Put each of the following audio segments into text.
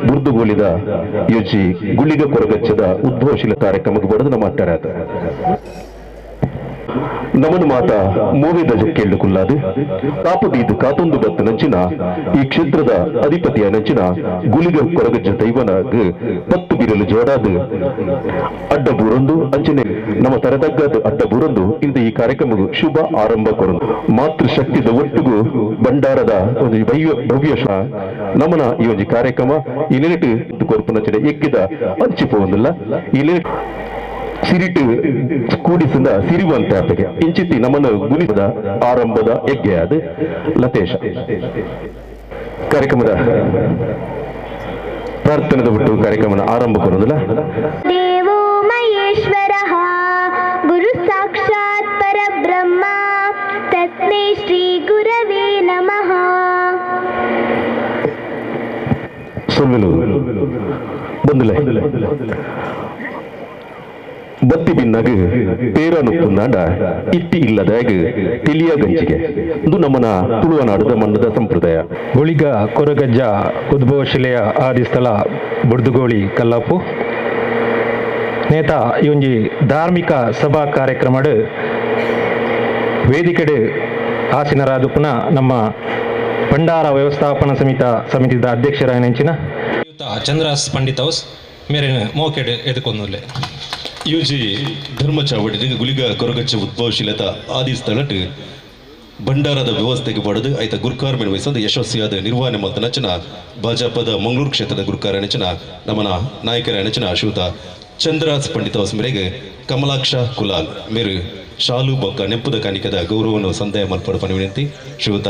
ಬುರ್ದುಗೋಲಿದ ಯೋಜಿ ಗುಳಿಗ ಕೊರಗಚ್ಚದ ಉದ್ಭವಶೀಲ ಕಾರ್ಯಕ್ರಮಕ್ಕೆ ಬಡದು ನಮ್ಮ ಅಟ್ಟರಾದ ನಮನು ಮಾತ ಮೋವೆದ ಜಕ್ಕೆಳ್ಳು ಕುಲ್ಲಾದು ಕಾಪು ದೀದು ಕಾತೊಂದು ಬತ್ತು ನಂಚಿನ ಈ ಕ್ಷೇತ್ರದ ಅಧಿಪತಿಯ ನಂಚಿನ ಗುಳಿಗ ಕೊರಗಜ್ಜ ದೈವನಾಗ ಪತ್ತು ಬಿರಲು ಜೋಡಾದು ಅಡ್ಡ ಬೂರೊಂದು ಅಂಚನೆ ನಮ್ಮ ತರತಗ್ಗದ ಅಡ್ಡ ಬೂರೊಂದು ಇಂದ ಈ ಕಾರ್ಯಕ್ರಮವು ಶುಭ ಆರಂಭ ಕೊರೊಂದು ಮಾತೃಶಕ್ತಿದ ಒಟ್ಟುಗು ಭಂಡಾರದ ಒಂದು ಭವ್ಯ ನಮನ ಈ ಒಂದು ಕಾರ್ಯಕ್ರಮ ಈ ನೆನೆಟು ಕೊರ್ಪುನಂಚಿನ ಎಗ್ಗಿದ ಅಂಚಿಪೋಂದಿಲ್ಲ ಈ ನೆನೆಟು ಸಿರಿಟು ಕೂಡಿಸಿದ ಸಿರಿವಂತ ಆಪೆಗೆ ಇಂಚಿತಿ ನಮ್ಮನ್ನು ಗುಣಿಸದ ಆರಂಭದ ಹೆಗ್ಗೆ ಅದು ಲತೇಶ ಕಾರ್ಯಕ್ರಮದ ಪ್ರಾರ್ಥನೆದ ಬಿಟ್ಟು ಕಾರ್ಯಕ್ರಮದ ಆರಂಭ ಕೊರೋದಿಲ್ಲ. ದೇವೋ ಮಹೇಶ್ವರಃ ಗುರು ಸಾಕ್ಷಾತ್ ಪರಬ್ರಹ್ಮ ತಸ್ಮೈ ಶ್ರೀ ಗುರವೇ ನಮಃ. ಸೊಲ್ವೆಲು ಬಂದುಲೆ ಬತ್ತಿ ಬಿನ್ನಾಗ ಪೇರನುಪ್ಪುಂದಾಂಡ ಇತ್ತಿ ಇಲ್ಲದಾಗ ತಿಳಿಯ ಗಂಜಿಗೆ ಇದು ನಮ್ಮನ ತುಳುವನಾಡದ ಮಣ್ಣದ ಸಂಪ್ರದಾಯ. ಗುಳಿಗ ಕೊರಗಜ್ಜ ಉದ್ಭವ ಶಿಲೆಯ ಆದಿಸ್ಥಳ ಬುಡ್ದುಗೋಳಿ ಕಲ್ಲಪ್ಪು ನೇತ ಈ ಒಂಜಿ ಧಾರ್ಮಿಕ ಸಭಾ ಕಾರ್ಯಕ್ರಮಡ್ ವೇದಿಕೆಡ್ ಆಸೀನರಾದುಪ್ಪುನ ನಮ್ಮ ಭಂಡಾರ ವ್ಯವಸ್ಥಾಪನಾ ಸಮಿತಿದ ಅಧ್ಯಕ್ಷರಾಯನಂಚಿನ ಚಂದ್ರಾಸ್ ಪಂಡಿತ್ ಹೌಸ್ ಮೇರೆನ ಮೋಕೆಡ್ ಎದುಕೊಂದುಲ್ಲೆ. ಯುಜಿ ಧರ್ಮಚಾವಡಿ ಗುಳಿಗ ಕೊರಗಚ್ಚ ಉದ್ಭವಶೀಲತ ಆದಿ ಸ್ಥಳಟ್ ಭಂಡಾರದ ವ್ಯವಸ್ಥೆಗೆ ಪಡೆದು ಐತ ಗುರ್ಕಾರ್ ಮೇನ್ ವಹಿಸಂದು ಯಶಸ್ವಿಯಾದ ನಿರ್ವಹಣೆ ಮಲ್ತ ನಚನ ಭಾಜಪದ ಮಂಗಳೂರು ಕ್ಷೇತ್ರದ ಗುರುಕಾರ ನೆಚನ ನಮನ ನಾಯಕರ ನೆಚನ ಶ್ರೀಯುತ ಚಂದ್ರಾಸ್ ಪಂಡಿತ ಹೌಸ್ ಮೇರೆಗೆ ಕಮಲಾಕ್ಷ ಕುಲಾಲ್ ಮೇರು ಶಾಲು ಬೊಕ್ಕ ನೆಂಪುದ ಕಾಣಿಕದ ಗೌರವವನ್ನು ಸಂದಾಯ ಮಲ್ಪಡ ಪಣಿ ವಿನಂತಿ ಶ್ರೀಯುತ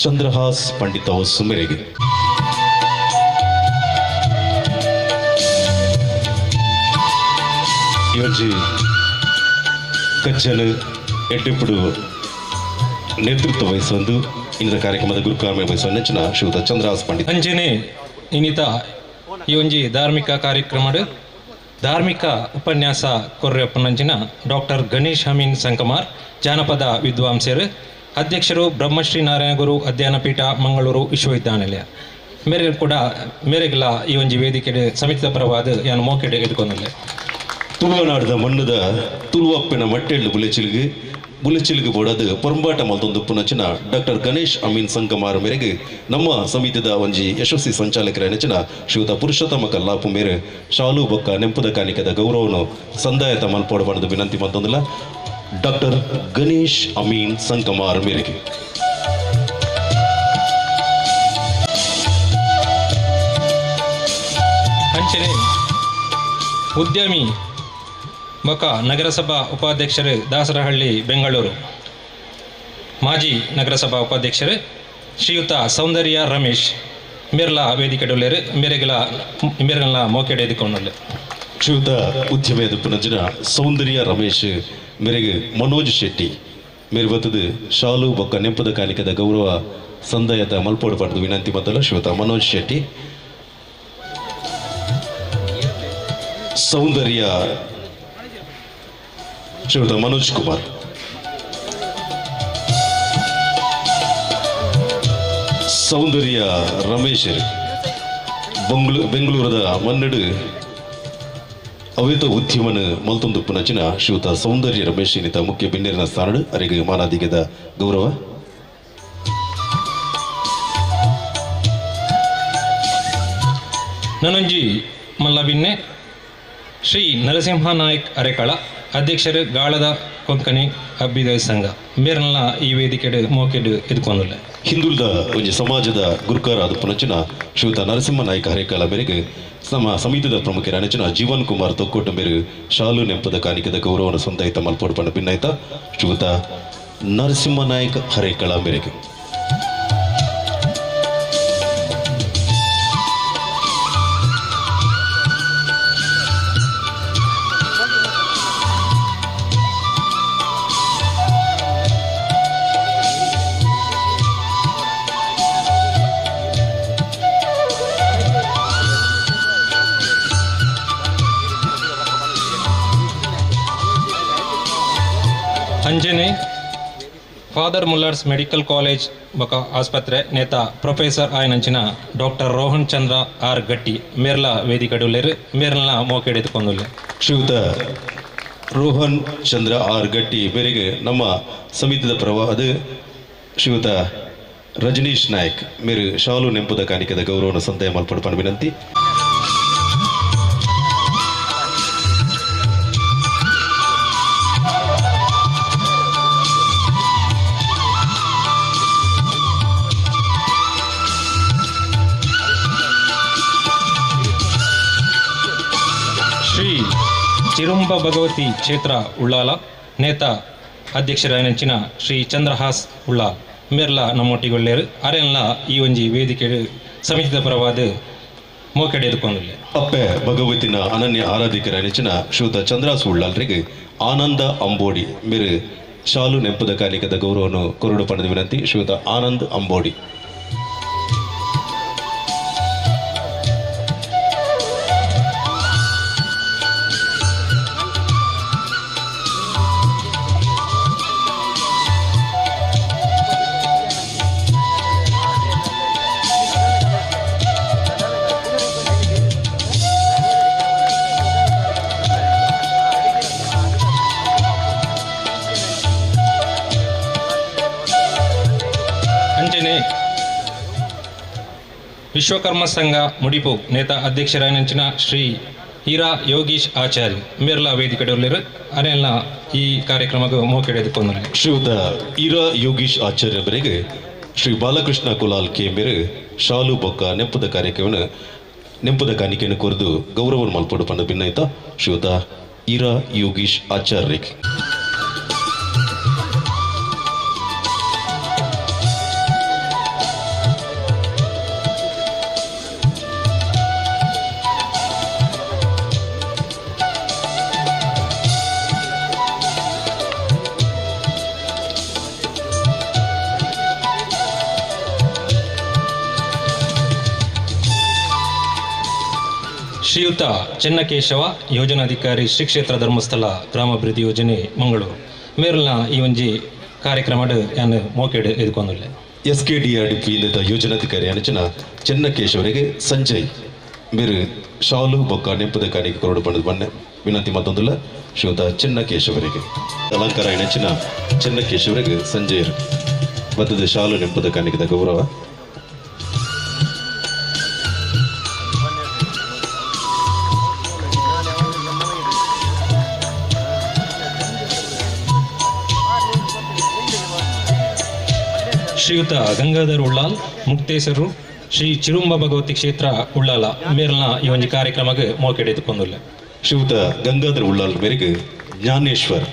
ಚಂದ್ರಹಾಸ್ ಪಂಡಿತ ಹೌಸ್ ಮೇರೆಗೆ. ಯೋಜಿ ಕಜ್ಜಲು ಎಡ್ಡೆಪ್ಪುಡು ನೇತೃತ್ವ ವಹಿಸೊಂದು ಇಂದ ಕಾರ್ಯಕ್ರಮದ ಗುರುಕಾರ್ಮೆ ವಹಿಸುವ ನೆಚ್ಚಿನ ಶ್ರೀಯುತ ಚಂದ್ರಹಾಸ್ ಪಂಡಿತ್. ಅಂಚನೆ ಇನ್ನಿತ ಈ ಒಂಜಿ ಧಾರ್ಮಿಕ ಕಾರ್ಯಕ್ರಮಡ್ ಧಾರ್ಮಿಕ ಉಪನ್ಯಾಸ ಕೊರ್ರೆಪ್ಪನಂಚಿನ ಡಾಕ್ಟರ್ ಗಣೇಶ್ ಅಮೀನ್ ಸಂಕಮಾರ್ ಜಾನಪದ ವಿದ್ವಾಂಸರು ಅಧ್ಯಕ್ಷರು ಬ್ರಹ್ಮಶ್ರೀ ನಾರಾಯಣಗುರು ಅಧ್ಯಯನ ಪೀಠ ಮಂಗಳೂರು ವಿಶ್ವವಿದ್ಯಾನಿಲಯ ಮೇರೆ ಕೂಡ ಮೇರೆಗೆಲ್ಲ ಈ ಒಂಜಿ ವೇದಿಕೆ ಸಮಿತಿದ ಪರವಾದ ಯಾನು ಮೋಕೆಡೆ ಎದುಕೊಂದುಲ್ಲೆ. ತುಳುವನಾಡದ ಮಣ್ಣದ ತುಳುವಪ್ಪಿನ ಮಟ್ಟೆಳ್ಳು ಬುಲೆಚಿಲ್ಗು ಬುಲೆಚಿಲ್ಗು ಬೋಡದು ಪೊರಂಬಾಟ ಮಲ್ತೊಂದು ಪುನಚಿನ ಡಾಕ್ಟರ್ ಗಣೇಶ್ ಅಮೀನ್ ಸಂಕಮಾರ್ ಮೇರೆಗೆ ನಮ್ಮ ಸಮಿತಿದ ಒಂಜಿ ಯಶಸ್ವಿ ಸಂಚಾಲಕರ ನೆಚ್ಚಿನ ಶ್ರೀಯುತ ಪುರುಷೋತ್ತಮ ಕಲ್ಲಾಪು ಮೇರೆ ಶಾಲು ಬೊಕ್ಕ ನೆಂಪುದ ಕಾಣಿಕದ ಗೌರವನು ಸಂದಾಯತ ಮಲ್ಪೋಡು ಬಣ್ಣದ ವಿನಂತಿ ಮತ್ತೊಂದಿಲ್ಲ ಡಾಕ್ಟರ್ ಗಣೇಶ್ ಅಮೀನ್ ಸಂಕಮಾರ್ ಮೇರೆಗೆ. ಅಂಚನೆ ಉದ್ಯಮಿ ಬೊಕ ನಗರಸಭಾ ಉಪಾಧ್ಯಕ್ಷರು ದಾಸರಹಳ್ಳಿ ಬೆಂಗಳೂರು ಮಾಜಿ ನಗರಸಭಾ ಉಪಾಧ್ಯಕ್ಷರು ಶ್ರೀಯುತ ಸೌಂದರ್ಯ ರಮೇಶ್ ಮೇರ್ಲಾ ವೇದಿಕೆಡುಲ್ಲೇರು ಮೇರೆಗೆಲ ಮೇರೆಲ್ಲ ಮೋಕೆಡೆ ಎದುಕೊಂಡುಲ್ಲೆ. ಶ್ರೀಯುತ ಉದ್ಯಮಿ ಪುನಜಿನ ಸೌಂದರ್ಯ ರಮೇಶ್ ಮೇರೆಗೆ ಮನೋಜ್ ಶೆಟ್ಟಿ ಮೇರೆ ಬತ್ತದು ಶಾಲು ಬೊಕ್ಕ ನೆಂಪದ ಕಾಣಿಕದ ಗೌರವ ಸಂದಾಯತ ಮಲ್ಪೋಡು ಪಡೆದು ವಿನಂತಿ ಮತ್ತಲ್ಲ ಶ್ರೀಯುತ ಮನೋಜ್ ಶೆಟ್ಟಿ. ಸೌಂದರ್ಯ ಶ್ರೀಯುತ ಮನೋಜ್ ಕುಮಾರ್. ಸೌಂದರ್ಯ ರಮೇಶ್ ಬೆಂಗಳೂರದ ಮನ್ನಡು ಅವೇತ ಉದ್ಯಮನ ಮಲ್ತೊಂದು ಪುನಚಿನ ಶ್ರೀಯುತ ಸೌಂದರ್ಯ ರಮೇಶ್ ಏನಿತ ಮುಖ್ಯ ಬಿನ್ನೇರಿನ ಸ್ಥಾನಡು ಅರಿಗೆ ಮಾನಾದಿಗೆದ ಗೌರವ. ನನೊಂಜಿ ಮಲ್ಲಬಿನ್ನೆ ಶ್ರೀ ನರಸಿಂಹ ನಾಯಕ್ ಅರೆಕಳ ಅಧ್ಯಕ್ಷರು ಗಾಳದ ಕೊಂಕಣಿ ಅಭ್ಯುದಯ ಸಂಘ ಮೇರ್ನ ಈ ವೇದಿಕೆಡ್ ಮೋಕೆಡ್ ಎದುಕೊಂದುಲ್ಲೆ. ಹಿಂದುಳಿದ ಒಂಜಿ ಸಮಾಜದ ಗುರುಕಾರ ಆದ ಪುನಚಿನ ಶ್ರೀಯುತ ನರಸಿಂಹ ನಾಯಕ ಹರೇಕಾಲ ಮೇರೆಗೆ ನಮ್ಮ ಸಮಿತಿದ ಪ್ರಮುಖರ ನೆಚ್ಚಿನ ಜೀವನ್ ಕುಮಾರ್ ತೊಕ್ಕೋಟ ಮೇರು ಶಾಲು ನೆಂಪದ ಕಾಣಿಕೆದ ಗೌರವನ ಸಂದಾಯಿತ ಮಲ್ಪೋಡು ಪಂಡ ಭಿನ್ನಾಯ್ತ ಶ್ರೀಯುತ ನರಸಿಂಹ ನಾಯಕ ಹರೇಕಳ ಮೇರೆಗೆ. ಅಂಜನೆ ಫಾದರ್ ಮುಲ್ಲರ್ಸ್ ಮೆಡಿಕಲ್ ಕಾಲೇಜ್ ಬೊಕ ಆಸ್ಪತ್ರೆ ನೇತ ಪ್ರೊಫೆಸರ್ ಆಯನಂಚಿನ ಡಾಕ್ಟರ್ ರೋಹನ್ ಚಂದ್ರ ಆರ್ ಗಟ್ಟಿ ಮೇರ್ಲ ವೇದಿಕೆಡುಲ್ಲೆರ್ ಮೇರ್ಲ ಮೋಕೆಡೆದುಕೊಂದುಲ್ಲೆ. ಶ್ರೀಯುತ ರೋಹನ್ ಚಂದ್ರ ಆರ್ ಗಟ್ಟಿ ಮೇರೆಗೆ ನಮ್ಮ ಸಮಿತಿದ ಪ್ರವಾದ ಶ್ರೀಯುತ ರಜನೀಶ್ ನಾಯ್ಕ್ ಮೇರು ಶಾಲು ನೆಂಪುದ ಕಾಣಿಕೆದ ಗೌರವನ ಸಂದಾಯ ಮಲ್ಪಡು ವಿನಂತಿ. ಶ್ರೀ ಚಿರುಂಬ ಭಗವತಿ ಕ್ಷೇತ್ರ ಉಳ್ಳಾಲ ನೇತ ಅಧ್ಯಕ್ಷರಾಯನಂಚಿನ ಶ್ರೀ ಚಂದ್ರಹಾಸ್ ಉಳ್ಳಾಲ್ ಮೇರ್ಲ ನಮ್ಮೊಟ್ಟಿಗೊಳ್ಳೇರು ಅರೆನ್ಲ ಈ ಒಂಜಿ ವೇದಿಕೆ ಸಮಿತಿದ ಪರವಾದ ಮೋಕೆಡೆ ಎದುಕೊಂದುಲ್ಲೆ. ಅಪ್ಪೆ ಭಗವತಿನ ಅನನ್ಯ ಆರಾಧಿಕರ ನೆಚ್ಚಿನ ಶ್ರೀಯುತ ಚಂದ್ರಾಸ್ ಉಳ್ಳಾಲ್ರಿಗೆ ಆನಂದ ಅಂಬೋಡಿ ಮೇರು ಶಾಲು ನೆಂಪುದ ಕಾಣಿಕೆದ ಗೌರವವನ್ನು ಕೊರಡು ಪಡೆದ ವಿನಂತಿ. ಶ್ರೀಯುತ ಆನಂದ್ ಅಂಬೋಡಿ. ಅಂಚನೆ ವಿಶ್ವಕರ್ಮ ಸಂಘ ಮುಡಿಪು ನೇತ ಅಧ್ಯಕ್ಷರಾಯನಂಚಿನ ಶ್ರೀ ಹೀರಾ ಯೋಗೀಶ್ ಆಚಾರ್ಯ ಮೇರ್ಲ ವೇದಿಕೆಡುಲ್ಲೆರ್ ಅರೆಲ್ಲ ಈ ಕಾರ್ಯಕ್ರಮಕ್ಕೆ ಮೋಕೆಡೆದುಕೊಂದುಲ್ಲೆ. ಶ್ರೀಯುತ ಹೀರಾ ಯೋಗೀಶ್ ಆಚಾರ್ಯ ಅವರಿಗೆ ಶ್ರೀ ಬಾಲಕೃಷ್ಣ ಕುಲಾಲ್ ಕೆ ಮೇರು ಶಾಲು ಬೊಕ್ಕ ನೆಂಪುದ ಕಾರ್ಯಕ್ರಮವನ್ನು ನೆಂಪುದ ಕಾಣಿಕೆಯನ್ನು ಕೊರೆದು ಗೌರವವನ್ನು ಮಲ್ಪಡು ಪಂಡ ಭಿನ್ನಯಿತ ಶ್ರೀಯುತ ಹೀರಾ ಯೋಗೀಶ್ ಆಚಾರ್ಯರಿಗೆ. ಶ್ರೀಯುತ ಚೆನ್ನಕೇಶವ ಯೋಜನಾಧಿಕಾರಿ ಶ್ರೀ ಕ್ಷೇತ್ರ ಧರ್ಮಸ್ಥಳ ಗ್ರಾಮಾಭಿವೃದ್ಧಿ ಯೋಜನೆ ಮಂಗಳೂರು ಮೇರ್ಲ ಈ ಒಂಜಿ ಕಾರ್ಯಕ್ರಮಡ್ ಯಾನ್ ಮೋಕೆಡ್ ಎದುಕೊಂದುಲ್ಲೆ. S K D R D P ಯೋಜನಾಧಿಕಾರಿ ಅನಚನ ಚೆನ್ನಕೇಶವರಿಗೆ ಸಂಜಯ್ ಮೇರು ಶಾಲು ಬೊಕ್ಕ ನೆಂಪುದ ಕಾಣಿಕೆ ಕೊರಡು ಪಂಡದ ಬಣ್ಣ ವಿನಂತಿ ಮತ್ತೊಂದುಲ್ಲ ಶ್ರೀಯುತ ಚೆನ್ನಕೇಶವರಿಗೆ. ಅಲಂಕಾರ ನೆಚ್ಚಿನ ಚೆನ್ನಕೇಶವರಿಗೆ ಸಂಜಯ್ ಬತ್ತದ ಶಾಲು ನೆಂಪುದ ಕಾಣಿಕೆದ ಗೌರವ. ಶ್ರೀಯುತ ಗಂಗಾಧರ್ ಉಳ್ಳಾಲ್ ಮುಕ್ತೇಸರು ಶ್ರೀ ಚಿರುಂಬ ಭಗವತಿ ಕ್ಷೇತ್ರ ಉಳ್ಳಾಲ ಮೇರ್ಲ ಈ ಒಂಜಿ ಕಾರ್ಯಕ್ರಮಕ್ಕೆ ಮೋಕೆಡೆದುಕೊಂದುಲ್ಲೆ. ಶ್ರೀಯುತ ಗಂಗಾಧರ್ ಉಳ್ಳಾಲ್ ಮೇರೆಗೆ ಜ್ಞಾನೇಶ್ವರ್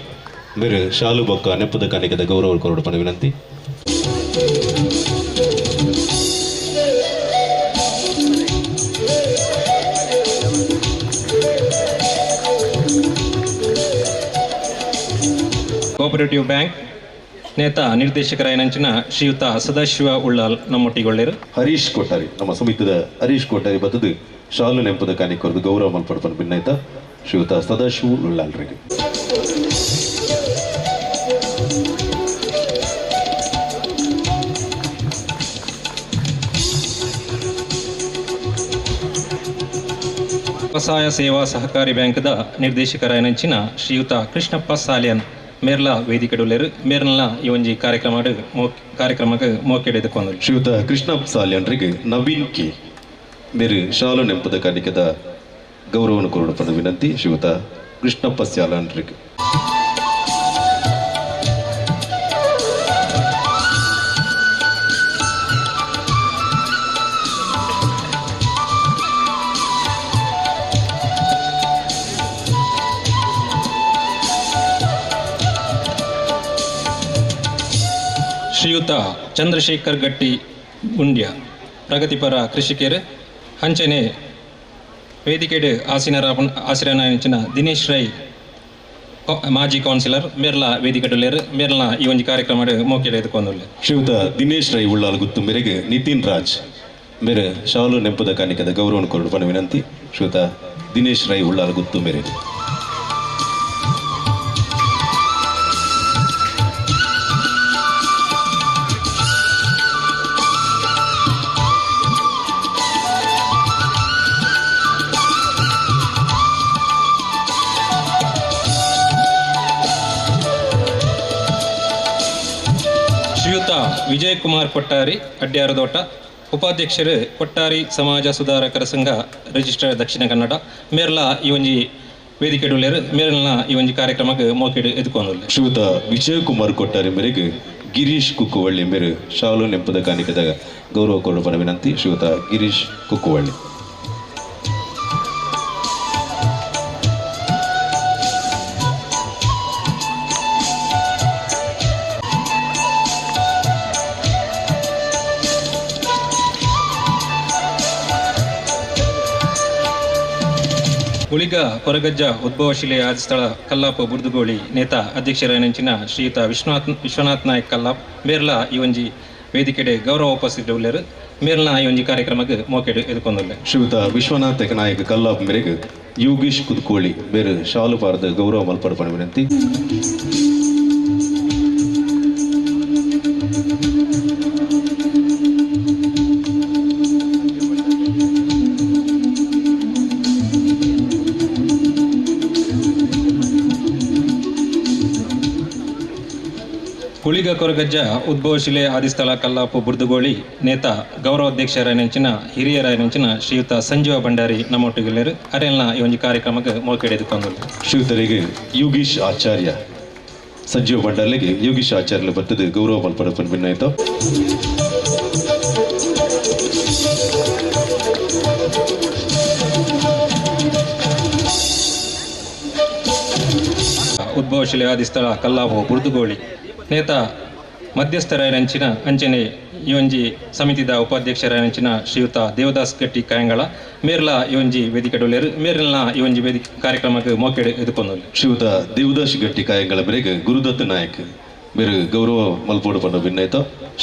ಮೇರು ಶಾಲು ಬೊಕ್ಕ ನೆಪ್ಪದ ಕಾಣಿಕೆದ ಗೌರವ ಕೊರಡು ಪಣ ವಿನಂತಿ. ಕೋಆಪರೇಟಿವ್ ಬ್ಯಾಂಕ್ ನೇತ ನಿರ್ದೇಶಕರಾಯನಂಚಿನ ಶ್ರೀಯುತ ಸದಾಶಿವ ಉಳ್ಳಾಲ್ ನಮ್ಮೊಟ್ಟಿಗೊಳ್ಳೇರು. ಹರೀಶ್ ಕೊಟ್ಟಾರಿ ನಮ್ಮ ಸಮಿತಿದ ಹರೀಶ್ ಕೊಟ್ಟಾರಿ ಬತ್ತದು ಶಾಲು ನೆಂಪದ ಕಾಣಿಕೊರದು ಗೌರವ ಮಲ್ಪಡ್ಪನ ಭಿನ್ನಯಿತ ಶ್ರೀಯುತ ಸದಾಶಿವ ಉಳ್ಳಾಲ್ರಿಗೆ. ವ್ಯವಸಾಯ ಸೇವಾ ಸಹಕಾರಿ ಬ್ಯಾಂಕ್ದ ನಿರ್ದೇಶಕರಾಯನಂಚಿನ ಶ್ರೀಯುತ ಕೃಷ್ಣಪ್ಪ ಸಾಲಿಯನ್ ಮೇರ್ಲ ವೇದಿಕೆಡುಲ್ಲೆರ್ ಮೇರ್ಲ ಈ ಒಂಜಿ ಕಾರ್ಯಕ್ರಮಕ್ಕೆ ಮೋಕೆಡೆದುಕೊಂದುಲ್ಲೆ. ಶ್ರೀಯುತ ಕೃಷ್ಣಪ್ಪ ಸಾಲಿಯನ್ರಿಗೆ ನವೀನ್ ಕೆ ಮೇರು ಶಾಲು ನೆಂಪದ ಕಾಣಿಕೆದ ಗೌರವವನ್ನು ಕೊರಡು ಪಡೆದ ವಿನಂತಿ ಶ್ರೀಯುತ ಕೃಷ್ಣಪ್ಪ ಸಾಲಿಯನ್ರಿಗೆ. ಶ್ರೀಯುತ ಚಂದ್ರಶೇಖರ್ ಗಟ್ಟಿ ಗುಂಡ್ಯ ಪ್ರಗತಿಪರ ಕೃಷಿಕರು ಅಂಚನೆ ವೇದಿಕೆಡ್ ಆಸಿರನಾಯಂಚಿನ ದಿನೇಶ್ ರೈ ಮಾಜಿ ಕೌನ್ಸಿಲರ್ ಮೇರ್ಲ ವೇದಿಕೆಡುಲ್ಲೆರ್ ಮೇರ್ಲ ಈ ಒಂಜಿ ಕಾರ್ಯಕ್ರಮ ಮೋಕೆಡೆ ಎದುಕೊಂದುಲ್ಲೆ. ಶ್ರೀಯುತ ದಿನೇಶ್ ರೈ ಉಳ್ಳಾಲ್ ಗುತ್ತು ಮೇರೆಗೆ ನಿತಿನ್ ರಾಜ್ ಮೇರೆ ಶಾಲು ನೆಂಪುದ ಕಾಣಿಕೆದ ಗೌರವವನ್ನು ಕೊರಡು ಪಣ ವಿನಂತಿ ಶ್ರೀಯುತ ದಿನೇಶ್ ರೈ ಉಳ್ಳಾಲ್ ಗುತ್ತು ಮೇರೆಗೆ. ಶ್ರೀಯುತ ವಿಜಯ್ ಕುಮಾರ್ ಕೊಟ್ಟಾರಿ ಅಡ್ಯಾರದೋಟ, ಉಪಾಧ್ಯಕ್ಷರು ಕೊಟ್ಟಾರಿ ಸಮಾಜ ಸುಧಾರಕರ ಸಂಘ ರಿಜಿಸ್ಟರ್ ದಕ್ಷಿಣ ಕನ್ನಡ ಮೇರ್ಲ ಈ ಒಂಜಿ ವೇದಿಕೆ ಉಳ್ಳೇರು ಮೇರ್ಲ ಈ ಒಂಜಿ ಕಾರ್ಯಕ್ರಮಕ್ಕೆ ಮೋಕೆಡು ಎದುಕೊಂದುಲ್ಲೆ. ಶ್ರೀಯುತ ವಿಜಯ್ ಕುಮಾರ್ ಕೊಟ್ಟಾರಿ ಮೇರೆಗೆ ಗಿರೀಶ್ ಕುಕ್ಕುವಳ್ಳಿ ಮೇರು ಶಾಲು ನೆಂಪದ ಕಾಣಿಕೆದ ಗೌರವ ಕೊಡುವ ವಿನಂತಿ. ಶ್ರೀಯುತ ಗಿರೀಶ್ ಕುಕ್ಕುವಳ್ಳಿ. ಉಳಿಗ ಕೊರಗಜ್ಜ ಉದ್ಭವ ಶಿಲೆಯ ಆದಿಸ್ಥಳ ಕಲ್ಲಾಪ ಬುರ್ದುಗೋಳಿ ನೇತಾ ಅಧ್ಯಕ್ಷರಾಯನಂಚಿನ ಶ್ರೀಯುತ ವಿಶ್ವನಾಥ್ ನಾಯಕ್ ಕಲ್ಲಾಪ್ ಮೇರ್ಲ ಈ ಒಂಜಿ ವೇದಿಕೆಡೆ ಗೌರವ ಉಪಸ್ಥಿತಿ ಉಳ್ಳೇರು ಮೇರ್ಲ ಈ ಒಂಜಿ ಕಾರ್ಯಕ್ರಮಕ್ಕೆ ಮೋಕೆಡು ಎದುಕೊಂದುಲ್ಲೆ. ಶ್ರೀಯುತ ವಿಶ್ವನಾಥ್ ನಾಯಕ್ ಕಲ್ಲಾಪ್ ಮೇರೆಗೆ ಯೋಗೀಶ್ ಕುದ್ಕೋಳಿ ಮೇರು ಶಾಲು ಪಾರದ ಗೌರವ ಮಲ್ಪಡಪಣ ವಿನಂತಿ. ಹುಳಿಗ ಕೊರಗಜ್ಜ ಉದ್ಭವ ಶಿಲೆ ಆದಿಸ್ಥಳ ಕಲ್ಲಾಪು ಬುರ್ದುಗೋಳಿ ನೇತಾ ಗೌರವಾಧ್ಯಕ್ಷರಾಯನಂಚಿನ ಹಿರಿಯರಾಯನಂಚಿನ ಶ್ರೀಯುತ ಸಂಜೀವ ಭಂಡಾರಿ ನಮ್ಮೊಟ್ಟಿಗೆಲ್ಲರು ಅರೆಲ್ನ ಈ ಒಂದು ಕಾರ್ಯಕ್ರಮಕ್ಕೆ ಮೋಕೆಡೆದುಕೊಂಡರು. ಶ್ರೀಯುತರಿಗೆ ಯೋಗೀಶ್ ಆಚಾರ್ಯ ಸಂಜೀವ ಭಂಡಾರಿಗೆ ಯೋಗೀಶ್ ಆಚಾರ್ಯ ಬರ್ತದೆ ಗೌರವ ಮಲ್ಪಡಪನ ಭಿನ್ನಾಯಿತು. ಉದ್ಭವ ಶಿಲೆ ಆದಿಸ್ಥಳ ಕಲ್ಲಾಪು ಬುರ್ದುಗೋಳಿ ನೇತಾ ಮಧ್ಯಸ್ಥರಾಯನಂಚಿನ ಅಂಚನೆ ಈ ಒಂಜಿ ಸಮಿತಿದ ಉಪಾಧ್ಯಕ್ಷರಾಯನಂಚಿನ ಶ್ರೀಯುತ ದೇವದಾಸ್ ಗಟ್ಟಿ ಕಾಯಂಗಳ ಮೇರ್ಲ ಈ ಒಂಜಿ ವೇದಿಕೆ ಡೊಲ್ಲೇರು ಮೇರ್ಲ ಈ ಒಂಜಿ ವೇದಿಕೆ ಕಾರ್ಯಕ್ರಮಕ್ಕೆ ಮೋಕೆಡು ಎದುಕೊಂಡೊಲ್ಲೆ. ಶ್ರೀಯುತ ದೇವದಾಸ್ ಗಟ್ಟಿ ಕಾಯಂಗಳ ಮೇರೆಗೆ ಗುರುದತ್ತ ನಾಯಕ್ ಮೇರು ಗೌರವ ಮಲ್ಪೋಡು ಪಂಡ ಭಿನ್ನಾಯಿತ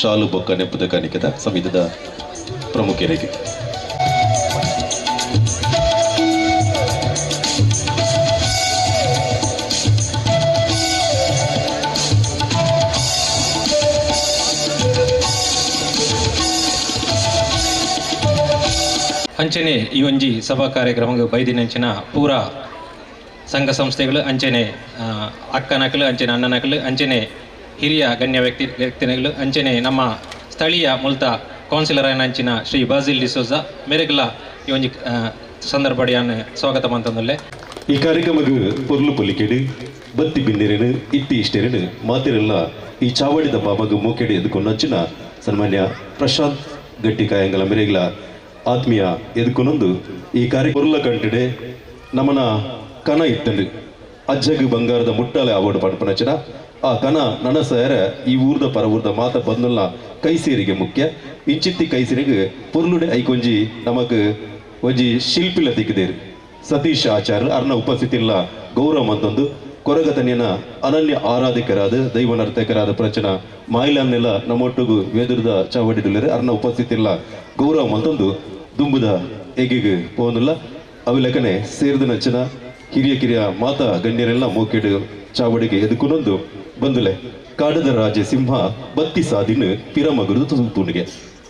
ಶಾಲು ಬೊಕ್ಕ ನೆಪ್ಪದ ಕಾಣಿಕೆದ ಸಮಿತಿದ ಪ್ರಮುಖರಿಗೆ. ಅಂಚನೆ ಈ ಒಂಜಿ ಸಭಾ ಕಾರ್ಯಕ್ರಮಕ್ಕೆ ಬೈದಿನಂಚಿನ ಪೂರಾ ಸಂಘ ಸಂಸ್ಥೆಗಳು ಅಂಚನೆ ಅಕ್ಕನಕಲು ಅಂಚನೆ ಅಣ್ಣನಕಲು ಅಂಚನೆ ಹಿರಿಯ ಗಣ್ಯ ವ್ಯಕ್ತಿಗಳು ಅಂಚನೆ ನಮ್ಮ ಸ್ಥಳೀಯ ಮುಲ್ತ ಕೌನ್ಸಿಲರ್ ಅಂಚಿನ ಶ್ರೀ ಬಾಜಿಲ್ ಡಿಸೋಜಾ ಮೇರೆಗ್ಲ ಈ ಒಂಜಿ ಸಂದರ್ಭಡಿಯನ್ನು ಸ್ವಾಗತ ಮಂತಂದುಲ್ಲೆ. ಈ ಕಾರ್ಯಕ್ರಮಕ್ಕೆ ಪೊರ್ಲು ಪೊಲಿಕೆಡು ಬತ್ತಿ ಬಿಂದಿರೇನು ಇತ್ತಿ ಇಷ್ಟೇರೇನು ಮಾತಿರಲ್ಲ ಈ ಚಾವಡಿದ ಬಾಬಾಗ ಮೋಕೆಡು ಎದುಕೊಂಡಂಚಿನ ಸನ್ಮಾನ್ಯ ಪ್ರಶಾಂತ್ ಗಟ್ಟಿಕಾಯಂಗಳ ಮೇರೆಗ್ಲ ಆತ್ಮೀಯ ಎದುಕೊನೊಂದು ಈ ಕಾರ್ಯ ಪೊರ್ಲ ಕಂಟಿಡೆ ನಮನ ಕನ ಇತ್ತಂಡು ಅಜ್ಜಗ್ ಬಂಗಾರದ ಮುಟ್ಟಾಲೆ ಆವಡು ಪಣಪನಚನ ಆ ಕನ ನನಸೇರ ಈ ಊರ್ದ ಪರ ಊರ್ದ ಮಾತ ಬಂದಲ್ಲ ಕೈಸೇರಿಗೆ ಮುಖ್ಯ ಇಂಚಿತ್ತಿ ಕೈಸೇರಿಗೆ ಪೊರ್ಲುಡೆ ಐಕೊಂಜಿ ನಮಕ್ ಒಂಜಿ ಶಿಲ್ಪಿಲ ತಿಕ್ಕಿದೇರು ಸತೀಶ್ ಆಚಾರ್ಯ ಅರ್ನ ಉಪಸ್ಥಿತಿ ಇಲ್ಲ ಗೌರವ ಮಂತೊಂದು ಕೊರಗತನಿಯನ ಅನನ್ಯ ಆರಾಧಕರಾದ ದೈವ ನರ್ತಕರಾದ ಪ್ರಚನ ಮಾಯಿಲನ್ನೆಲ್ಲ ನಮ್ಮೊಟ್ಟಿಗೂ ವೇದುರದ ಚಾವಡಿಡುಲ್ಲರೆ ಅರ್ನ ಉಪಸ್ಥಿತಿ ಇಲ್ಲ ಗೌರವ ಮಂತೊಂದು ದುಂಬುದ ಎಗೆಗೆ ಪೋನುಲ್ಲ ಅವಿಲಕನೆ ಸೇರಿದ ನಚ್ಚನ ಹಿರಿಯ ಕಿರಿಯ ಮಾತಾ ಗಣ್ಯರೆಲ್ಲ ಮೋಕೆಡು ಚಾವಡಿಗೆ ಎದುಕುನೊಂದು ಬಂದುಲೆ ಕಾಡದ ರಾಜ ಸಿಂಹ ಬತ್ತಿ ಸಾದಿನ ಪಿರಮಗುರುದು ತುನಿಗೆ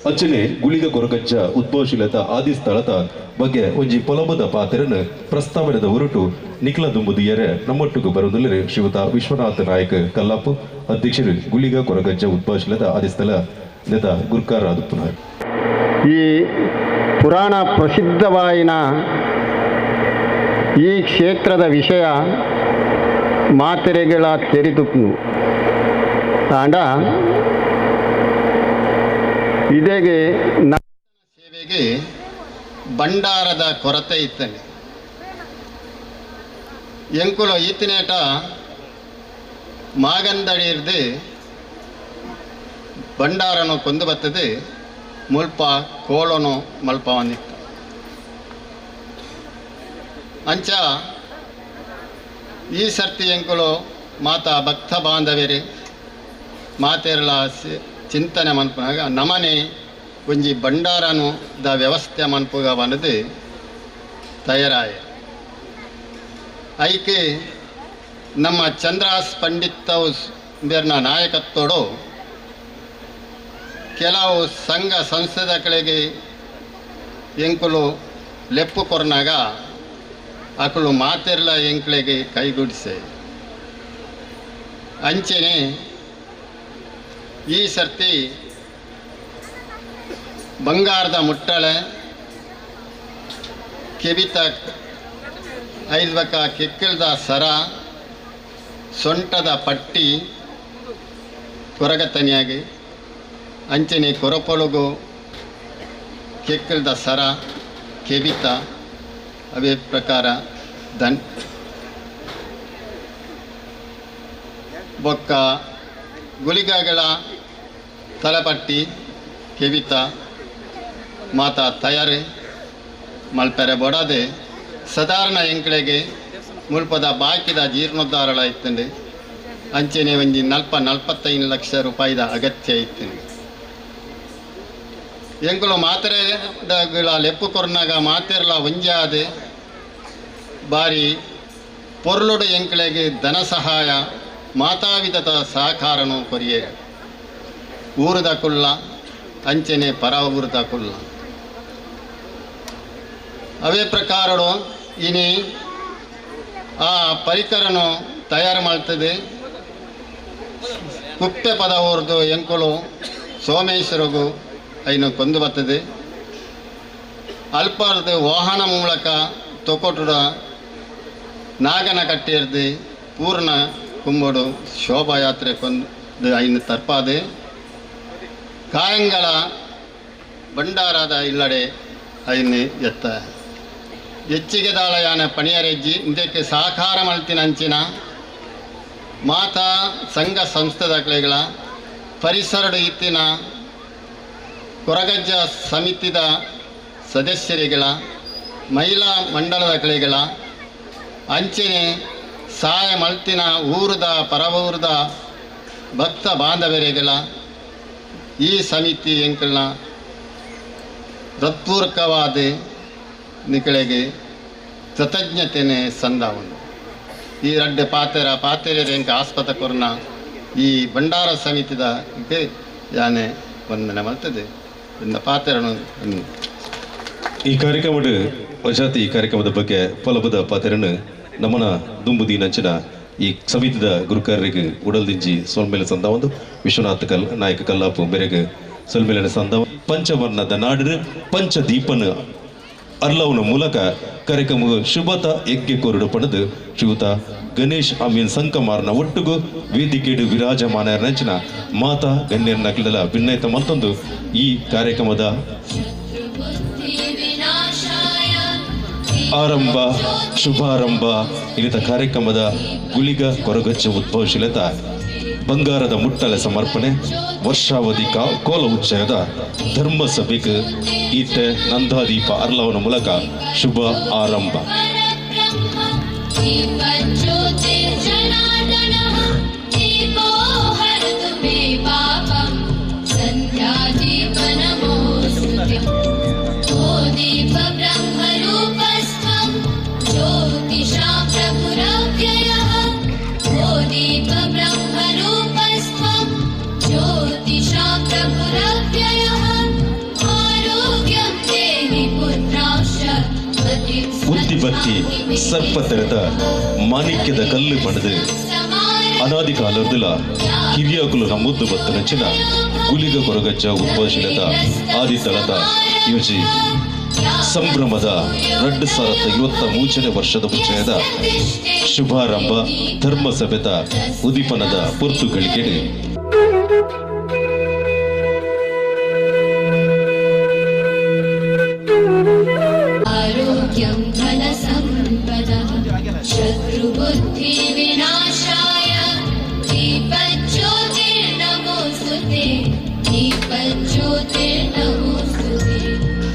ಅಚ್ಚನೆ ಗುಳಿಗ ಕೊರಕಚ್ಚ ಉದ್ಭವಶೀಲತ ಆದಿ ಸ್ಥಳದ ಬಗ್ಗೆ ಒಂಜಿ ಪೊಲಬದ ಪಾತ್ರನ ಪ್ರಸ್ತಾವನೆದ ಹೊರಟು ನಿಖಲ ದುಂಬುದು ಎರೆ ನಮ್ಮೊಟ್ಟಿಗೂ ಬರುವುದಿಲ್ಲರೆ ಶ್ರೀಯುತ ವಿಶ್ವನಾಥ ನಾಯಕ್ ಕಲ್ಲಾಪು ಅಧ್ಯಕ್ಷರು ಗುಳಿಗ ಕೊರಗಜ್ಜ ಉದ್ಭವಶೀಲತ ಆದಿಸ್ಥಳ ನೆತ ಗುರ್ಕಾರ ಪುನಃ. ಈ ಪುರಾಣ ಪ್ರಸಿದ್ಧವಾಯಿನ ಈ ಕ್ಷೇತ್ರದ ವಿಷಯ ಮಾತೆರೆಗಳ ತೆರಿದುಪ್ನು ತಾಂಡ ಇದೆಗೆ ಸೇವೆಗೆ ಭಂಡಾರದ ಕೊರತೆ ಇತ್ತನೆ ಎಂಕುಲು ಈತಿನೇಟ ಮಾಗಂದಡಿರ್ದು ಭಂಡಾರನು ಕೊಂದು ಬತ್ತದೆ ಮುಲ್ಪ ಕೋಳನು ಮಲ್ಪವನ್ನಿತ್ತು ಅಂಚ ಈ ಸರ್ತಿ ಎಂಕುಲು ಮಾತಾ ಭಕ್ತ ಬಾಂಧವೇರಿ ಮಾತೆರಳ ಚಿಂತನೆ ಮನ್ಪುನಾಗ ನಮನೆ ಒಂಜಿ ಭಂಡಾರನು the ವ್ಯವಸ್ಥೆ ಮನ್ಪುಗ ಬಂದದು ತಯಾರಾಯ ಐಕೆ ನಮ್ಮ ಚಂದ್ರಾಸ್ ಪಂಡಿತ್ ಬೇರ್ನ ನಾಯಕತ್ವಡು ಕೆಲವು ಸಂಘ ಸಂಸ್ಥೆದ ಕಡೆಗೆ ಎಂಕುಲು ಲೆಪ್ಪು ಕೊರ್ನಾಗ ಅಕುಲು ಮಾತೆರ್ಲ ಎಂಕ್ಲೆಗೆ ಕೈಗೂಡಿಸೆ ಅಂಚೆನೆ ಈ ಸರ್ತಿ ಬಂಗಾರದ ಮುಟ್ಟಳೆ ಕೆಬಿತ ಐದ್ಬಕ ಕೆಕ್ಕಲ್ದ ಸರ ಸೊಂಟದ ಪಟ್ಟಿ ಕೊರಗತನಿಯಾಗಿ ಅಂಚನೆ ಕೊರಪೊಲಗು ಕೆಕ್ಕಲ್ದ ಸರ ಕೆಬಿತ ಅವೇ ಪ್ರಕಾರ ದನ್ ಬೊಕ್ಕ ಗುಳಿಗಗಳ ತಲಪಟ್ಟಿ ಕೆಬಿತ ಮಾತಾ ತಯಾರಿ ಮಲ್ಪೆರೆ ಬೊಡದೆ ಸಾಧಾರಣ ಎಂಕಳೆಗೆ ಮುಲ್ಪದ ಬಾಕಿದ ಜೀರ್ಣೋದ್ಧಾರಳ ಇತ್ತಂಡೆ ಅಂಚನೆ ಒಂಜಿ 40-45 ಲಕ್ಷ ರೂಪಾಯಿದ ಅಗತ್ಯ ಇತ್ತಂಡೆ. ಎಂಕುಲು ಮಾತ್ರೆಗಳ ಲೆಪ್ಪು ಕೊರ್ನಾಗ ಮಾತೆರ್ಲ ಒಂಜಾದೆ ಬಾರಿ ಪೊರ್ಲುಡು ಎಂಕಳೆಗೆ ಧನ ಸಹಾಯ ಮಾತಾವಿಧದ ಸಹಕಾರನು ಕೊರಿಯೇ ಊರದ ಕುಲ್ಲ ಅಂಚನೆ ಪರ ಊರದ ಕುಲ್ಲ ಅವೇ ಪ್ರಕಾರಡು ಇನಿ ಆ ಪರಿಕರನು ತಯಾರು ಮಾಡ್ತದೆ. ಕುಪ್ಪೆ ಪದ ಊರ್ದು ಎಂಕುಲು ಸೋಮೇಶ್ವರಗು ಐನು ಕೊಂದು ಬರ್ತದೆ. ಅಲ್ಪರ್ದು ವಾಹನ ಮೂಲಕ ತೊಕೊಟುಡ ನಾಗನ ಕಟ್ಟಿರ್ದು ಪೂರ್ಣ ಕುಂಬಡು ಶೋಭಾಯಾತ್ರೆ ಕೊಂದು ಐನು ತರ್ಪಾದೆ ಕಾಯಂಗಳ ಭಂಡಾರದ ಇಲ್ಲಡೆ ಐನು ಎತ್ತ ಹೆಚ್ಚಿಗೆ ದಾಳಯಾನ ಪಣಿಯರೆಜ್ಜಿ ಇದಕ್ಕೆ ಸಹಕಾರ ಮಲ್ತಿನ ಅಂಚಿನ ಮಾತಾ ಸಂಘ ಸಂಸ್ಥೆದ ಪರಿಸರಡು ಇತ್ತಿನ ಕೊರಗಜ್ಜ ಸಮಿತಿದ ಸದಸ್ಯರಿಗಳ ಮಹಿಳಾ ಮಂಡಲದ ಕಳೆಗಳ ಅಂಚನೆ ಸಹಾಯ ಮಲ್ತಿನ ಊರದ ಪರವೂರದ ಭಕ್ತ ಬಾಂಧವರಿಗಳ ಈ ಸಮಿತಿ ಎಂಕಲ್ನ ಹೃತ್ಪೂರ್ವಕವಾದ ನಿಕಳೆಗೆ ಕೃತಜ್ಞತೆನೆ ಸಂದಾವನು. ಈ ರಡ್ಡೆ ಪಾತೆರ ಪಾತೆರೆಂಕ ಆಸ್ಪತ್ರೆ ಕೊರ್ನ ಈ ಭಂಡಾರ ಸಮಿತಿದ ಯಾನೆ ವಂದನೆ ಮಾಡ್ತದೆ ಪಾತೆರನು. ಈ ಕಾರ್ಯಕ್ರಮದ ವಜಾತಿ ಈ ಕಾರ್ಯಕ್ರಮದ ಬಗ್ಗೆ ಫಲಬದ ಪಾತೆರನು ನಮ್ಮನ ದುಂಬುದಿ ನಂಚಿನ ಈ ಸಮಿತಿದ ಗುರುಕಾರರಿಗೆ ಉಡಲ್ದಿಂಜಿ ಸೊಲ್ಮೇಲೆ ಸಂದ ಒಂದು ವಿಶ್ವನಾಥ್ ಕಲ್ ನಾಯಕ ಕಲ್ಲಾಪು ಮೇರೆಗೆ ಸೊಲ್ಮೇಲೆ ಸಂದ ಪಂಚವರ್ಣದ ನಾಡಿನ ಪಂಚದೀಪನ ಅರ್ಲವನ ಮೂಲಕ ಕಾರ್ಯಕ್ರಮ ಶುಭತ ಯಜ್ಞ ಕೋರಿಡು ಪಡೆದು ಶ್ರೀಯುತ ಗಣೇಶ್ ಅಮೀನ್ ಸಂಕಮಾರನ ಒಟ್ಟುಗು ವೇದಿಕೆಡು ವಿರಾಜಮಾನ ನಂಚಿನ ಮಾತಾ ಗಣ್ಯರ ನಕಲದ ಭಿನ್ನೈತ ಮತ್ತೊಂದು ಈ ಕಾರ್ಯಕ್ರಮದ ಆರಂಭ ಶುಭಾರಂಭ ಇಳಿತ ಕಾರ್ಯಕ್ರಮದ ಗುಳಿಗ ಕೊರಗಚ್ಚ ಉದ್ಭವಶೀಲತ ಬಂಗಾರದ ಮುಟ್ಟಲೆ ಸಮರ್ಪಣೆ ವರ್ಷಾವಧಿ ಕೋಲ ಉಚ್ಚಯದ ಧರ್ಮ ಸಭೆಗೆ ಈತೆ ನಂದಾದೀಪ ಅರ್ಲವನ ಮೂಲಕ ಶುಭ ಆರಂಭ. ಬತ್ತಿ ಸರ್ಪ ತೆರೆದ ಮಾಣಿಕ್ಯದ ಕಲ್ಲು ಪಡೆದು ಅನಾದಿ ಕಾಲರ್ದುಲ ಹಿರಿಯಕುಲು ನಮ್ಮುದ್ದು ಬತ್ತು ನಂಚಿನ ಗುಲಿಗ ಕೊರಗಜ್ಜ ಉದ್ಭವಶೀಲತ ಆದಿತಳದ ಯೋಜಿ ಸಂಭ್ರಮದ 2023ನೇ ವರ್ಷದ ಉಚ್ಚಯದ ಶುಭಾರಂಭ ಧರ್ಮ ಸಭೆತ ಉದೀಪನದ ಪೊರ್ತುಗಳಿಗೆ शत्रुबुद्धिविनाशाय दीपज्योतिर्नमोऽस्तुते दीपज्योतिर्नमोऽस्तुते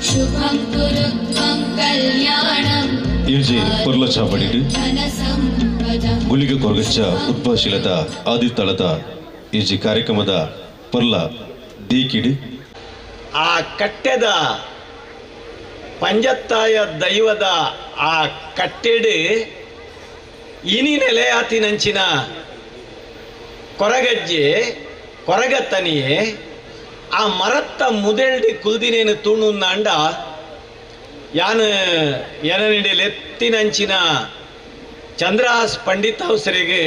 शुभं कुरु त्वं कल्याणं ಯುಜಿ ಪೊರ್ಲಚಾವಡಿಡು ಗುಳಿಗ ಕೊರಗಚ್ಚ ಉದ್ಭವಶೀಲತ ಆದಿತಳದ ಯುಜಿ ಕಾರ್ಯಕ್ರಮದ ಪೊರ್ಲ ದೀಕಿಡು ಆ ಕಟ್ಟೆದ ಪಂಜತ್ತಾಯ ದೈವದ ಆ ಕಟ್ಟೆಡು ಇನಿ ನೆಲೆಯಾತಿನಂಚಿನ ಕೊರಗಜ್ಜೆ ಕೊರಗತ್ತನಿಯೇ ಆ ಮರತ್ತ ಮುದೆಲ್ಡಿ ಕುಲ್ದಿನೇನು ತೂಣುಂದಾಂಡ ಯಾನು ಎನನಿಡೆಲೆತ್ತಿನಂಚಿನ ಚಂದ್ರಹಾಸ್ ಪಂಡಿತ ಅವಸರಿಗೆ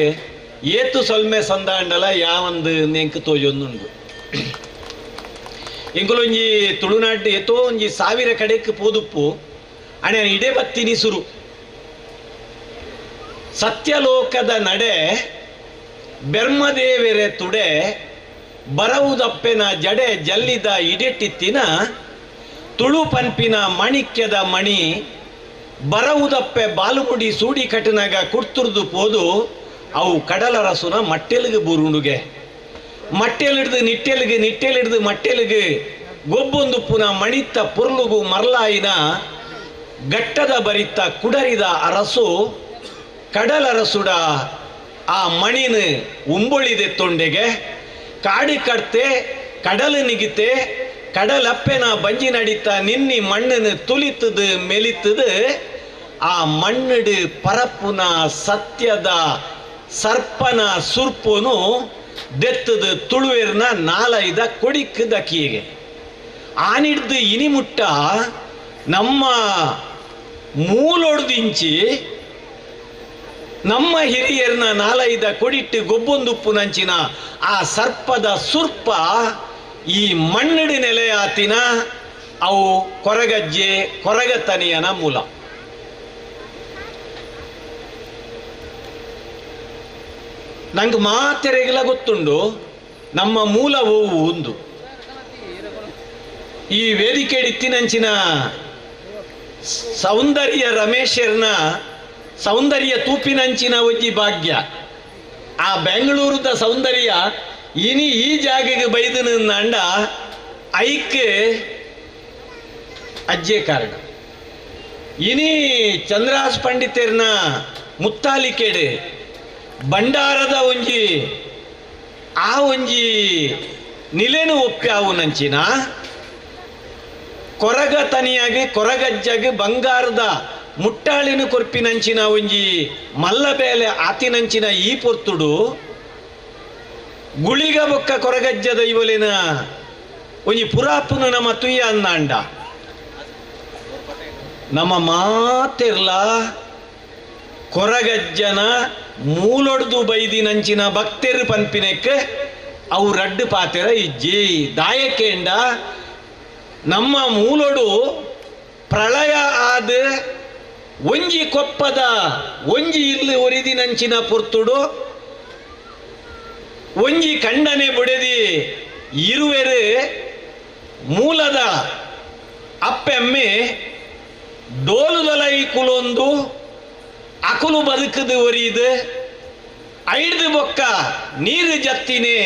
ಏತು ಸೊಲ್ಮೆ ಸಂದಾಂಡಲ ಯಾವೊಂದು ನೆಂಕು ತೋಜೊಂದುಂಡು. ಎಂಕುಲೊಂಜಿ ತುಳುನಾಡು ಎತ್ತೋ ಒಂಜಿ ಸಾವಿರ ಕಡೆಕ್ ಪೋದುಪ್ಪು ಅಣೆ ಇಡೇ ಬತ್ತಿನಿ ಸುರು ಸತ್ಯಲೋಕದ ನಡೆ ಬೆರ್ಮದೇವೆರೆ ತುಡೆ ಬರವುದಪ್ಪೆನ ಜಡೆ ಜಲ್ಲಿದ ಇಡೆಟ್ಟಿತ್ತಿನ ತುಳು ಪನ್ಪಿನ ಮಾಣಿಕ್ಯದ ಮಣಿ ಬರವುದಪ್ಪೆ ಬಾಲುಮುಡಿ ಸೂಡಿ ಕಟನಾಗ ಕುಡ್ತುರ್ದು ಪೋದು ಅವು ಕಡಲರಸುನ ಮಟ್ಟೆಲುಗು ಬೂರುಂಡುಗೆ ಮಟ್ಟೆಲಿಡ್ದು ನಿಟ್ಟೆಲಿಗೆ ನಿಟ್ಟೆಲಿಡ್ದು ಮಟ್ಟೆಲಿಗೆ ಗೊಬ್ಬೊಂದು ಪುನ ಮಣಿತ್ತ ಪೊರ್ಲುಗು ಮರ್ಲಾಯಿನ ಗಟ್ಟದ ಬರಿತ್ತ ಕುಡರಿದ ಅರಸು ಕಡಲರಸುಡ ಆ ಮಣಿನ ಉಂಬೊಳಿದೆ ತೊಂಡೆಗೆ ಕಾಡಿ ಕಡ್ತೆ ಕಡಲು ನಿಗಿತೆ ಕಡಲಪ್ಪೆನ ಬಂಜಿ ನಡಿತ ನಿನ್ನಿ ಮಣ್ಣನ್ನು ತುಲಿತದು ಮೆಲಿತದು ಆ ಮಣ್ಣಡು ಪರಪ್ಪುನ ಸತ್ಯದ ಸರ್ಪನ ಸುರ್ಪುನು ದೆತ್ತದು ತುಳುವೆರ್ನ ನಾಲೈದ ಕೊಡಿಕ್ ದಕ್ಕಿಗೆ ಆನಿಡ್ದು ಇನಿಮುಟ್ಟ ನಮ್ಮ ಮೂಲೊಡ್ದಿಂಚಿ ನಮ್ಮ ಹಿರಿಯರ್ನ ನಾಲೈದ ಕೊಡಿಟ್ಟು ಗೊಬ್ಬೊಂದುಪ್ಪು ನಂಚಿನ ಆ ಸರ್ಪದ ಸುರ್ಪ ಈ ಮಣ್ಣಿಡು ನೆಲೆಯಾತಿನ ಅವು ಕೊರಗಜ್ಜೆ ಕೊರಗತನಿಯನ ಮೂಲ. ನಂಗೆ ಮಾತೆರೆಗೆಲ್ಲ ಗೊತ್ತುಂಡು ನಮ್ಮ ಮೂಲ ಓವು ಒಂದು. ಈ ವೇದಿಕೆ ಇತ್ತಿನಂಚಿನ ಸೌಂದರ್ಯ ರಮೇಶರ್ನ ಸೌಂದರ್ಯ ತೂಪಿನಂಚಿನ ಒಂಜಿ ಭಾಗ್ಯ. ಆ ಬೆಂಗಳೂರದ ಸೌಂದರ್ಯ ಇನಿ ಈ ಜಾಗೆಗೆ ಬೈದು ಅಂಡ ಐಕ್ ಅಜ್ಜೆ ಕಾರಣ. ಇನಿ ಚಂದ್ರಾಸ್ ಪಂಡಿತರ್ನ ಮುತ್ತಾಲಿಕೆಡೆ ಭಂಡಾರದ ಒಂಜಿ ಆ ಒಂಜಿ ನಿಲೆನು ಒಪ್ಪ್ಯಾವು ನಂಚಿನ ಕೊರಗ ತನಿಯಾಗಿ ಕೊರಗಜ್ಜಾಗಿ ಬಂಗಾರದ ಮುಟ್ಟಾಳಿನ ಕೊರ್ಪಿನಂಚಿನ ಒಂಜಿ ಮಲ್ಲ ಬೇಲೆ ಆತಿನಂಚಿನ ಈ ಪೊರ್ತುಡು ಗುಳಿಗ ಬೊಕ್ಕ ಕೊರಗಜ್ಜದ ಇವಲಿನ ಒಂಜಿ ಪುರಾಪುನು ನಮ್ಮ ತುಯ್ಯ ಅಂದಾಂಡ ನಮ್ಮ ಮಾತಿರ್ಲ ಕೊರಗಜ್ಜನ ಮೂಲೊಡ್ದು ಬೈದಿನಂಚಿನ ಭಕ್ತರು ಪನ್ಪಿನಕ್ಕೆ ಅವು ರಡ್ಡು ಪಾತೆರ ಇಜ್ಜಿ ದಾಯಕೇಂಡ ನಮ್ಮ ಮೂಲೊಡು ಪ್ರಳಯ ಆದ ಒಂಜಿ ಕೊಪ್ಪದ ಒಂಜಿ ಇಲ್ಲಿ ಒರಿದಿನಂಚಿನ ಪೊರ್ತುಡು ಒಂಜಿ ಕಂಡನೆ ಬುಡೆದಿ ಇರುವೆರು ಮೂಲದ ಅಪ್ಪೆಮ್ಮೆ ಡೋಲುದಲೈ ಕುಲೊಂದು ಅಕುಲು ಬದುಕದು ಒರಿದು ಐದು ಬೊಕ್ಕ ನೀರು ಜತ್ತಿನೇ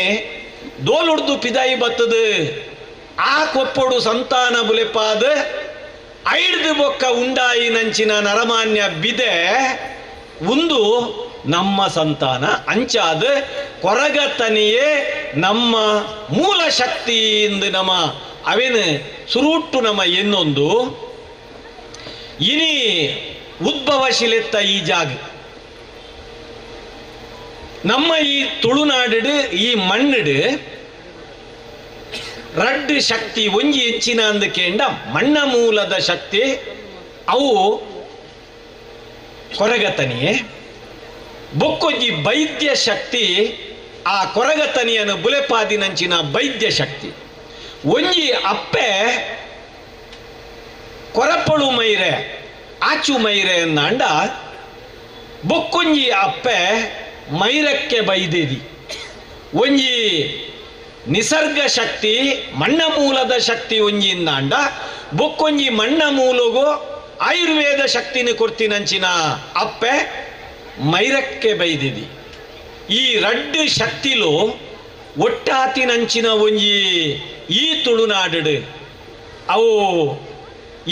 ದೋಲುಡ್ದು ಪಿದಾಯಿ ಬತ್ತದು ಆ ಕೊಪ್ಪಡು ಸಂತಾನ ಬುಲೆಪಾದ ಐಡ್ದು ಬೊಕ್ಕ ಉಂಡಾಯಿ ನಂಚಿನ ನರಮಾನ್ಯ ಬಿದೆ ಒಂದು ನಮ್ಮ ಸಂತಾನ ಅಂಚಾದ ಕೊರಗತನಿಯೇ ನಮ್ಮ ಮೂಲ ಶಕ್ತಿ ಎಂದು ನಮ್ಮ ಅವೇನು ಸುರುಟ್ಟು ನಮ್ಮ ಎನ್ನೊಂದು ಇನಿ ಉದ್ಭವ ಶಿಲೆತ್ತ ಈ ಜಾಗ ನಮ್ಮ ಈ ತುಳುನಾಡು ಈ ಮಣ್ಣು ರಡ್ಡು ಶಕ್ತಿ ಒಂಜಿ ಹೆಚ್ಚಿನ ಅಂದಕೇಂಡ ಮಣ್ಣ ಮೂಲದ ಶಕ್ತಿ ಅವು ಕೊರಗತನಿಯೇ ಬೊಕ್ಕೊಂಜಿ ವೈದ್ಯ ಶಕ್ತಿ ಆ ಕೊರಗತನಿಯನ್ನು ಬುಲೆಪಾದಿನಂಚಿನ ವೈದ್ಯ ಶಕ್ತಿ ಒಂಜಿ ಅಪ್ಪೆ ಕೊರಪಳು ಮೈರೆ ಆಚು ಮೈರೆ ಅಂದಾಂಡ ಬೊಕ್ಕೊಂಜಿ ಅಪ್ಪೆ ಮೈರಕ್ಕೆ ಬೈದೇದಿ ಒಂಜಿ ನಿಸರ್ಗ ಶಕ್ತಿ ಮಣ್ಣ ಮೂಲದ ಶಕ್ತಿ ಒಂಜಿಂದಾಂಡ ಬೊಕ್ಕೊಂಜಿ ಮಣ್ಣ ಮೂಲಗು ಆಯುರ್ವೇದ ಶಕ್ತಿನ ಕೊಡ್ತಿನಂಚಿನ ಅಪ್ಪೆ ಮೈರಕ್ಕೆ ಬೈದಿದಿ ಈ ರಡ್ಡು ಶಕ್ತಿಲು ಒಟ್ಟಾತಿನಂಚಿನ ಒಂಜಿ ಈ ತುಳುನಾಡು ಅವು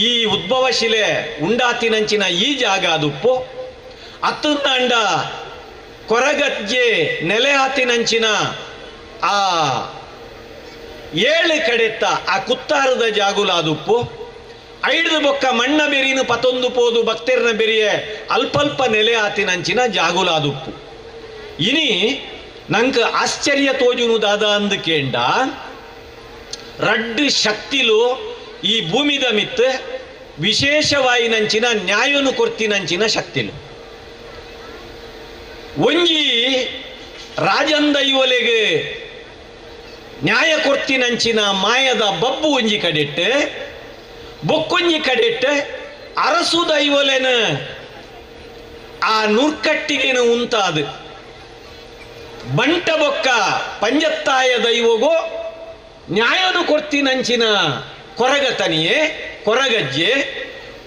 ಈ ಉದ್ಭವ ಶಿಲೆ ಉಂಡಾತಿನಂಚಿನ ಈ ಜಾಗ ಅದುಪ್ಪು ಅತ್ತಂದಾಂಡ ಕೊರಗಜ್ಜೆ ನೆಲೆ ಆತಿನಂಚಿನ ಆ ಏಳು ಕಡೆತ್ತ ಆ ಕುತ್ತಾರದ ಜಾಗುಲ ಅದುಪ್ಪು ಐದು ಬೊಕ್ಕ ಮಣ್ಣ ಬೆರಿನು ಪತೊಂದು ಪೋದು ಭಕ್ತರ್ನ ಬೆರಿಯೆ ಅಲ್ಪಲ್ಪ ನೆಲೆ ಆತಿನಂಚಿನ ಜಾಗುಲ ಅದುಪ್ಪು ಇನಿ ನಂಗೆ ಆಶ್ಚರ್ಯ ತೋಜುನು ದಾದ ಅಂದಕೇಂಡ ರಡ್ಡು ಶಕ್ತಿಲು ಈ ಭೂಮಿದ ಮಿತ್ ವಿಶೇಷವಾಯಿನಂಚಿನ ನ್ಯಾಯನು ಕೊರ್ತಿನಂಚಿನ ಶಕ್ತಿಲು ಒಂಜಿ ರಾಜಂದೈವಲೆಗೆ ನ್ಯಾಯ ಕೊರ್ತಿನಂಚಿನ ಮಾಯದ ಬಬ್ಬು ಒಂಜಿ ಕಡೆಟ್ಟು ಬೊಕ್ಕೊಂಜಿ ಕಡೆಟ್ಟು ಅರಸು ದೈವಲೆನ ಆ ನೂರ್ಕಟ್ಟಿಗೇನು ಉಂತಾದು ಬಂಟ ಬೊಕ್ಕ ಪಂಜತ್ತಾಯ ದೈವಗೋ ನ್ಯಾಯನು ಕೊರ್ತಿನಂಚಿನ ಕೊರಗತನಿಯೇ ಕೊರಗಜ್ಜೆ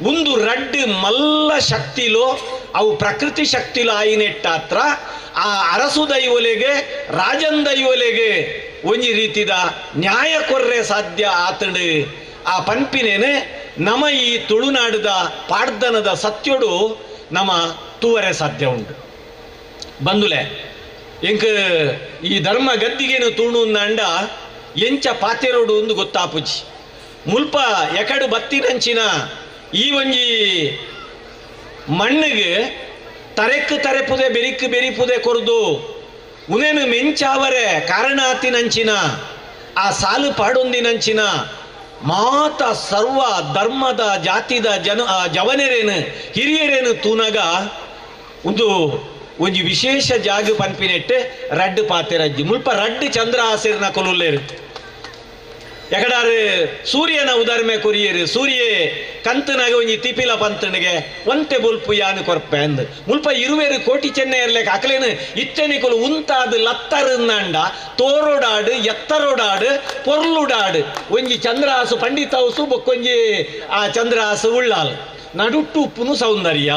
ಒಂದು ರಡ್ಡು ಮಲ್ಲ ಶಕ್ತಿಲೋ ಅವು ಪ್ರಕೃತಿ ಶಕ್ತಿಲೋ ಆಯಿನೆಟ್ಟಾತ್ರ ಆ ಅರಸು ದೈವಲೆಗೆ ರಾಜನ್ ದೈವಲೆಗೆ ಒಂಜಿ ರೀತಿದ ನ್ಯಾಯ ಕೊರ್ರೆ ಸಾಧ್ಯ ಆತಂಡು ಆ ಪನ್ಪಿನೇನೆ ನಮ ಈ ತುಳುನಾಡದ ಪಾಡ್ದನದ ಸತ್ಯಡು ನಮ ತೂವರೆ ಸಾಧ್ಯ ಉಂಟು. ಬಂದುಲೆ ಎಂಕ್ ಈ ಧರ್ಮ ಗದ್ದಿಗೇನು ತೂಣು ಅಂಡ ಎಂಚ ಪಾತೆರೋಡು ಒಂದು ಗೊತ್ತಾಪುಜಿ. ಮುಲ್ಪ ಎಕಡು ಬತ್ತಿನಂಚಿನ ಈ ಒಂಜಿ ಮಣ್ಣಿಗೆ ತರೆಕ್ ತರೆಪುದೆ ಬೆರಿಕ್ ಬೆರಿಪುದೆ ಕೊರ್ದು ಉನೇನು ಮೆಂಚಾವರೆ ಕಾರಣಾತಿನಂಚಿನ ಆ ಸಾಲು ಪಾಡೊಂದಿನಂಚಿನ ಮಾತ ಸರ್ವ ಧರ್ಮದ ಜಾತಿದ ಜನ ಜವನರೇನು ಹಿರಿಯರೇನು ತೂನಗ ಒಂದು ಒಂಜಿ ವಿಶೇಷ ಜಾಗ ಪನ್ಪಿನೆಟ್ಟು ರಡ್ಡು ಪಾತೆರಜ್ಜಿ ಮುಲ್ಪ ರಡ್ಡು ಚಂದ್ರ ಆಸೆರ್ನ ಕೊಲುಲ್ಲೇರು. ಎಕಡಾರು ಸೂರ್ಯನ ಉದಾರ್ಮೆ ಕೊರಿಯರು ಸೂರ್ಯೆ ಕಂತನಾಗ ಒಂಜಿ ತಿಪಿಲ ಪಂತನಿಗೆ ಒಂತೆ ಬೊಲ್ಪು ಯಾನು ಕೊರ್ಪೆ ಅಂದ್ ಮುಲ್ಪ ಇರುವೇರು ಕೋಟಿ ಚೆನ್ನೆ ಇರ್ಲೇಕ ಅಕಲೇನು ಇತ್ತನಿಕೊಲು ಉಂತಾದು ಲತ್ತರುಂದಾಂಡ ತೋರೋಡಾಡು ಎತ್ತರೋಡಾಡು ಪೊರ್ಲುಡಾಡು ಒಂಜಿ ಚಂದ್ರಹಾಸು ಪಂಡಿತ ಹೌಸು ಬೊಕ್ಕೊಂಜಿ ಆ ಚಂದ್ರಹಾಸು ಉಳ್ಳಾಲು ನಡುಟ್ಟು ಉಪ್ಪುನು ಸೌಂದರ್ಯ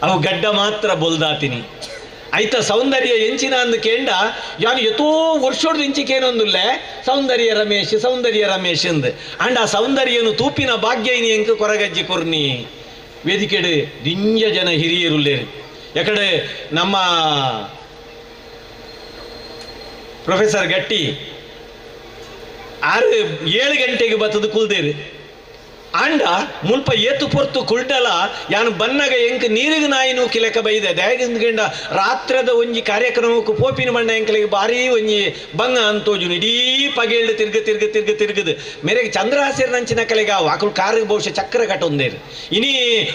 ಅವು ಗಡ್ಡ ಮಾತ್ರ ಬೊಲ್ದಾತಿನಿ ಐತ ಸೌಂದರ್ಯ ಎಂಚಿನ ಅಂದು ಕೇಂಡ ಯಾನು ಎತೋ ವರ್ಷೋಡ್ದು ಇಂಚಿಕೇನೊಂದುಲ್ಲೆ ಸೌಂದರ್ಯ ರಮೇಶ್ ಸೌಂದರ್ಯ ರಮೇಶ್ ಅಂದು ಅಂಡ್ ಆ ಸೌಂದರ್ಯನು ತೂಪಿನ ಭಾಗ್ಯ ಇನಿ ಎಂಕ್ ಕೊರಗಜ್ಜಿ ಕೊರ್ನಿ ವೇದಿಕೆಡು ದಿಂಜ ಜನ ಹಿರಿಯರುಲ್ಲೇರು. ಯಾಕಡೆ ನಮ್ಮ ಪ್ರೊಫೆಸರ್ ಗಟ್ಟಿ 6 7 ಗಂಟೆಗೆ ಬತ್ತದು ಕುಲ್ದೇರು ಅಂಡ ಮುಲ್ಪ ಏತು ಪೊರ್ತು ಕುಲ್ಟಲ ಯಾನು ಬನ್ನಗ ಎಂಕ್ ನೀರಿಗೆ ನಾಯಿ ನೂಕಿ ಲೆಕ್ಕ ಬೈದೆ ದಾಯಗಂಡ ರಾತ್ರದ ಒಂಜಿ ಕಾರ್ಯಕ್ರಮಕ್ಕೆ ಪೋಪಿನ ಬಣ್ಣ ಎಂಕಲಿಗೆ ಭಾರಿ ಒಂಜಿ ಬಂಗ ಅಂತೋಜುನು ಇಡೀ ಪಗೇಳ್ದು ತಿರ್ಗ ತಿರ್ಗ ತಿರ್ಗ ತಿರ್ಗದು ಮೇರೆಗೆ ಚಂದ್ರಹಾಸಿರ ನಂಚಿನ ಕಲೆಗೆ ಅಕುಲು ಕಾರಿಗೆ ಬಹುಶಃ ಚಕ್ರ ಕಟ್ಟೊಂದೇರು ಇನಿ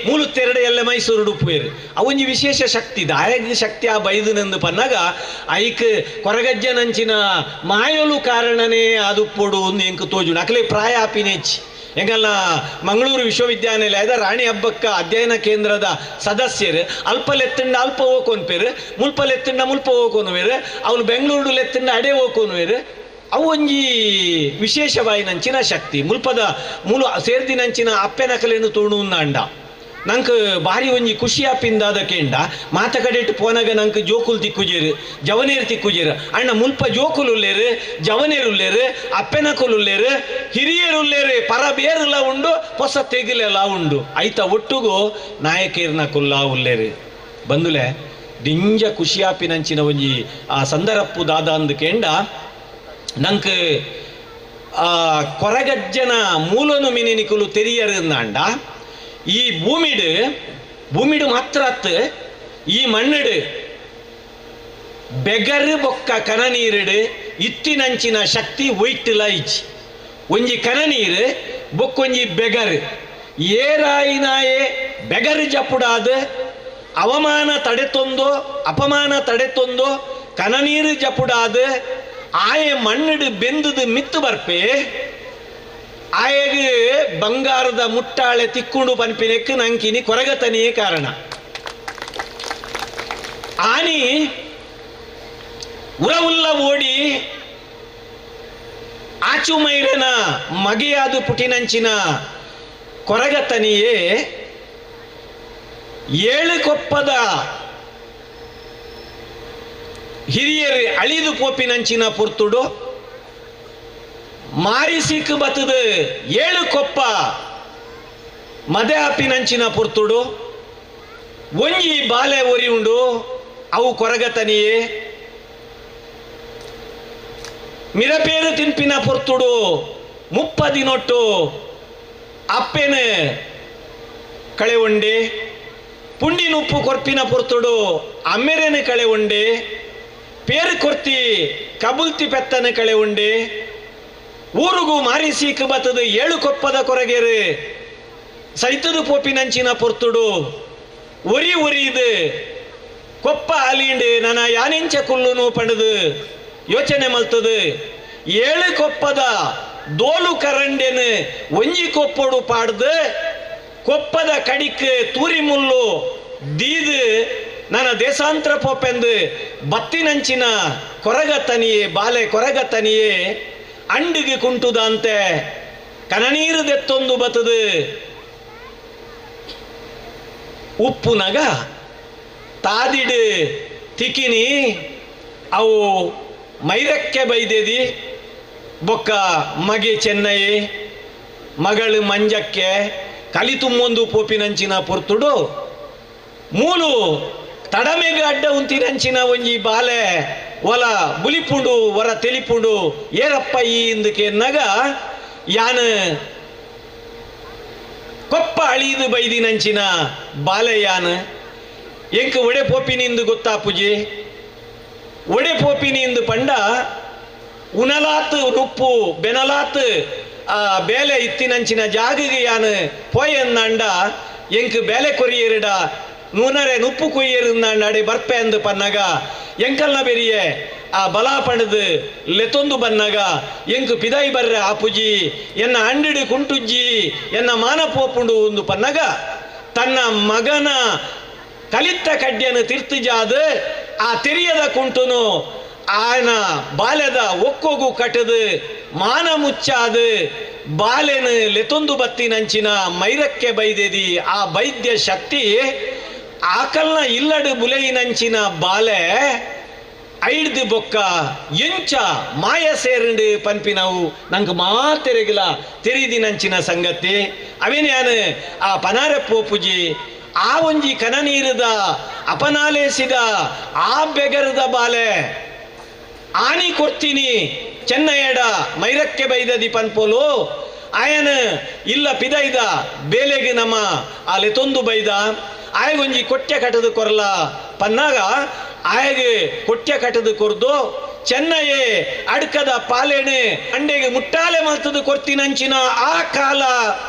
ಮೂಲುತ್ತೆರಡು ಎಲ್ಲ ಮೈಸೂರು ಉಡುಪುವೇರು ಅವೊಂಜಿ ವಿಶೇಷ ಶಕ್ತಿ ದಾಯಗ ಶಕ್ತಿ ಆ ಬೈದನೆಂದು ಪನ್ನಾಗ ಐಕ್ ಕೊರಗಜ್ಜ ನಂಚಿನ ಮಾಯಲು ಕಾರಣನೇ ಅದು ಪೊಡು ಒಂದು ಎಂಕ್ ತೋಜುನು ಅಕಲೆ ಪ್ರಾಯ ಆಪಿನೇಚಿ. ಎಂಗಲ್ಲ ಮಂಗಳೂರು ವಿಶ್ವವಿದ್ಯಾನಿಲಯದ ರಾಣಿ ಹಬ್ಬಕ್ಕ ಅಧ್ಯಯನ ಕೇಂದ್ರದ ಸದಸ್ಯರು ಅಲ್ಪಲೆತ್ತಂಡ ಅಲ್ಪ ಹೋಗ್ಕೊನ್ಪೇರು ಮುಲ್ಪಲೆತ್ತಂಡ ಮುಲ್ಪ ಹೋಗ್ಕೊನುವೇರು ಅವನು ಬೆಂಗಳೂರು ಲೆತ್ತಂಡ ಅಡೆ ಹೋಗ್ಕೊನುವೇರು ಅವು ಒಂಜಿ ವಿಶೇಷವಾಯಿನಂಚಿನ ಶಕ್ತಿ ಮುಲ್ಪದ ಮೂಲ ಸೇರ್ದಿನಂಚಿನ ಅಪ್ಪೆನಕಲೇನು ತೋಣು ಅಂಡ ನಂಗೆ ಭಾರಿ ಒಂಜಿ ಖುಷಿ ಆಪಿಂದಾದ ಕೇಂಡ ಮಾತ ಕಡೆಟ್ ಪೋನಾಗ ನಂಗೆ ಜೋಕುಲು ತಿಕ್ಕುಜೇರು ಜವನೇರು ತಿಕ್ಕುಜೇರು ಅಣ್ಣ ಮುಲ್ಪ ಜೋಕುಲು ಉಲ್ಲೇರು ಜವನೇರು ಉಲ್ಲೇರು ಅಪ್ಪೆನಕುಲು ಉಲ್ಲೇರು ಹಿರಿಯರು ಉಲ್ಲೇರು ಪರ ಬೇರುಲ ಉಂಡು ಹೊಸ ತೆಗಿಲೆಲ್ಲ ಉಂಡು ಐತ ಒಟ್ಟುಗು ನಾಯಕೇರ್ನ ಕುಲ್ಲ ಉಲ್ಲೇರು. ಬಂದುಲೆ ದಿಂಜ ಖುಷಿ ಆಪಿನಂಚಿನ ಒಂಜಿ ಆ ಸಂದರಪ್ಪು ದಾದ ಅಂದು ಕೇಂಡ ನಂಗೆ ಆ ಕೊರಗಜ್ಜನ ಮೂಲನು ಮಿನಿನಿಕುಲು ತೆರಿಯರು ಅಂಡ ಈ ಭೂಮಿಡು ಭೂಮಿಡು ಮಾತ್ರ ಅತ್ತು ಈ ಮಣ್ಣಿಡು ಬೆಗರು ಬೊಕ್ಕ ಕನನೀರುಡು ಇತ್ತಿನಂಚಿನ ಶಕ್ತಿ ಒಯ್ಟುಲ ಇಚ್ಚಿ ಒಂಜಿ ಕನನೀರು ಬೊಕ್ಕೊಂಜಿ ಬೆಗರು ಏರಾಯಿನಾಯೇ ಬೆಗರು ಜಪುಡಾದ ಅವಮಾನ ತಡೆತೊಂದು ಅಪಮಾನ ತಡೆತೊಂದು ಕನನೀರು ಜಪುಡಾದ ಆಯೆ ಮಣ್ಣಿಡು ಬೆಂದುದು ಮಿತ್ತು ಬರ್ಪೆ ಆಯೆಗೆ ಬಂಗಾರದ ಮುಟ್ಟಾಳೆ ತಿಕ್ಕೊಂಡು ಪನ್ಪಿನೆಕ್ ನಂಕಿನಿ ಕೊರಗತನಿಯೇ ಕಾರಣ. ಆನಿ ಉರವುಲ್ಲ ಓಡಿ ಆಚುಮೈರನ ಮಗೆಯಾದು ಪುಟಿನಂಚಿನ ಕೊರಗತನಿಯೇ ಏಳು ಕೊಪ್ಪದ ಹಿರಿಯರು ಅಳಿದು ಪೋಪಿನಂಚಿನ ಪುರ್ತುಡು ಮಾರಿಸಿಕ್ ಬತ್ತದು ಏಳು ಕೊಪ್ಪ ಮದೆ ಆಪಿನಂಚಿನ ಪುರ್ತುಡು ಒಂಜಿ ಬಾಲೆ ಒರಿ ಉಂಡು ಅವು ಕೊರಗತನಿಯೇ ಮಿರಪೇರು ತಿನ್ಪಿನ ಪುರ್ತುಡು ಮುಪ್ಪದಿನೊಟ್ಟು ಅಪ್ಪೆನ ಕಳೆ ಉಂಡೆ ಪುಂಡಿನುಪ್ಪು ಕೊರ್ಪಿನ ಪುರ್ತುಡು ಅಮ್ಮೆರೆನ ಕಳೆ ಉಂಡೆ ಪೇರು ಕೊರ್ತಿ ಕಬುಲ್ತಿ ಪೆತ್ತನ ಕಳೆ ಉಂಡೆ ಊರುಗು ಮಾರಿಸೀಕ್ ಬತ್ತದು ಏಳು ಕೊಪ್ಪದ ಕೊರಗೇರು ಸೈತದು ಪೋಪಿನಂಚಿನ ಪೊರ್ತುಡು ಒರಿ ಒರಿದು ಕೊಪ್ಪ ಅಲಿಂಡು ನನ್ನ ಯಾನೆಂಚ ಕುಲ್ಲುನು ಪಂಡದು ಯೋಚನೆ ಮಲ್ತದು ಏಳು ಕೊಪ್ಪದ ದೋಲು ಕರಂಡೆನು ಒಂಜಿ ಕೊಪ್ಪೊಡು ಪಾಡ್ದು ಕೊಪ್ಪದ ಕಡಿಕ್ ತೂರಿ ಮುಲ್ಲು ದೀದು ನನ್ನ ದೇಶಾಂತರ ಪೋಪೆಂದು ಬತ್ತಿನಂಚಿನ ಕೊರಗತನಿಯೇ ಬಾಲೆ ಕೊರಗತನಿಯೇ ಅಂಡಿಗೆ ಕುಂಟುದಂತೆ ಕನನೀರು ದೆತ್ತೊಂದು ಬತದು ಉಪ್ಪುನಗ ತಾದಿಡು ತಿಕಿನಿ ಅವು ಮೈರಕ್ಕೆ ಬೈದೆದಿ ಬೊಕ್ಕ ಮಗೆ ಚೆನ್ನೈ ಮಗಳು ಮಂಜಕ್ಕೆ ಕಲಿ ತುಂಬೊಂದು ಪೋಪಿನಂಚಿನ ಪೊರ್ತುಡು ಮೂಲು ತಡಮೆಗೆ ಅಡ್ಡ ಉಂತಿನಂಚಿನ ಒಂಜಿ ಬಾಲೆ ಒಲ ಬುಲಿಪುಂಡು ಹೊರ ತೆಲಿಪುಂಡು ಏರಪ್ಪ ಈ ಇಂದಕ್ಕೆ ಯಾನು ಕೊಪ್ಪ ಅಳಿದು ಬೈದಿನಂಚಿನ ಬಾಲೆ ಯಾನು ಎಂಕ್ ಒಡೆ ಪೋಪಿನಿಂದು ಗೊತ್ತಾಪುಜಿ ಒಡೆ ಪೋಪಿನಿಂದು ಪಂಡ ಉನಲಾತ್ ನುಪ್ಪು ಬೆನಲಾತ್ ಆ ಬೇಲೆ ಇತ್ತಿನಂಚಿನ ಜಾಗಗೆ ಯಾನು ಪೋಯನ್ನಂಡ ಎಂಕ್ ಬೇಲೆ ಕೊರಿಯೇರಿಡ ನೂನರೆ ನುಪ್ಪು ಕೊಯ್ಯೇರುಂದಾಂಡ ಅಡೆ ಬರ್ಪೆ ಅಂದು ಪನ್ನಗ ಎಂಕಲ್ನ ಬೆರಿಯೆ ಆ ಬಲ ಪಣದು ಲೆತೊಂದು ಬನ್ನಗ ಎಂಕ್ ಪಿದಾಯಿ ಬರ್ರೆ ಆಪುಜಿ ಎನ್ನ ಅಂಡಿಡು ಕುಂಟುಜ್ಜಿ ಎನ್ನ ಮಾನ ಪೋಪುಂಡು ಒಂದು ಪನ್ನಗ ತನ್ನ ಮಗನ ಕಲಿತ್ತ ಕಡ್ಡಿಯನ್ನು ತಿರ್ತುಜಾದ ಆ ತೆರಿಯದ ಕುಂಟುನು ಆಯನ ಬಾಲ್ಯದ ಒಕ್ಕೋಗು ಕಟದು ಮಾನ ಮುಚ್ಚಾದ ಬಾಲೆನು ಲೆತೊಂದು ಬತ್ತಿನಂಚಿನ ಮೈರಕ್ಕೆ ಬೈದೆದಿ ಆ ಬೈದ್ಯ ಶಕ್ತಿ ಆಕಲ್ನ ಇಲ್ಲಡು ಬುಲೆಯಿನಂಚಿನ ಬಾಲೆ ಐಡ್ದು ಬೊಕ್ಕ ಎಂಚ ಮಾಯ ಸೇರಂಡು ಪನ್ಪಿನವು ನಂಗೆ ಮಾತೆರೆಗಿಲ ತೆರಿದಿನಂಚಿನ ಸಂಗತಿ ಅವೇನ್ಯಾನು ಆ ಪನಾರೆ ಪೋಪುಜಿ ಆ ಒಂಜಿ ಕನನೀರದ ಅಪನಾಲೇಸಿದ ಆ ಬೆಗರದ ಬಾಲೆ ಆನಿ ಕೊಡ್ತೀನಿ ಚೆನ್ನಯ್ಯಡ ಮೈರಕ್ಕೆ ಬೈದದಿ ಪನ್ಪೋಲು ಆಯನ ಇಲ್ಲ ಪಿದೈದ ಬೇಲೆಗೆ ನಮ್ಮ ಆ ಲೆತೊಂದು ಬೈದ ಆಯಗೊಂಜಿ ಕೊಟ್ಟೆ ಕಟ್ಟದು ಕೊರಲ ಪನ್ನಾಗ ಆಯಗೆ ಕೊಟ್ಟೆ ಕಟ್ಟದು ಕೊರ್ದು ಚೆನ್ನಯ್ಯೆ ಅಡ್ಕದ ಪಾಲೇಣೆ ಅಂಡೆಗೆ ಮುಟ್ಟಾಲೆ ಮಲ್ತದು ಕೊರ್ತಿನಂಚಿನ ಆ ಕಾಲ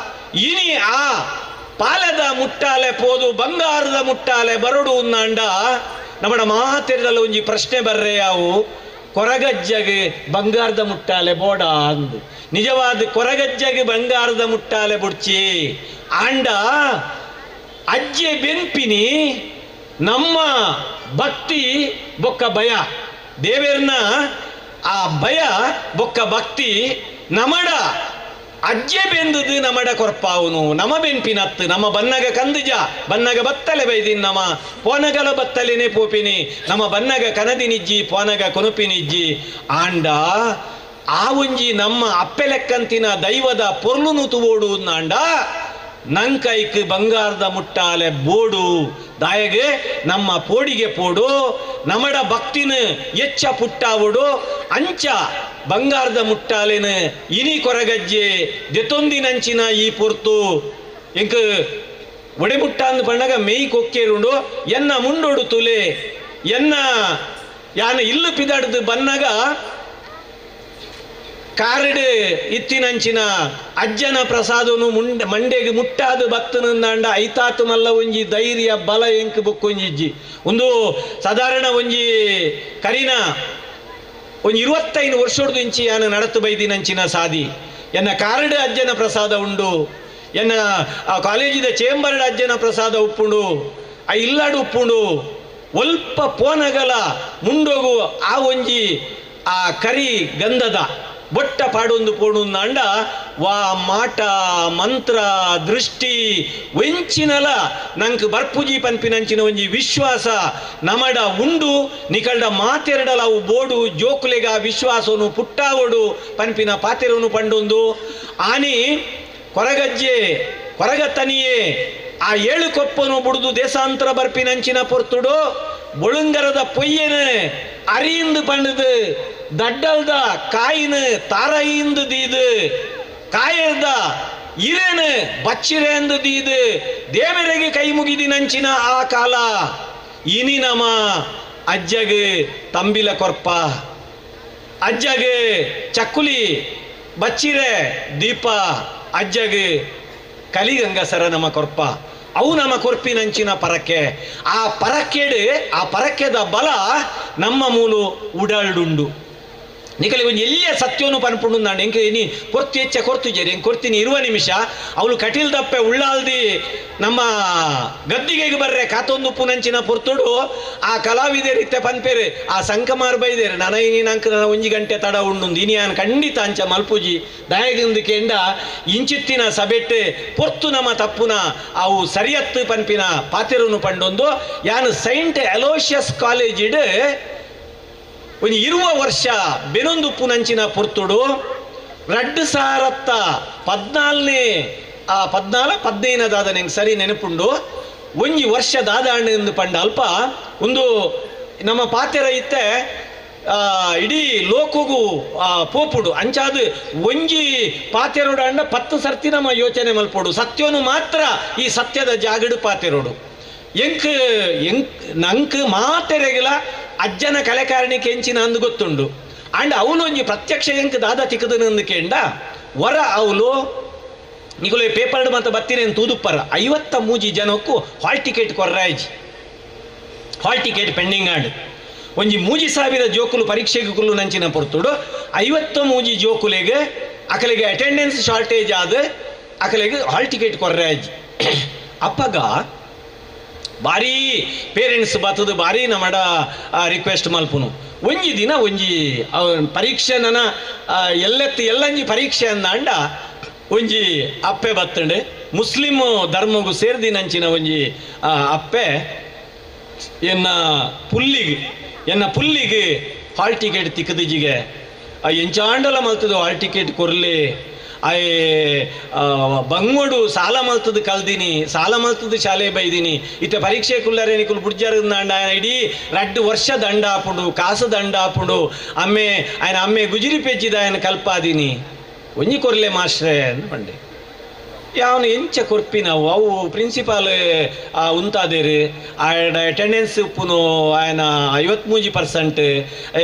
ಇನಿ ಆ ಪಾಲದ ಮುಟ್ಟಾಲೆ ಪೋದು ಬಂಗಾರದ ಮುಟ್ಟಾಲೆ ಬರಡು ಉನ್ನಾಂಡ ನಮ್ಮಡ ಮಾತೆರದಲ್ಲ ಒಂಜಿ ಪ್ರಶ್ನೆ ಬರ್ರೆ ಯಾವು ಕೊರಗಜ್ಜಗೆ ಬಂಗಾರದ ಮುಟ್ಟಾಲೆ ಬೋಡ ಅಂದು ನಿಜವಾದ ಕೊರಗಜ್ಜಗೆ ಬಂಗಾರದ ಮುಟ್ಟಾಲೆ ಬುಡ್ಚಿ ಆಂಡ ಅಜ್ಜೆ ಬೆನ್ಪಿನಿ ನಮ್ಮ ಭಕ್ತಿ ಬೊಕ್ಕ ಭಯ ದೇವೇರ್ನ ಆ ಭಯ ಬೊಕ್ಕ ಭಕ್ತಿ ನಮಡ ಅಜ್ಜೆ ಬೆಂದದು ನಮಡ ಕೊರ್ಪಾವನು ನಮ ಬೆನ್ಪಿನತ್ತು ನಮ್ಮ ಬನ್ನಗ ಕಂದುಜ ಬನ್ನಗ ಬತ್ತಲೆ ಬೈದಿನ್ ನಮ ಪೋನಗಲ ಬತ್ತಲೆನೆ ಪೋಪಿನಿ ನಮ್ಮ ಬನ್ನಗ ಕನದಿನಿಜ್ಜಿ ಪೋನಗ ಕೊನುಪಿನಿಜ್ಜಿ ಆಂಡ ಆ ಒಂಜಿ ನಮ್ಮ ಅಪ್ಪೆಲೆಕ್ಕಂತಿನ ದೈವದ ಪೊರ್ಲುನು ತುವೋಡು ನಾಂಡ ನಂಕೈಕ್ ಬಂಗಾರದ ಮುಟ್ಟಾಲೆ ಬೋಡು ದಾಯಗೆ ನಮ್ಮ ಪೋಡಿಗೆ ಪೋಡು ನಮಡ ಭಕ್ತಿನ ಎಚ್ಚ ಪುಟ್ಟಾವುಡು ಅಂಚ ಬಂಗಾರದ ಮುಟ್ಟಾಲೆನ ಇನಿ ಕೊರಗಜ್ಜೆ ದೆತೊಂದಿನಂಚಿನ ಈ ಪೊರ್ತು ಎಂಕ್ ಒಡೆ ಮುಟ್ಟಾಂದು ಪಣ್ಣಗ ಮೇಯ್ ಕೊಕ್ಕೇರುಂಡು ಎನ್ನ ಮುಂಡೋಡು ತುಲೆ ಎನ್ನ ಯಾನ ಇಲ್ಲು ಪಿದಾಡ್ದು ಬನ್ನಗ ಕಾರಡು ಇತ್ತಿನಂಚಿನ ಅಜ್ಜನ ಪ್ರಸಾದನು ಮುಂಡೆ ಮಂಡೆಗೆ ಮುಟ್ಟಾದ ಬತ್ತನಂದಾಂಡ ಐತಾತು ಮಲ್ಲ ಒಂಜಿ ಧೈರ್ಯ ಬಲ ಎಂಕ್ ಬೊಕ್ಕೊಂಜಿಜ್ಜಿ ಒಂದು ಸಾಧಾರಣ ಒಂಜಿ ಕರಿನ ಒಂಜಿ 25 ವರ್ಷದ ಇಂಚಿ ಯಾನು ನಡತು ಬೈದಿನಂಚಿನ ಸಾದಿ ಎನ್ನ ಕಾರಡು ಅಜ್ಜನ ಪ್ರಸಾದ ಉಂಡು ಎನ್ನ ಆ ಕಾಲೇಜಿದ ಚೇಂಬರ್ಡ್ ಅಜ್ಜನ ಪ್ರಸಾದ ಉಪ್ಪುಂಡು ಆ ಇಲ್ಲಾಡು ಉಪ್ಪುಂಡು ಒಲ್ಪ ಪೋನಗಲ ಮುಂಡೋಗು ಆ ಒಂಜಿ ಆ ಕರಿ ಗಂಧದ ಬೊಟ್ಟ ಪಾಡೊಂದು ಪೋಡು ಅಂಡ ವಾ ಮಾಟ ಮಂತ್ರ ದೃಷ್ಟಿ ವೆಂಚಿನಲ ನಂಕ್ ಬರ್ಪುಜಿ ಪನ್ಪಿನಂಚಿನ ಒಂಜಿ ವಿಶ್ವಾಸ ನಮಡ ಉಂಡು ನಿಕಲ್ಡ ಮಾತೆರಡಲ ಅವು ಬೋಡು ಜೋಕುಲೆಗ ವಿಶ್ವಾಸನು ಪುಟ್ಟಾವೋಡು ಪನ್ಪಿನ ಪಾತೆರನು ಪಂಡೊಂದು ಆನಿ ಕೊರಗಜ್ಜೆ ಕೊರಗತನಿಯೇ ಆ ಏಳು ಕೊಪ್ಪನು ಬುಡುದು ದೇಶಾಂತರ ಬರ್ಪಿನಂಚಿನ ಪೊರ್ತುಡು ಬೊಳುಂಗರದ ಪೊಯ್ಯನು ಅರಿಯಿಂದ ಪಂಡದು ದಡ್ಡಲ್ದ ಕಾಯಿನ ತಾರೈಂದು ದೀದು ಕಾಯದ ಇರೇನು ಬಚ್ಚಿರೆಂದು ದೀದು ದೇವರಿಗೆ ಕೈ ಮುಗಿದಿನಂಚಿನ ಆ ಕಾಲ ಇನಿ ನಮ ಅಜ್ಜಗೆ ತಂಬಿಲ ಕೊರ್ಪ ಅಜ್ಜಗೆ ಚಕ್ಕುಲಿ ಬಚ್ಚಿರೆ ದೀಪ ಅಜ್ಜಗೆ ಕಲಿಗಂಗಸರ ನಮ್ಮ ಕೊರ್ಪ ಅವು ನಮ್ಮ ಕೊರ್ಪಿನಂಚಿನ ಪರಕೆ ಆ ಪರಕೆಡು ಆ ಪರಕೆದ ಬಲ ನಮ್ಮ ಮೂಲು ಉಡಲ್ಡುಂಡು. ನಿಕಲೆ ಒಂಜಿ ಎಲ್ಲಿಯ ಸತ್ಯವನ್ನು ಪನ್ಪುಂಡು ನಾನು ಎಂಕೆ ಇನಿ ಕೊರ್ತು ಹೆಚ್ಚ ಕೊರ್ತು ಜೇರಿ ಎಂಕ್ ಕೊರ್ತೀನಿ ಇರುವ ನಿಮಿಷ ಅವಳು ಕಟೀಲ್ ದಪ್ಪೆ ಉಳ್ಳಾಲ್ದಿ ನಮ್ಮ ಗದ್ದಿಗೆಗೆ ಬರ್ರೆ ಕಾತೊಂದು ಪುನಂಚಿನ ಪೊರ್ತುಡು ಆ ಕಲಾವಿದರಿತ್ತೆ ಪನ್ಪೇರು ಆ ಸಂಕಮಾರ್ ಬೈದೇರು ನನ ಇನಿ ನಂಕ್ ನನ್ನ ಒಂಜಿ ಗಂಟೆ ತಡ ಉಂಡುಂದು ಇನಿ ಯಾನ್ ಖಂಡಿತ ಅಂಚ ಮಲ್ಪುಜಿ ದಯಗಿಂದು ಕೇಂಡ ಇಂಚಿತ್ತಿನ ಸಬೆಟ್ಟೆ ಪೊರ್ತು ನಮ್ಮ ತಪ್ಪುನ ಅವು ಸರಿಯತ್ತು ಪನ್ಪಿನ ಪಾತೆರುನು ಪಂಡೊಂದು ಯಾನು ಸೈಂಟ್ ಅಲೋಷಿಯಸ್ ಕಾಲೇಜಿಡ್ ಒಂಜಿ ಇರುವ ವರ್ಷ ಬೆನೊಂದು ಪುನಂಚಿನ ಪೊರ್ತುಡು 2014 ಆ 14 15 ದಾದ ನೆಂಗೆ ಸರಿ ನೆನಪುಂಡು ಒಂಜಿ ವರ್ಷ ದಾದಾಂಡು ಎಂದು ಪಂಡ ಅಲ್ಪ ಒಂದು ನಮ್ಮ ಪಾತೆರ ಇತ್ತೆ ಇಡೀ ಲೋಕಗೂ ಪೋಪುಡು ಅಂಚಾದ ಒಂಜಿ ಪಾತೆರೋಡು ಅಂಡ 10 ಸರ್ತಿ ನಮ್ಮ ಯೋಚನೆ ಮಲ್ಪೋಡು ಸತ್ಯನು ಮಾತ್ರ ಈ ಸತ್ಯದ ಜಾಗಡು ಪಾತೆರೋಡು ಎಂಕ್ ಎಂಕ್ ನಂಕ್ ಮಾತೆರೆಗಿಲ ಅಜ್ಜನ ಕಲೆಕಾರಣಿಕೆ ಎಂಚಿನ ಅಂದು ಗೊತ್ತುಂಡು ಅಂಡ್ ಅವನು ಒಂಜಿ ಪ್ರತ್ಯಕ್ಷ ಎಂಕ್ ದಾದ ತಿಕ್ಕದನಂದು ಕೇಂಡ ವರ ಅವಳು ನಿಗುಲೆ ಪೇಪರ್ಡ್ ಮತ್ತು ಬತ್ತಿನ ತೂದುಪ್ಪರ 53 ಜನಕ್ಕೂ ಹಾಲ್ ಟಿಕೆಟ್ ಕೊರ್ರಾಯ್ಜಿ ಹಾಲ್ ಟಿಕೆಟ್ ಪೆಂಡಿಂಗ್ ಆಂಡ್ ಒಂಜಿ 3000 ಜೋಕುಲು ಪರೀಕ್ಷೆಗೆ ಕುಲ್ಲು ನಂಚಿನ ಪೊರ್ತುಡು 53 ಜೋಕುಲೆಗೆ ಅಕಲೆಗೆ ಅಟೆಂಡೆನ್ಸ್ ಶಾರ್ಟೇಜ್ ಆದ ಅಕಲೆಗೆ ಹಾಲ್ ಟಿಕೆಟ್ ಕೊರ್ರಾಯ್ಜಿ ಅಪ್ಪಗ ಭಾರೀ ಪೇರೆಂಟ್ಸ್ ಬತ್ತದು ಭಾರೀ ನಮ್ಮಡ ರಿಕ್ವೆಸ್ಟ್ ಮಲ್ಪುನು ಒಂಜಿ ದಿನ ಒಂಜಿ ಪರೀಕ್ಷೆ ನನ್ನ ಎಲ್ಲೆತ್ತು ಎಲ್ಲಂಜಿ ಪರೀಕ್ಷೆ ಅಂದಾಂಡ ಒಂಜಿ ಅಪ್ಪೆ ಬತ್ತಂಡೆ ಮುಸ್ಲಿಮ್ ಧರ್ಮಗೂ ಸೇರ್ದಿನಂಚಿನ ಒಂಜಿ ಅಪ್ಪೆ ಎನ್ನ ಪುಲ್ಲಿಗೆ ಹಾಲ್ ಟಿಕೆಟ್ ತಿಕ್ಕದಿಜಿಗೆ ಎಂಚಾಂಡಲ ಮಲ್ತದು ಹಾಲ್ ಟಿಕೆಟ್ ಕೊರ್ಲಿ ಆಯ್ ಬಂಗೋಡು ಸಾಲ ಮಲ್ತದು ಕಲ್ದಿನಿ ಸಾಲ ಮಲ್ತದು ಶಾಲೆ ಬೈದಿನಿ ಇತ್ತ ಪರೀಕ್ಷೆ ಕುಲ್ಲರೆ ನಿಕುಲು ಬುಡ್ಜಾರಂದಾಂಡ ఆయన ಇಡೀ 2 ವರ್ಷ ದಂಡ ಆಪುಂಡು ಕಾಸು ದಂಡ ಆಪುಂಡು ಅಮ್ಮೆ ఆయన ಅಮ್ಮೆ ಗುಜಿರಿ ಪೆಜ್ಜಿದ ఆయన ಕಲ್ಪಾದಿನಿ ಒಂಜಿ ಕೊರ್ಲೆ ಮಾಸ್ಟ್ರೇ ಅಂದ್ ಪಂಡೆ ಯಾವನು ಎಂಚ ಕೊರ್ಪಿನವು ಅವು ಪ್ರಿನ್ಸಿಪಾಲ್ ಉಂತಾದೇರು ಆಯನ ಅಟೆಂಡೆನ್ಸ್ ಉಪ್ಪುನು ఆయన 53%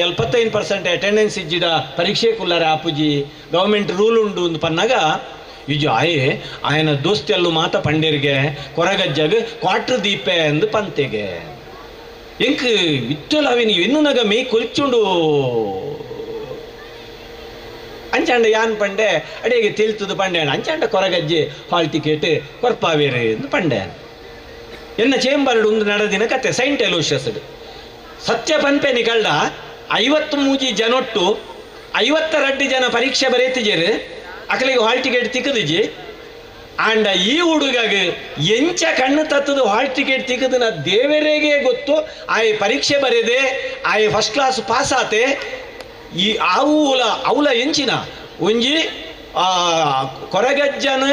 75% ಅಟೆಂಡೆನ್ಸ್ ಇಜ್ಜಿಡ ಪರೀಕ್ಷೆ ಕುಲ್ಲರೆ ಆಪುಜಿ ಗೌರ್ಮೆಂಟ್ ರೂಲ್ ಉಂಡು ಅಂದ್ ಪನ್ನಾಗ ಇಜು ಆಯೆ ఆయన ದೋಸ್ತಿಯಲ್ಲು ಮಾತ ಪಂಡೇರಿಗೆ ಕೊರಗಜ್ಜಗ ಕ್ವಾಟ್ರ್ ದೀಪೆ ಅಂದು ಪಂತೆಗೆ ಎಂಕ್ ಇತ್ತಲ ಅವಿನ ಎನ್ನುನಗ ಮೇ ಕೊಲ್ಚುಂಡು ಅಂಚಾಂಡ ಯಾನ್ ಪಂಡೆ ಅಡಿಗೆ ತಿಳ್ತದು ಪಂಡೆ ಅಂಚಾಂಡ ಕೊರಗಜ್ಜಿ ಹಾಲ್ ಟಿಕೆಟ್ ಕೊರ್ಪಾವೇರು ಎಂದು ಪಂಡೆ ಎನ್ನ ಚೇಂಬರ್ಡ್ ಒಂದು ನಡೆದಿನ ಕತೆ ಸೈಂಟ್ ಎಲೋಷಿಯಸ್ ಸತ್ಯ ಪನ್ಪೆ ನಿಕಲ್ಡ 53 ಜನೊಟ್ಟು 52 ಜನ ಪರೀಕ್ಷೆ ಬರೆತಿಜೇರು ಅಕಲಿಗೆ ಹಾಲ್ ಟಿಕೆಟ್ ತಿಕ್ಕದಿಜಿ ಆಂಡ ಈ ಹುಡುಗಾಗ ಎಂಚ ಕಣ್ಣು ತತ್ತದು ಹಾಲ್ ಟಿಕೆಟ್ ತಿಕ್ಕದನ ದೇವರಿಗೆ ಗೊತ್ತು. ಆಯ್ ಪರೀಕ್ಷೆ ಬರೆದೆ ಆಯ್ ಫಸ್ಟ್ ಕ್ಲಾಸ್ ಪಾಸ್ ಆತೆ. ಈ ಆವುಲ ಅವಲ ಎಂಚಿನ ಒಂಜಿ ಕೊರಗಜ್ಜನ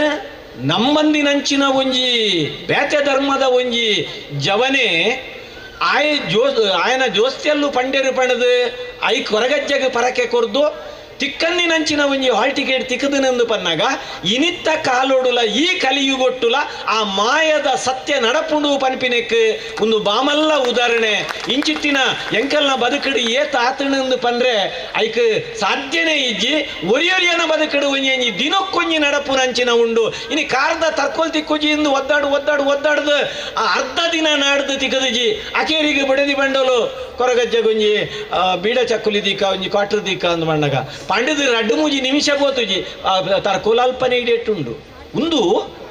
ನಮ್ಮಂದಿನಂಚಿನ ಒಂಜಿ ಬೇತೆ ಧರ್ಮದ ಒಂಜಿ ಜವನೆ ಆಯ್ ಆಯನ ಜೋಸ್ತಿಯಲ್ಲೂ ಪಂಡೇರು ಪಣದು I ಕೊರಗಜ್ಜಗೆ ಪರಕೆ ಕೊರ್ದು ತಿಕ್ಕಂದಿನಂಚಿನ ಒಂಜಿ ಹಾಲ್ ಟಿಕೆಟ್ ತಿಕ್ಕದನೆಂದು ಪನ್ನಾಗ ಇನಿತ್ತ ಕಾಲೋಡುಲ ಈ ಕಲಿಯುಗೊಟ್ಟುಲ ಆ ಮಾಯದ ಸತ್ಯ ನಡಪುಂಡು ಪನ್ಪಿನೆಕ್ ಒಂದು ಬಾಮಲ್ಲ ಉದಾಹರಣೆ. ಇಂಚಿತ್ತಿನ ಎಂಕಲ್ನ ಬದುಕಡು ಏತ ಆತಣಂದು ಪಂದ್ರೆ ಐಕ್ ಸಾಧ್ಯನೇ ಇಜ್ಜಿ ಒರಿಯೊರಿಯನ ಬದುಕಡು ಒಂಜಿ ಒಂಜಿ ದಿನಕ್ಕೊಂಜಿ ನಡಪುನಂಚಿನ ಉಂಡು. ಇನಿ ಕಾರ್ದ ತರ್ಕೊಲ್ ತಿಕ್ಕುಜಿ ಇಂದು ಒದ್ದಾಡು ಒದ್ದಾಡು ಒದ್ದಾಡ್ದು ಆ ಅರ್ಧ ದಿನ ನಾಡ್ದು ತಿಕ್ಕದಿಜಿ ಅಕೇರಿಗೆ ಬಡದಿ ಬಂಡೋಲು ಕೊರಗಜ್ಜೆ ಒಂಜಿ ಬೀಡ ಚಕ್ಕುಲಿ ದೀಕ ಒಂಜಿ ಕ್ವಾಟ್ರ್ ದೀಕ ಅಂದ್ ಮಣ್ಣಗ ಪಂಡದು ರಡ್ಡು ಮೂಜಿ ನಿಮಿಷ ಪೋತುಜಿ ತರ್ಕೋಲಾಲ್ಪನೆ ಇಡೇಟುಂಡು ಉಂದು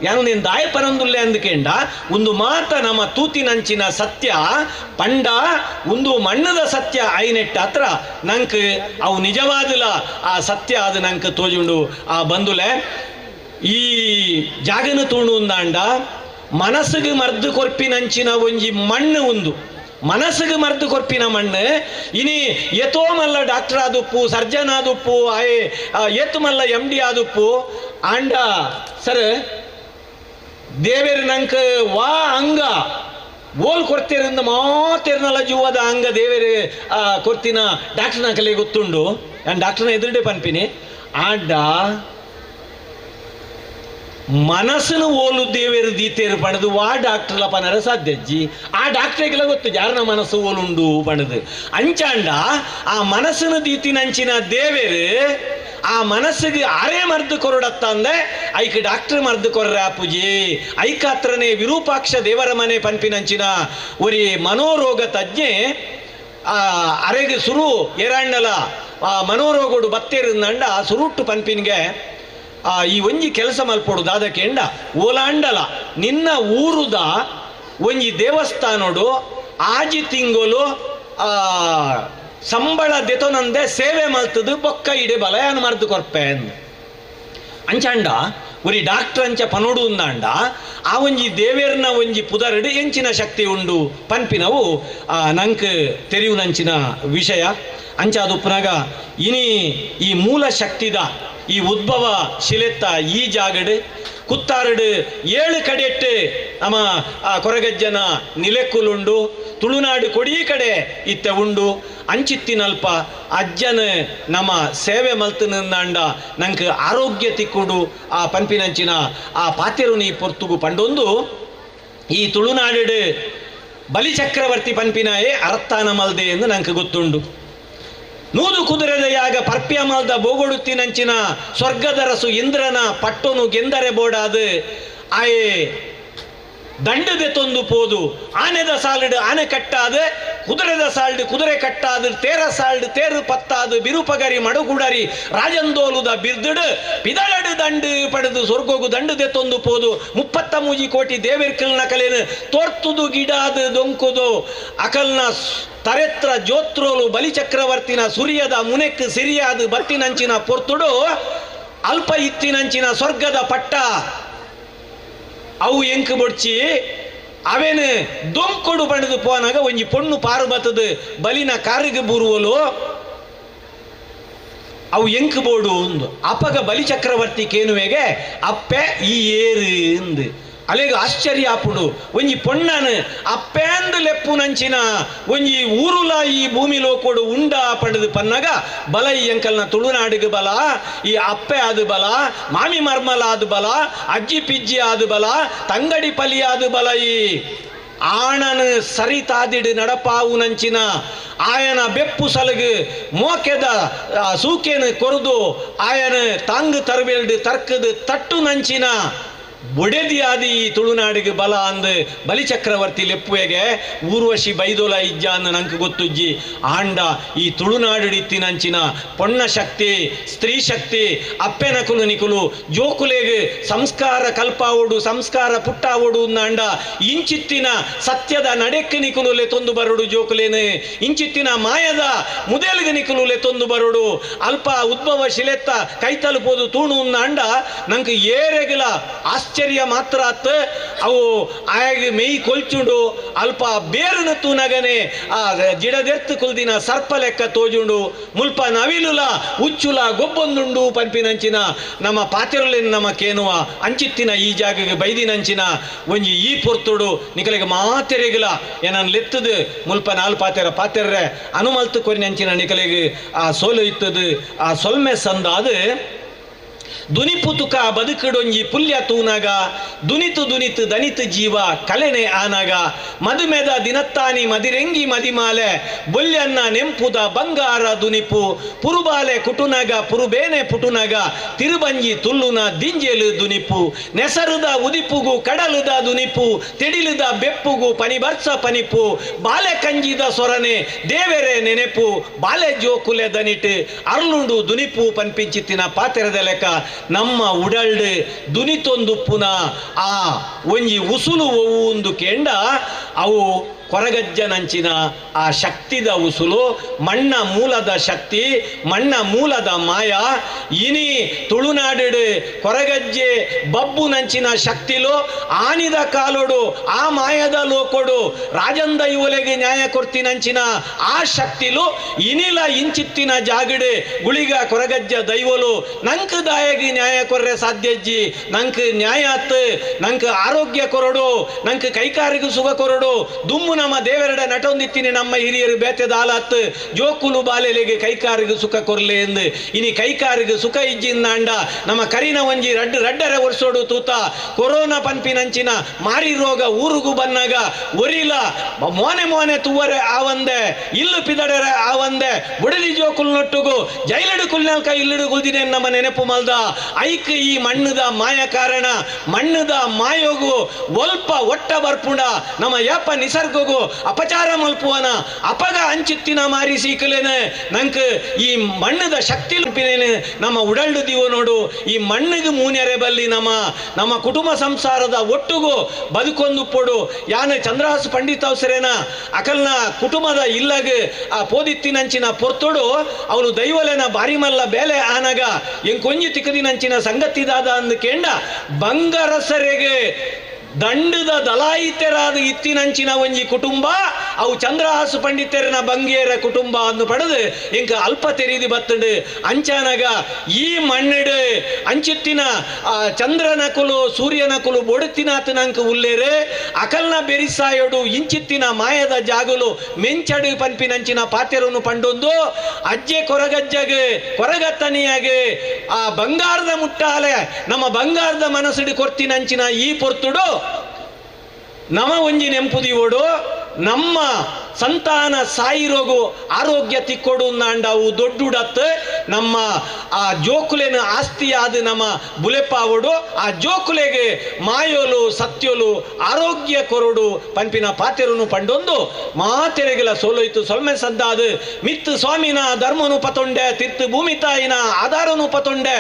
ಯಾನು ನೀನು ದಾಯ ಪರಂದುಲ್ಲೆ ಅಂದಕೇಂಡ ಒಂದು ಮಾತ ನಮ್ಮ ತೂತಿನಂಚಿನ ಸತ್ಯ ಪಂಡ ಒಂದು ಮಣ್ಣದ ಸತ್ಯ ಐನೆಟ್ಟ ಹತ್ರ ನಂಕ್ ಅವು ನಿಜವಾದಲ ಆ ಸತ್ಯ ಅದು ನಂಕ್ ತೋಜುಂಡು. ಆ ಬಂದುಲೆ ಈ ಜಾಗನ ತೂಣು ಅಂದಾಂಡ ಮನಸ್ಸಿಗೆ ಮರ್ದು ಕೊರ್ಪಿನಂಚಿನ ಒಂಜಿ ಮಣ್ಣು ಒಂದು ಮನಸ್ಸಿಗೆ ಮರ್ದು ಕೊರ್ಪಿನ ಮಣ್ಣು. ಇನಿ ಎತೋ ಮಲ್ಲ ಡಾಕ್ಟರ್ ಆದುಪ್ಪು ಸರ್ಜನ್ ಆದುಪ್ಪು ಆಯೆ ಏತು ಮಲ್ಲ ಎಮ್ ಡಿ ಆದುಪ್ಪು ಆಂಡ ಸರ್ ದೇವೇರು ನಂಕ್ ವಾ ಅಂಗ ಓಲ್ ಕೊಡ್ತೇರಿಂದ ಮಾತೇರ್ನಲ್ಲ ಜೀವದ ಅಂಗ ದೇವೇರು ಕೊರ್ತಿನ ಡಾಕ್ಟರ್ನ ಕಲೆ ಗೊತ್ತುಂಡು. ನಾನು ಡಾಕ್ಟರ್ನ ಎದುರುಡೆ ಪನ್ಪಿನಿ ಆಂಡ ಮನಸ್ಸನ್ನು ಓಲು ದೇವೇರು ದೀತೇರು ಪಣದು ವಾ ಡಾಕ್ಟರ್ಲ ಪನರ ಸಾಧ್ಯಜ್ಜಿ ಆ ಡಾಕ್ಟ್ರಿಗೆಲ್ಲ ಗೊತ್ತು ಯಾರನ ಮನಸ್ಸು ಓಲುಂಡು ಪಣದು ಅಂಚಾಂಡ ಆ ಮನಸ್ಸನ್ನು ದೀತಿನಂಚಿನ ದೇವೇರು ಆ ಮನಸ್ಸಿಗೆ ಅರೆ ಮರ್ದು ಕೊರಡತ್ತಂದೆ ಐಕ್ ಡಾಕ್ಟರ್ ಮರ್ದು ಕೊರ್ರೆ ಅಪ್ಪುಜಿ ಐಕಾತ್ರನೇ ವಿರೂಪಾಕ್ಷ ದೇವರ ಮನೆ ಪನ್ಪಿನಂಚಿನ ಒರಿ ಮನೋರೋಗ ತಜ್ಞೆ ಆ ಅರೆಗೆ ಸುರು ಏರಾಂಡಲ ಮನೋರೋಗಡು ಬತ್ತೇರಿಂದಂಡ ಸುರುಟ್ಟು ಪನ್ಪಿನ್ಗೆ ಈ ಒಂಜಿ ಕೆಲಸ ಮಲ್ಪೊಡು ದಾದಕೇಂಡ ಓಲಾಂಡಲ ನಿನ್ನ ಊರುದ ಒಂಜಿ ದೇವಸ್ಥಾನೋಡು ಆಜಿ ತಿಂಗಳು ಸಂಬಳ ದೆತೊನಂದೆ ಸೇವೆ ಮಲ್ತದು ಬೊಕ್ಕ ಇಡೆ ಬಲಯಾನ ಮರ್ದು ಕೊರ್ಪೆ ಅಂಚಾಂಡ ಒರಿ ಡಾಕ್ಟರ್ ಅಂಚ ಪನೋಡು ಉಂದಾಂಡ ಆ ಒಂಜಿ ದೇವೇರ್ನ ಒಂಜಿ ಪುದರಡು ಎಂಚಿನ ಶಕ್ತಿ ಉಂಡು ಪನ್ಪಿನವು ನಂಕ್ ತೆರಿಯುನಂಚಿನ ವಿಷಯ. ಅಂಚಾದುಪ್ಪನಾಗ ಇನಿ ಈ ಮೂಲ ಶಕ್ತಿದ ಈ ಉದ್ಭವ ಶಿಲೆತ್ತ ಈ ಜಾಗಡು ಕುತ್ತಾರಡು 7 ಕಡೆಟ್ಟು ನಮ್ಮ ಕೊರಗಜ್ಜನ ನಿಲೆಕ್ಕುಲುಂಡು, ತುಳುನಾಡು ಕೊಡೀ ಕಡೆ ಇತ್ತ ಉಂಡು. ಅಂಚಿತ್ತಿನಲ್ಪ ಅಜ್ಜನ ನಮ್ಮ ಸೇವೆ ಮಲ್ತನಂದಾಂಡ ನಂಗೆ ಆರೋಗ್ಯ ತಿಕ್ಕುಡು ಆ ಪನ್ಪಿನಂಚಿನ ಆ ಪಾತೆರುನಿ ಪೊರ್ತುಗು ಪಂಡೊಂದು ಈ ತುಳುನಾಡು ಬಲಿಚಕ್ರವರ್ತಿ ಪನ್ಪಿನಾಯೇ ಅರತ್ತಾನ ಮಲ್ದೆ ಎಂದು ನಂಗೆ ಗೊತ್ತುಂಡು. ನೂದು ಕುದುರೆದ ಯಾಗ ಪರ್ಪ್ಯ ಮಲ್ದ ಬೋಗೊಡುತ್ತಿನಂಚಿನ ಸ್ವರ್ಗದರಸು ಇಂದ್ರನ ಪಟ್ಟೊನು ಗೆಂದರೆ ಬೋಡಾದು ಆಯೆ ದಂಡದೆ ತೊಂದು ಪೋದು ಆನೆದ ಸಾಲಿಡು ಆನೆ ಕಟ್ಟಾದ, ಕುದುರೆದ ಸಾಲ್ಡು ಕುದುರೆ ಕಟ್ಟಾದು, ತೇರ ಸಾಲ್ಡು ತೇರು ಪತ್ತಾದು, ಬಿರುಪಗರಿ ಮಡುಗುಡರಿ ರಾಜಂದೋಲುದ ಬಿರ್ದುಡು ಪಿದಳಡು ದಂಡು ಪಡೆದು ಸ್ವರ್ಗೋಗು ದಂಡದೆ ತೊಂದು ಪೋದು 33 ಕೋಟಿ ದೇವಿರ್ಕಲ್ನ ಕಲೇನು ತೋರ್ತುದು ಗಿಡಾದು ದೊಂಕುದು ಅಕಲ್ನ ತರೆತ್ರ ಜೋತ್ರೋಲು ಬಲಿಚಕ್ರವರ್ತಿನ ಸೂರ್ಯದ ಮುನೆಕ್ ಸಿರಿಯಾದು ಬತ್ತಿನಂಚಿನ ಪೊರ್ತುಡು ಅಲ್ಪ ಇತ್ತಿನಂಚಿನ ಸ್ವರ್ಗದ ಪಟ್ಟ ಅವು ಎಂಕು ಬೊಡ್ಚಿ ಅವೇನು ದೊಂಕೊಡು ಪಡೆದು ಪೋನಾಗ ಒಂಜಿ ಪೊಣ್ಣು ಪಾರು ಬತ್ತದು ಬಲಿನ ಕಾರಿಗೆ ಬೂರುವಲು ಅವು ಎಂಕು ಬೋಡು ಒಂದು ಅಪಗ ಬಲಿಚಕ್ರವರ್ತಿ ಕೇನುವೆಗೆ ಅಪ್ಪೆ ಈ ಏರು ಎಂದು ಅಲೆಗ ಆಶ್ಚರ್ಯ ಆಪುಡು ಒಂಜಿ ಪೊಣ್ಣನು ಅಪ್ಪೆಂದು ಲೆಪ್ಪು ನಂಚಿನ ಒಂಜಿ ಊರುಲ ಈ ಭೂಮಿ ಲೋಕೋಡು ಉಂಡ ಪಡೆದು ಪನ್ನಾಗ ಬಲ ಈ ಅಂಕಲ್ನ ತುಳುನಾಡಿಗೆ ಬಲ, ಈ ಅಪ್ಪೆ ಆದು ಬಲ, ಮಾಮಿ ಮರ್ಮಲ ಆದು ಬಲ, ಅಜ್ಜಿ ಪಿಜ್ಜಿ ಆದು ಬಲ, ತಂಗಡಿ ಪಲಿ ಆದು ಬಲ, ಈ ಆಣನು ಸರಿತಾದಿಡು ನಡಪಾವು ನಂಚಿನ ಆಯನ ಬೆಪ್ಪು ಸಲಗು ಮೋಕೆದ ಸೂಕೆನು ಕೊರದು ಆಯನ ತಾಂಗು ತರಬೇಲ್ಡು ತರ್ಕದು ತಟ್ಟು ನಂಚಿನ ಬೊಡೆದಿಯಾದಿ ಈ ತುಳುನಾಡಿಗೆ ಬಲ ಅಂದು ಬಲಿಚಕ್ರವರ್ತಿ ಲೆಪ್ಪುವೆಗೆ ಊರ್ವಶಿ ಬೈದೋಲ ಇಜ್ಜ ಅಂದು ನಂಗೆ ಗೊತ್ತುಜ್ಜಿ. ಆಂಡ ಈ ತುಳುನಾಡಿತ್ತಿನಂಚಿನ ಪೊಣ್ಣ ಶಕ್ತಿ ಸ್ತ್ರೀ ಶಕ್ತಿ ಅಪ್ಪೆನಕುಲು ನಿಕುಲು ಜೋಕುಲೆಗೆ ಸಂಸ್ಕಾರ ಕಲ್ಪಾವೋಡು ಸಂಸ್ಕಾರ ಪುಟ್ಟಾವೋಡು ಅಂಡ ಇಂಚಿತ್ತಿನ ಸತ್ಯದ ನಡೆಕ್ಕೆ ನಿಕುಲು ಲೆತೊಂದು ಬರೋಡು ಜೋಕುಲೇನು ಇಂಚಿತ್ತಿನ ಮಾಯದ ಮುದೇಲಿಗೆ ನಿಕುಲು ಲೆತೊಂದು ಬರೋಡು ಅಲ್ಪ ಉದ್ಭವ ಶಿಲೆತ್ತ ಕೈ ತಲುಪೋದು ತೂಣು ಅಂಡ ನಂಗೆ ಏರೆಗಿಲ ಆಶ್ಚರ್ಯ ಮಾತ್ರ ಆತ್. ಅವು ಆಯಾಗಿ ಮೇಯ್ ಕೊಲ್ಚುಂಡು ಅಲ್ಪ ಬೇರನ ತೂನಗನೆ ಆ ಜಿಡದೆರ್ತು ಕುಲ್ದಿನ ಸರ್ಪ ಲೆಕ್ಕ ತೋಜುಂಡು ಮುಲ್ಪ ನವಿಲುಲ ಉಚ್ಚುಲ ಗೊಬ್ಬೊಂದುಂಡು ಪಂಪಿನಂಚಿನ ನಮ್ಮ ಪಾತೆರುಲಿನ ನಮ್ಮ ಕೇನುವ ಅಂಚಿತ್ತಿನ ಈ ಜಾಗಗೆ ಬೈದಿನಂಚಿನ ಒಂಜಿ ಈ ಪೊರ್ತುಡು ನಿಕಲಿಗೆ ಮಾತೆರೆಗಿಲ ಏನನ್ ಲೆತ್ತದು ಮುಲ್ಪ ನಾಲ್ ಪಾತೆರ ಪಾತೆರ್ರೆ ಅನುಮಲ್ತು ಕೊರಿನಂಚಿನ ನಿಕಲಿಗೆ ಆ ಸೋಲು ಇತ್ತದು ಆ ಸೊಲ್ಮೆ ಸಂದಾದು ದುನಿಪು ತುಕ ಬದುಕಡೊಂಜಿ ಪುಲ್ಯ ತೂನಾಗ ದುನಿತು ದುನಿತು ದನಿತು ಜೀವ ಕಲೆನೆ ಆನಾಗ ಮದುಮೆದ ದಿನತ್ತಾನಿ ಮದಿರೆಂಗಿ ಮದಿಮಾಲೆ ಬೊಲ್ಯನ್ನ ನೆಂಪುದ ಬಂಗಾರ ದುನಿಪು ಪುರುಬಾಲೆ ಕುಟುನಾಗ ಪುರುಬೇನೆ ಪುಟುನಾಗ ತಿರುಬಂಜಿ ತುಲ್ಲುನ ದಿಂಜೆಲು ದುನಿಪು ನೆಸರುದ ಉದಿಪುಗು ಕಡಲುದ ದುನಿಪು ತೆಡಿಲುದ ಬೆಪ್ಪುಗು ಪನಿಬರ್ಸ ಪನಿಪು ಬಾಲೆ ಕಂಜಿದ ಸೊರನೆ ದೇವೆರೆ ನೆನೆಪು ಬಾಲೆ ಜೋಕುಲೆ ದನಿಟು ಅರ್ಲುಂಡು ದುನಿಪು ಪನ್ಪಿಂಚಿತ್ತಿನ ಪಾತೆರದ ಲೆಕ್ಕ ನಮ್ಮ ಉಡಲ್ಡು ದುನಿತೊಂದುಪ್ಪುನ ಆ ಒಂಜಿ ಉಸುಲು ಒವು ಕೇಂಡ ಅವು ಕೊರಗಜ್ಜನಂಚಿನ ಆ ಶಕ್ತಿದ ಉಸುಲು ಮಣ್ಣ ಮೂಲದ ಶಕ್ತಿ ಮಣ್ಣ ಮೂಲದ ಮಾಯ ಇನಿ ತುಳುನಾಡು ಕೊರಗಜ್ಜೆ ಬಬ್ಬು ನಂಚಿನ ಶಕ್ತಿಲು ಆನಿದ ಕಾಲೋಡು ಆ ಮಾಯದ ಲೋಕೋಡು ರಾಜಂದ ಇವಲೆಗೆ ನ್ಯಾಯ ಕೊರ್ತಿನಂಚಿನ ಆ ಶಕ್ತಿಲು ಇನಿಲ ಇಂಚಿತ್ತಿನ ಜಾಗಡೆ ಗುಳಿಗ ಕೊರಗಜ್ಜ ದೈವಲು ನಂಕ್ ದಾಯಗಿ ನ್ಯಾಯ ಕೊರ್ರೆ ಸಾಧ್ಯಜ್ಜಿ ನಂಕ್ ನ್ಯಾಯ ಆತ್ ನಂಕ್ ಆರೋಗ್ಯ ಕೊರಡು ನಂಕ್ ಕೈಕಾರಿಗೂ ಸುಖ ಕೊರಡು ದುಮ್ಮು ನಮ್ಮ ದೇವರಡ ನಟೊಂದಿತ್ತೀನಿ ನಮ್ಮ ಹಿರಿಯರು ಬೇತೆದ ಆಲಾತ್ ಜೋಕುಲು ಬಾಲೆಲೆಗೆ ಕೈಕಾರಿಗೂ ಸುಖ ಕೊರ್ಲೆ ಎಂದು ಇನಿ ಕೈಕಾರಿಗೂ ಸುಖ ಇಜ್ಜಿಂದಾಂಡ ನಮ್ಮ ಕರಿನ ಒಂಜಿ ರಡ್ಡು ರಡ್ಡರೆ ವರ್ಷೋಡು ತೂತ ಕೊರೋನಾ ಪನ್ಪಿನಂಚಿನ ಮಾರಿ ರೋಗ ಊರುಗು ಬನ್ನಾಗ ಒರಿಲ ಮೋನೆ ಮೋನೆ ತುವರೆ ಆವಂದೆ ಇಲ್ಲು ಪಿದಡರೆ ಆವಂದೆ ಬುಡಲಿ ಜೋಕುಲ್ ನೊಟ್ಟುಗು ಜೈಲಡು ಕುಲ್ನಲ್ಕ ಇಲ್ಲಡು ಕುಲ್ದಿನೆ ನಮ್ಮ ನೆನಪು ಮಲ್ದ ಐಕ್ ಈ ಮಣ್ಣುದ ಮಾಯ ಕಾರಣ ಮಣ್ಣುದ ಮಾಯೋಗು ಒಲ್ಪ ಒಟ್ಟ ಬರ್ಪುಂಡ ನಮ್ಮ ಯಪ್ಪ ನಿಸರ್ಗಗು ಆರೋಗ್ಯಗು ಅಪಚಾರ ಮಲ್ಪುವನ ಅಪಗ ಅಂಚಿತ್ತಿನ ಮಾರಿ ಸೀಕಲೇನೆ ನಂಕ್ ಈ ಮಣ್ಣದ ಶಕ್ತಿ ನಮ್ಮ ಉಡಲ್ಡು ದಿವ ನೋಡು. ಈ ಮಣ್ಣಿಗೆ ಮೂನ್ಯರೆ ಬಲ್ಲಿ ನಮ್ಮ ನಮ್ಮ ಕುಟುಂಬ ಸಂಸಾರದ ಒಟ್ಟುಗು ಬದುಕೊಂದು ಪೊಡು. ಯಾನ ಚಂದ್ರಹಾಸ ಪಂಡಿತ ಅವಸರೇನ ಅಕಲ್ನ ಕುಟುಂಬದ ಇಲ್ಲಗ ಆ ಪೋದಿತ್ತಿನಂಚಿನ ಪೊರ್ತೊಡು ಅವನು ದೈವಲೆನ ಬಾರಿ ಮಲ್ಲ ಬೇಲೆ ಆನಗ ಎಂಕೊಂಜಿ ತಿಕ್ಕದಿನಂಚಿನ ಸಂಗತಿದಾದ ಅಂದು ಕೇಂಡ ಬಂಗರಸರೆಗೆ ದಂಡದ ದಲಾಯಿತರಾದ ಇತ್ತಿನಂಚಿನ ಒಂಜಿ ಕುಟುಂಬ ಅವು ಚಂದ್ರಹಾಸು ಪಂಡಿತರನ ಬಂಗೇರ ಕುಟುಂಬ ಅಂದು ಪಡೆದು ಇಂಕ ಅಲ್ಪ ತೆರೀದಿ ಬತ್ತಂಡು. ಅಂಚಾನಗ ಈ ಮಣ್ಣಿಡು ಅಂಚಿತ್ತಿನ ಚಂದ್ರನ ಕುಲು ಸೂರ್ಯನ ಕುಲು ಬೊಡುತ್ತಿನಾತನಂಕ ಉಲ್ಲೇರೆ ಅಕಲ್ನ ಬೆರಿಸಾಯೋಡು ಇಂಚಿತ್ತಿನ ಮಾಯದ ಜಾಗಲು ಮೆಂಚಡು ಪನ್ಪಿನಂಚಿನ ಪಾತೆರನ್ನು ಪಂಡೊಂದು ಅಜ್ಜೆ ಕೊರಗಜ್ಜಗೆ ಕೊರಗತ್ತನಿಯಾಗೆ ಆ ಬಂಗಾರದ ಮುಟ್ಟಾಲೆ ನಮ್ಮ ಬಂಗಾರದ ಮನಸ್ಸಿಡು ಕೊರ್ತಿನಂಚಿನ ಈ ಪೊರ್ತುಡು ನಮ ಒಂಜಿ ನೆಂಪುದಿವೋಡು ನಮ್ಮ ಸಂತಾನ ಸಾಯಿರೋಗು ಆರೋಗ್ಯ ತಿಕ್ಕೊಡು ನಾಂಡವು ದೊಡ್ಡುಡತ್ತು ನಮ್ಮ ಆ ಜೋಕುಲೇನ ಆಸ್ತಿಯಾದ ನಮ್ಮ ಬುಲೆಪಾವಡು ಆ ಜೋಕುಲೆಗೆ ಮಾಯೋಲು ಸತ್ಯೋಲು ಆರೋಗ್ಯ ಕೊರಡು ಪಂಪಿನ ಪಾತೆರನು ಪಂಡೊಂದು ಮಾತೆರೆಗೆಲ ಸೋಲೋಯ್ತು ಸೊಲ್ಮೆ ಸದ್ದಾದು ಮಿತ್ತು ಸ್ವಾಮಿನ ಧರ್ಮನು ಪತೊಂಡೆ ತಿರ್ತು ಭೂಮಿ ತಾಯಿನ ಆಧಾರನು ಪತೊಂಡೆ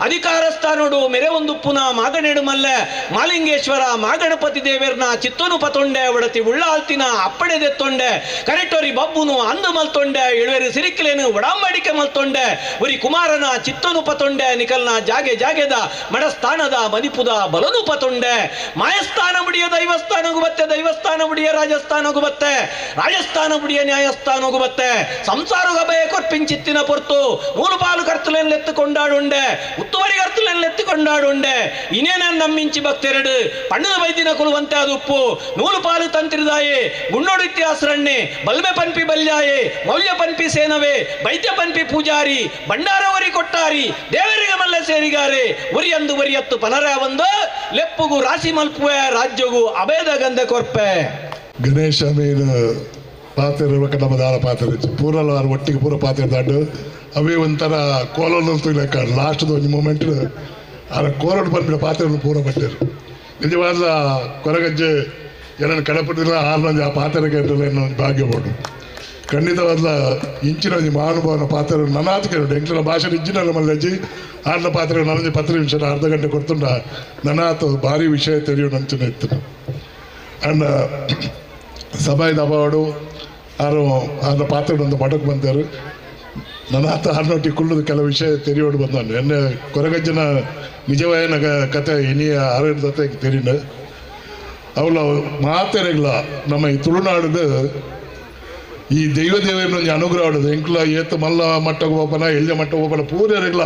ಅಧಿಕಾರ ಸ್ಥಾನೋಡು ಮೆರೆ ಒಂದು ಪುನಃ ಮಾಗಣೆಡು ಮಲ್ಲೆ ಮಾಲಿಂಗೇಶ್ವರ ಮಾಗಣಪತಿ ದೇವೇರ್ನ ಚಿತ್ತನು ಪತೊಂಡೆ ಒಡತಿ ಉಳ್ಳಾಲ್ತಿನ ಅಪ್ಪಣೆ ದೆತ್ತೊಂಡೆ ಕರೆಟೋರಿ ಬಬ್ಬುನು ಅಂದು ಮಲ್ತೊಂಡೆ ಇಳುವೆರು ಸಿರಿಕಿಲೇನು ಒಡಂಬಡಿಕೆ ಮಲ್ತೊಂಡೆ ಉರಿ ಕುಮಾರನ ಚಿತ್ತನು ಪತೊಂಡೆ ನಿಕಲ್ನ ಜಾಗೆ ಜಾಗೆದ ಮಡಸ್ಥಾನದ ಮದಿಪುದ ಬಲನು ಪತೊಂಡೆ ಮಾಯಸ್ಥಾನ ಮುಡಿಯ ದೈವಸ್ಥಾನಗೂ ಬತ್ತೆ ದೈವಸ್ಥಾನ ಮುಡಿಯ ರಾಜಸ್ಥಾನಗೂ ಬತ್ತೆ ರಾಜಸ್ಥಾನ ಮುಡಿಯ ನ್ಯಾಯಸ್ಥಾನಗೂ ಬತ್ತೆ ಸಂಸಾರ ಭಯ ಕೊರ್ಪಿಂಚಿತ್ತಿನ ಪೊರ್ತು ಮೂರು ಪಾಲು ಕರ್ತುಲೆನ್ನೆತ್ತು ಕೊಂಡಾಡುಂಡೆ ಉತ್ತುವರಿ ಕರ್ತುಲೆನ್ನೆತ್ತು ಕೊಂಡಾಡುಂಡೆ ಇನೇನ ನಮ್ಮಿಂಚಿ ಭಕ್ತೆರಡು ಪಣ್ಣದ ವೈದ್ಯನ ಕೊಲುವಂತೆ ಅದು ಉಪ್ಪು ನೂಲು ಪಾಲು ತಂತ್ರಿದಾಯೆ ಗುಣ್ಣೋಡು ಇತಿಹಾಸರಣ್ಣೆ ಬಲ್ಮೆ ಪನ್ಪಿ ಬಲ್ಯಾಯೆ ಮೌಲ್ಯ ಪನ್ಪಿ ಸೇನವೇ ವೈದ್ಯ ಪನ್ಪಿ ಪೂಜಾರಿ ಭಂಡಾರವರಿ ಕೊಟ್ಟಾರಿ ದೇವರಿಗೆ ಮಲ್ಲ ಸೇರಿಗಾರೆ ಒರಿಯಂದು ಒರಿಯತ್ತು ಪನರ ಒಂದು ಲೆಪ್ಪುಗು ರಾಶಿ ಮಲ್ಪುವೆ ರಾಜ್ಯಗು ಅಭೇದ ಗಂಧ ಕೊರ್ಪೆ. ಗಣೇಶ ಮೇನ್ ಪಾತ್ರೆ ನಮ್ಮ ದಾರ ಪಾತ್ರೆ ಪೂರಲ್ಲ ಒಟ್ಟಿಗೆ ಪೂರ ಪಾತ್ರೆ ದಾಂಡು ಅವೇ ಒಂಥರ ಕೋಲಲ್ಲಿ ಲೆಕ್ಕ ಲಾಸ್ಟ್ದ ಒಂದು ಮೂಮೆಂಟ್ ಆರ ಕೋಲೋಡು ಬಂದ್ಬಿಡ ಪಾತ್ರೆಯನ್ನು ಪೂರ ಪಟ್ಟರು ನಿಜವಾದ ಕೊರಗಜ್ಜೆ ಏನನ್ನು ಕಡಪಟ್ಟಿಲ್ಲ ಆರ್ನೊಂದು ಆ ಪಾತ್ರೆಗೆ ಇನ್ನೊಂದು ಭಾಗ್ಯ ಬೋಡು ಖಂಡಿತವಾದ ಇಂಚಿನ ಒಂದು ಮಹಾನುಭಾವನ ಪಾತ್ರ ನನಾತ್ ಕೇಳಿ ಎಂಕ್ಲ ಭಾಷೆ ಇಜ್ಜಿನಲ್ಲ ಮಲ್ಲಜ್ಜಿ ಆರ್ನ ಪಾತ್ರೆ ನಾನೊಂದು 10 ನಿಮಿಷ ಅರ್ಧ ಗಂಟೆ ಕೊಡ್ತುಂಡ ನನಾತ್ ಭಾರಿ ವಿಷಯ ತೆರೆಯೋಣ ಅಂಚನೆ ಇತ್ತು. ಅಂಡ್ ಸಭಾಯದ ಅಬಾವಡು ಆರು ಆರ್ನ ಪಾತ್ರೆ ಒಂದು ಮಠಕ್ಕೆ ಬಂದರು ನನಾತ ಆರ್ನೊಟ್ಟಿ ಕುಳ್ಳದು ಕೆಲವು ವಿಷಯ ತೆರೆಯೋಡು ಬಂದನು ಎನ್ನೆ ಕೊರಗಜ್ಜನ ನಿಜವಾಯನ ಕತೆ ಇನಿಯ ಆರೋಗ್ಯದ ತೆರೀನ ಅವಳ ಮಾತೆರೆಗ್ಲ ನಮ್ಮ ಈ ತುಳುನಾಡದ ಈ ದೈವ ದೇವರನ್ನ ಅನುಗ್ರಹ ಆಡೋದು ಎಂಕ್ಲ ಏತ ಮಲ್ಲ ಮಟ್ಟಕ್ಕೆ ಹೋಪನ ಎಳ್ಳೆ ಮಟ್ಟಕ್ಕೆ ಹೋಪನ ಪೂರೆರೆಗ್ಲ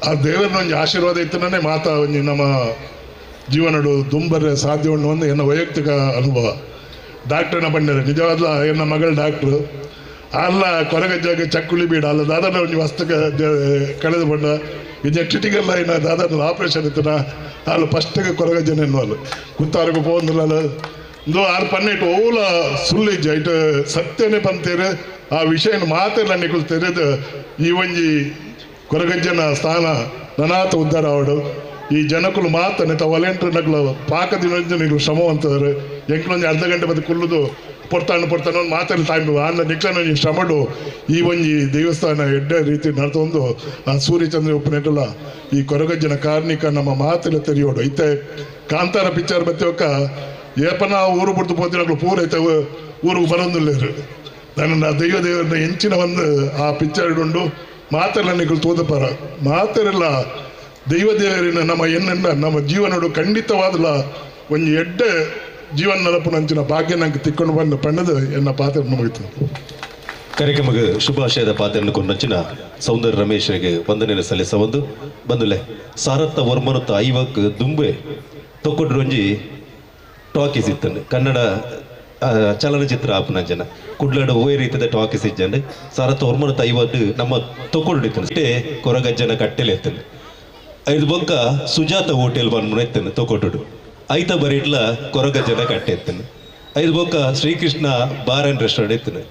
ಆ ದೇವರನ್ನ ಒಂದು ಆಶೀರ್ವಾದ ಇತ್ತನೇ ಮಾತಾ ಒಂಜಿ ನಮ್ಮ ಜೀವನಡು ದುಂಬರೆ ಸಾಧ್ಯ ಉಂಡು ಒಂದು ಎನ್ನ ವೈಯಕ್ತಿಕ ಅನುಭವ. ಡಾಕ್ಟ್ರನ್ನ ಬಂದರೆ ನಿಜವಾದ ಎನ್ನ ಮಗಳು ಡಾಕ್ಟ್ರು ಅಲ್ಲ ಕೊರಗಜ್ಜಾಗ ಚಕ್ಕುಳಿ ಬೀಡ ಅಲ್ಲ ದಾದನ ಒಂದು ವಸ್ತುಕ ಕಳೆದು ಬಂಡ ಇದು ಕ್ರಿಟಿಕಲ್ ಏನ ದಾದನ ಆಪರೇಷನ್ ಇತ್ತನ ಅಲ್ಲಿ ಫಸ್ಟಿಗೆ ಕೊರಗಜ್ಜನ ಎನ್ನುವಲ್ಲ ಕುತ್ತಾರಿಗೂ ಪೋಂದಿಲ್ಲ ಇಂದು ಆರು ಪನ್ನೆಟ್ಟು ಓಲ ಸುಳ್ಳಿಜ್ಜ ಇಟ್ಟು ಸತ್ಯನೇ ಪಂತೇರು ಆ ವಿಷಯನ ಮಾತೆಲ್ಲ ನಿಕುಲು ತೆರೆದು ಈ ಒಂಜಿ ಕೊರಗಜ್ಜನ ಸ್ಥಾನ ನನಾತ ಉದ್ಧಾರ ಅವಡು ಈ ಜನಕುಲು ಮಾತನೆ ವಾಲೆಂಟ್ರ್ ನಕಲು ಪಾಕ ದಿನ ನಿಕಲು ಶ್ರಮವಂತದರು ಎಂಕ್ಲೊಂಜಿ ಅರ್ಧ ಗಂಟೆ ಬದ್ದು ಕುಲ್ಲುದು ಪೊರ್ತಾನು ಪೊರ್ತಾನು ಒಂದು ಮಾತಲ್ಲಿ ಟೈಮ್ ಆಂಡ ನಿಕ್ಲನ ಒಂಜಿ ಶ್ರಮಡು ಈ ಒಂಜಿ ದೇವಸ್ಥಾನ ಎಡ್ಡೆ ರೀತಿ ನಡ್ತೊಂದು ಆ ಸೂರ್ಯಚಂದ್ರ ಉಪ್ಪನೆಟಲ್ಲ ಈ ಕೊರಗಜ್ಜನ ಕಾರ್ಣಿಕ ನಮ್ಮ ಮಾತೆಲ್ಲ ತೆರೆಯೋಡು ಇತ್ತೆ ಕಾಂತಾರ ಪಿಕ್ಚರ್ ಬತ್ತಿ ಏಪನ ಊರು ಬಿಡ್ತು ಪೋತಿನಕ್ಲು ಪೂರ ಐತೆ ಊರಿಗೆ ಬರೋದಿಲ್ಲ ನನ್ನ ದೈವ ದೇವರನ್ನ ಹೆಂಚಿನ ಒಂದು ಆ ಪಿಕ್ಚರ್ ಉಂಡು ಮಾತೆಲ್ಲ ನಿಕಲು ತೋದಪರ ಮಾತೆಲ್ಲ ದೈವ ದೇವರಿನ ನಮ್ಮ ಎನ್ನ ನಮ್ಮ ಜೀವನಡು ಖಂಡಿತವಾದಲ ಒಂದು ಎಡ್ಡೆ ಜೀವನ ನಡಪುನಂಚಿನ ಭಾಗ್ಯ ನಂಗೆ ತಿಕ್ಕೊಂಡು ಬಂದ ಪಣ್ಣದು ಎನ್ನ ಪಾತ್ರ ಮುಗಿತು. ಕಾರ್ಯಕ್ರಮಕ್ಕೆ ಶುಭಾಶಯದ ಪಾತ್ರವನ್ನು ಕೊಂಡಂಚಿನ ಸೌಂದರ್ಯ ರಮೇಶರಿಗೆ ವಂದನೆಯನ್ನು ಸಲ್ಲಿಸ ಒಂದು ಬಂದುಲೆ ಸಾರತ್ತ ವರ್ಮನುತ್ತ ಐವಕ್ ದುಂಬೆ ತೊಕ್ಕೊಡ್ರೊಂಜಿ ಟಾಕೀಸ್ ಇತ್ತಂಡು ಕನ್ನಡ ಚಲನಚಿತ್ರ ಆಪುನಂಚನ ಕುಡ್ಲಡು ಓಯ್ ರೀತಿಯ ಟಾಕೀಸ್ ಇಜ್ಜಂಡು ಸಾರತ್ತ ವರ್ಮನುತ್ತ ಐವತ್ತು ನಮ್ಮ ತೊಕ್ಕೊಡು ಇತ್ತಂಡು ಕೊರಗಜ್ಜನ ಕಟ್ಟೆಲೆ ಎತ್ತಂಡು ಐದು ಬೊಕ್ಕ ಸುಜಾತ ಹೋಟೆಲ್ ಬಂದ್ಬಿಡ ಇತ್ತಂಡು ತೊಕೊಟುಡು ಐತ ಬರೀಟ್ಲ ಕೊರಗಜ್ಜನ ಕಟ್ಟೆ ಎತ್ತಂಡು ಐದು ಬೊಕ್ಕ ಶ್ರೀಕೃಷ್ಣ ಬಾರ್ ಆ್ಯಂಡ್ ರೆಸ್ಟೋರೆಂಟ್ ಇತ್ತಂಡು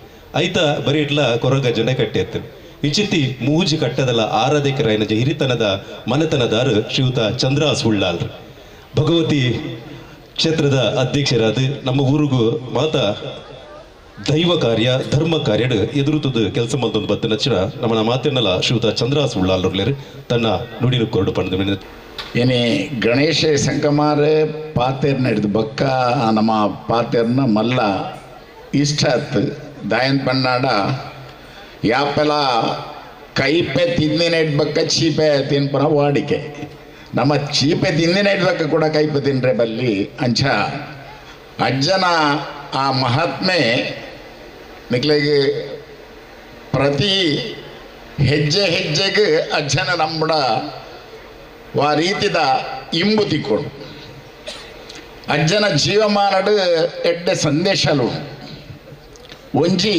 ಐತ ಬರೀಟ್ಲ ಕೊರಗಜ್ಜನ ಕಟ್ಟೆ ಎತ್ತಂಡು ಇಂಚಿತ್ತಿ ಮೂಜಿ ಕಟ್ಟದಲ್ಲ ಆರಾಧಕರಾಯನ ಹಿರಿತನದ ಮನೆತನದಾರು ಶ್ರೀಯುತ ಚಂದ್ರಾಸ್ ಉಳ್ಳಾಲ್ರು ಭಗವತಿ ಕ್ಷೇತ್ರದ ಅಧ್ಯಕ್ಷರಾದ ನಮ್ಮ ಊರಿಗೂ ಮಾತ ದೈವ ಕಾರ್ಯ ಧರ್ಮ ಕಾರ್ಯಡ್ ಎದುರುತದ ಕೆಲಸ ಮಲ್ತೊಂದು ಬತ್ತ ನಚ್ಚಿನ ನಮ್ಮ ಮಾತಿನಲ್ಲ ಶ್ರೀಯುತ ಚಂದ್ರಾಸ್ ಉಳ್ಳಾಲುರ್ಲೇರು ತನ್ನ ನುಡಿನ ಕೊರಡು ಪಂಡ ಏನೇ ಗಣೇಶ ಸಂಕಮಾರೆ ಪಾತೇರ್ನ ಹಿಡಿದು ಬಕ್ಕ ನಮ್ಮ ಪಾತೇರ್ನ ಮಲ್ಲ ಇಷ್ಟ ಆತು ದಾಯನ್ ಪನ್ನಾಡ ಯಾಪೆಲ್ಲ ಕೈಪೆ ತಿಂದಿನ ಇಡ್ಬಕ್ಕ ಚೀಪೆ ತಿನ್ಪನ ವಾಡಿಕೆ ನಮ್ಮ ಚೀಪೆ ತಿಂದಿನ ಇಡ್ಬಕ್ಕ ಕೂಡ ಕೈಪೆ ತಿನ್ರೆ ಬಲ್ಲಿ ಅಂಚ ಅಜ್ಜನ ಆ ಮಹಾತ್ಮೆ ನಿಕ್ಲೆಗೆ ಪ್ರತಿ ಹೆಜ್ಜೆ ಹೆಜ್ಜೆಗೆ ಅಜ್ಜನ ನಂಬಡ ವಾ ರೀತಿದ ಇಂಬು ತಿಕ್ಕೊಂಡು ಅಜ್ಜನ ಜೀವಮಾನಡು ಎಡ್ಡೆ ಸಂದೇಶಲು ಒಂಜಿ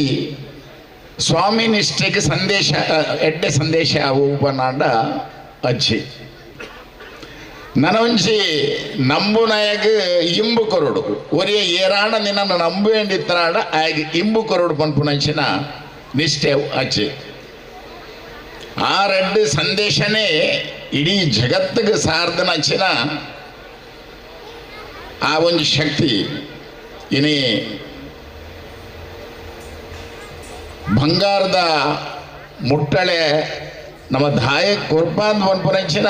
ಸ್ವಾಮಿ ನಿಷ್ಠೆಗೆ ಸಂದೇಶ ಎಡ್ಡೆ ಸಂದೇಶ ಉಪನಾಡ ಅಜ್ಜಿ ನನೊಂಜಿ ನಂಬುನಾಯಗ ಇಂಬು ಕೊರಡು ಒರಿಯ ಏರಾಣ ನಿನ್ನನ್ನು ನಂಬುವೇಂಡಿತ್ತನಾಡ ಆಯಗ ಇಂಬು ಕೊರಡು ಪನ್ಪುನಂಚಿನ ನಿಷ್ಠೆ ಅಜ್ಜಿ. ಆ ರೆಡ್ಡು ಸಂದೇಶನೇ ಇಡೀ ಜಗತ್ತಿಗೆ ಸಾರ್ಧನಂಚಿನ ಆ ಒಂದು ಶಕ್ತಿ. ಇನಿ ಬಂಗಾರದ ಮುಟ್ಟಳೆ ನಮ್ಮ ದಾಯ ಕೊರ್ಪಾಂದ್ ಪನ್ಪುನಂಚಿನ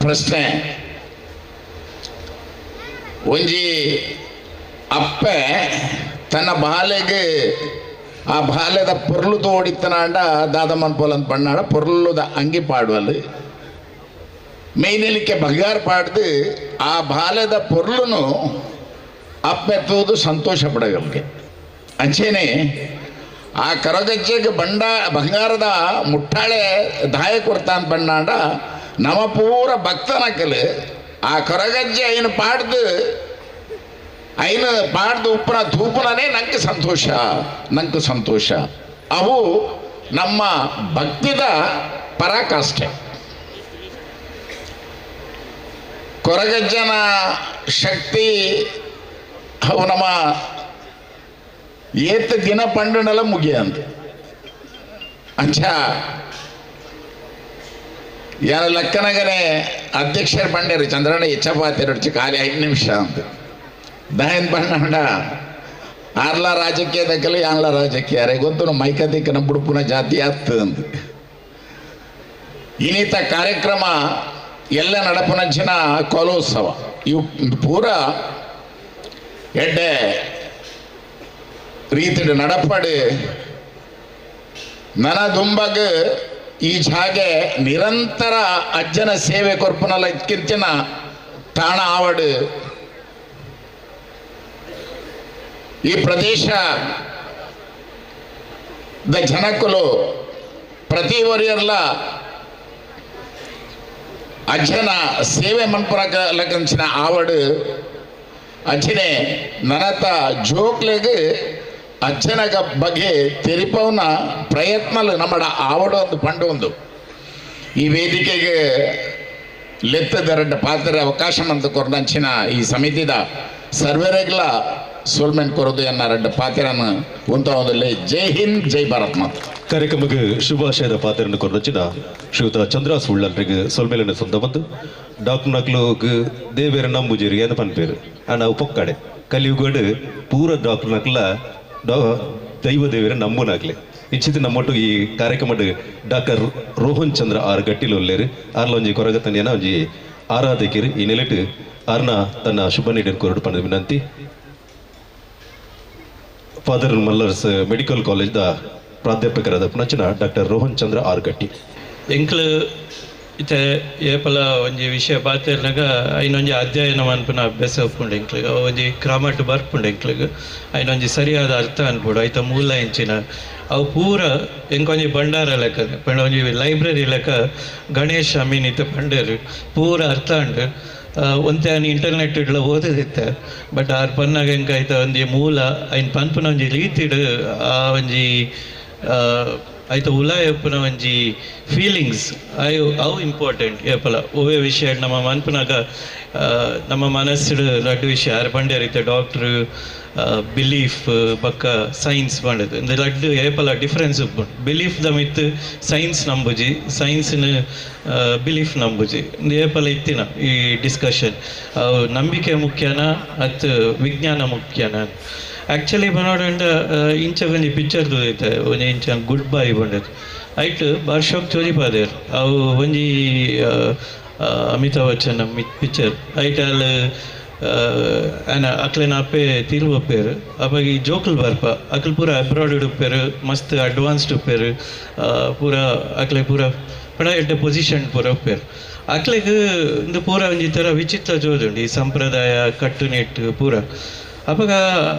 ಪ್ರಶ್ನೆ. ಒಂಜಿ ಅಪ್ಪೆ ತನ್ನ ಬಾಲೆಗೆ ಆ ಬಾಲ್ಯದ ಪೊರ್ಲು ತೋಡಿತ್ತನಾಂಡ ದಾದಮ್ಮನ ಪೋಲಂತ ಪಣ್ಣಾಡ ಪೊರ್ಲುದ ಅಂಗಿ ಪಾಡುವಲ್ಲಿ ಮೇಯ್ನಿಲಿಕ್ಕೆ ಬಂಗಾರ ಪಾಡ್ದು ಆ ಬಾಲ್ಯದ ಪೊರ್ಲುನು ಅಪ್ಪೆ ತೂದು ಸಂತೋಷ ಪಡಗಲ್ಗೆ. ಅಂಚೇನೆ ಆ ಕರಗಜ್ಜೆಗೆ ಬಂಗಾರದ ಮುಟ್ಟಾಳೆ ದಾಯ ಕೊಡ್ತಾನ್ ಪಣ್ಣಾಂಡ ನಮ್ಮ ಪೂರ ಭಕ್ತನಕಲು ಆ ಕರಗಜ್ಜೆ ಐನು ಪಾಡ್ದು ಐನು ಪಾಡ್ದು ಉಪ್ಪನ ತೂಪುನನೇ ನಂಗೆ ಸಂತೋಷ, ನಂಗೆ ಸಂತೋಷ. ಅವು ನಮ್ಮ ಭಕ್ತಿದ ಪರಾಕಾಷ್ಠೆ. ಕೊರಗಜ್ಜನ ಶಕ್ತಿ ಅವು ನಮ್ಮ ಏತ ದಿನ ಪಂಡನೆಲ್ಲ ಮುಗಿಯಂತ. ಅಂಚ ಯಾರ ಲಕ್ಕನಗನೆ ಅಧ್ಯಕ್ಷರು ಪಂಡ್ಯರು ಚಂದ್ರಣ್ಣ ಹೆಚ್ಚಪಾತಿ ಖಾಲಿ 5 ನಿಮಿಷ ಅಂತ ದಯನ್ ಪಂಡ ಆರ್ಲ ರಾಜಕೀಯ ದಕ್ಕಲು ಯಾನ್ಲ ರಾಜಕೀಯ ಅರೆ ಗೊತ್ತು ಮೈಕದಿಕ್ಕ ನಮ್ಮ ಬುಡುಪುನ ಜಾತಿ ಆಗ್ತದಂತ. ಇನ್ನಿತ ಕಾರ್ಯಕ್ರಮ ಎಲ್ಲ ನಡಪುನಂಚಿನ ಕೋಲೋತ್ಸವ ಇವು ಪೂರ ಎಡ್ಡೆ ರೀತಿ ನಡಪಡು ನನ ದುಂಬಗ್ ಈ ಜಾಗೆ ನಿರಂತರ ಅಜ್ಜನ ಸೇವೆ ಕೊರ್ಪುನಲ್ಲ ಕಿರ್ಚಿನ ತಾಣ ಆವಡು. ಈ ಪ್ರದೇಶ the ಜನಕುಲು ಪ್ರತಿ ಒರಿಯರ್ಲ ಅಜ್ಜನ ಸೇವೆ ಮನ್ಪುರಕಂಚಿನ ಆವಡು. ಅಂಚನೆ ನನತ ಜೋಕ್ಲೆಗ್ ಅಜ್ಜನ ಬಗ್ಗೆ ತೆರಿಪವನ ಪ್ರಯತ್ನలు ನಮ್ಮಡ ಆವಡು ಒಂದು ಪಂಡು ಒಂದು ಈ ವೇದಿಕೆಗೆ ಲೆತ್ತದರಡ್ಡ ಪಾತ್ರ ಅವಕಾಶ ಮಂತ ಕೊರಡಂಚಿನ ಈ ಸಮಿತಿದ ಸರ್ವರೆಗ್ಲ ಸೋಲ್ಮೆಂಟ್ ಕೊರದು ಎನ್ನ ಪಾತ್ರನ ಉಂತ ಒಂದಲ್ಲಿ. ಜೈ ಹಿಂದ್, ಜೈ ಭಾರತ್ ಮಾತ. ಕಾರ್ಯಕ್ರಮಕ್ಕೆ ಶುಭಾಶಯದ ಪಾತ್ರನ ಕೊರಡಂಚಿನ ಶ್ರೀಯುತ ಚಂದ್ರ ಸುಳ್ಳಲ್ರಿಗೆ ಸೊಲ್ಮೇಲನ ಸೊಂದ ಬಂದು ಡಾಕ್ಟರ್ ನಕ್ಲೋಗ್ ದೇವೇರ ನಂಬುಜೀರಿಗೆ ಅಂತ ಪನ್ಪೇರು ನಾವು ಪೊಕ್ಕಡೆ ಕಲಿಯುಗಡು ಪೂರ ಡಾಕ್ಟರ್ ನಕ್ಲ ದೈವ ದೇವರ ನಂಬುನಾಗ್ಲೆ ಇಚ್ಛಿತ ನಮ್ಮೊಟ್ಟು ಈ ಕಾರ್ಯಕ್ರಮ ಡಾಕ್ಟರ್ ರೋಹನ್ ಚಂದ್ರ ಆರ್ ಗಟ್ಟಿಲು ಒಲ್ಲೇರು ಆರ್ಲ ಒಂಜಿ ಕೊರಗತನಿಯನ ಒಂಜಿ ಆರಾಧಕಿರು ಈ ನೆಲೆಟು ಆರ್ನ ತನ್ನ ಶುಭ ನೀಡಿನ ಕೊರಡು ಪಂಡ ವಿನಂತಿ. ಫಾದರ್ ಮಲ್ಲರ್ಸ್ ಮೆಡಿಕಲ್ ಕಾಲೇಜ್ದ ಪ್ರಾಧ್ಯಾಪಕರಾದ ಪುನಚಿನ ಡಾಕ್ಟರ್ ರೋಹನ್ ಚಂದ್ರ ಆರ್ ಗಟ್ಟಿ. ಎಂಕ್ಲು ಇತ್ತೆ ಏಪಲ ಒಂಜಿ ವಿಷಯ ಪಾತೆರ್ನಾಗ ಐನೊಂಜಿ ಅಧ್ಯಯನ ಮನ್ಪುನ ಅಭ್ಯಾಸ ಉಪ್ಪುಂಡು ಎಂಕ್ಲಿಗೆ, ಒಂಜಿ ಕ್ರಮಟ್ ಬರ್ಪುಂಡು ಎಂಕ್ಲಿಗೆ, ಐನೊಂಜಿ ಸರಿಯಾದ ಅರ್ಥ ಅನ್ಪುಡು ಐತ ಮೂಲ ಎಂಚಿನ ಅವು ಪೂರ ಎಂಕೊಂಜಿ ಭಂಡಾರ ಲೆಕ್ಕ ಪಂಡ ಒಂಜಿ ಲೈಬ್ರರಿ ಲೆಕ್ಕ ಗಣೇಶ್ ಅಮೀನ್ ಇತ್ತ ಪಂಡೇರು ಪೂರ ಅರ್ಥ ಉಂಡು. ಒಂತೆ ಆನ್ ಇಂಟರ್ನೆಟ್ ಇಡ್ಲ ಓದದಿತ್ತೆ ಬಟ್ ಆರ್ ಪನ್ನಾಗ ಎಂಕಾಯ್ತ ಒಂಜಿ ಮೂಲ ಐನ್ ಪನ್ಪುನ ಒಂಜಿ ರೀತಿಡ್ ಆ ಒಂಜಿ ಐತ ಉಲಾಯ ಉಪ್ಪುನ ಒಂಜಿ ಫೀಲಿಂಗ್ಸ್ ಅವು ಅವು ಇಂಪಾರ್ಟೆಂಟ್. ಏಪಲ ಒವ್ವೇ ವಿಷಯ ನಮ್ಮ ಮನ್ಪುನಾಗ ನಮ್ಮ ಮನಸ್ಸುಡು ರಡ್ಡು ವಿಷಯ ಆರ್ ಪಂಡ್ಯಾರ ಇತ್ತೆ ಡಾಕ್ಟ್ರು ಬಿಲೀಫ್ ಬೊಕ್ಕ ಸೈನ್ಸ್ ಪಂಡದು ಇಂದು ರಡ್ಡ್ ಏಪಲ ಡಿಫರೆನ್ಸ್ ಉಪ್ಪುಂಡು. ಬಿಲೀಫ್ ದ ಮಿತ್ತ್ ಸೈನ್ಸ್ ನಂಬುಜಿ, ಸೈನ್ಸ್ನ ಬಿಲೀಫ್ ನಂಬುಜಿ. ಇಂದು ಏಪಲ ಇತ್ತಿನ ಈ ಡಿಸ್ಕಷನ್, ನಂಬಿಕೆ ಮುಖ್ಯನಾ ಅತ್ ವಿಜ್ಞಾನ ಮುಖ್ಯನಾ. ಆ್ಯಕ್ಚುಲಿ ಬನೋಡಂಡ ಇಂಚ ಒಂಜಿ ಪಿಕ್ಚರ್ ತೂದೈತೆ, ಒಂಜಿ ಇಂಚ ಗುಡ್ ಬೈ ಪಂಡದು ಐಟ್ ಬಾರ್ ಶೋಕ್ ಚೋಜಿಪಾದೇರ್. ಅವು ಒಂಜಿ ಅಮಿತಾಬ್ ಬಚ್ಚನ್ ಪಿಕ್ಚರ್. ಐಟ್ ಅಲ್ಲಿ ಆ್ಯನ ಅಕ್ಲೆನ ಅಪ್ಪೆ ತೀರು ಉಪ್ಪೇರು. ಅವಾಗ ಈ ಜೋಕುಲು ಬರ್ಪ, ಅಕ್ಲು ಪೂರ ಅಬ್ರಾಡ್ ಉಪ್ಪೇರು, ಮಸ್ತ್ ಅಡ್ವಾನ್ಸ್ಡ್ ಉಪ್ಪೇರು, ಪೂರ ಅಕ್ಲೆ ಪೂರ ಪಡ ಎಡ್ಡೆ ಪೊಸಿಷನ್ ಪೂರ ಉಪ್ಪೇರು. ಅಕ್ಲೆಗ್ ಇಂದು ಪೂರ ಒಂಜಿ ಥರ ವಿಚಿತ್ರ ಜೋಜುಂಡು ಈ ಸಂಪ್ರದಾಯ ಕಟ್ಟುನಿಟ್ಟು ಪೂರ. ಅಪಗ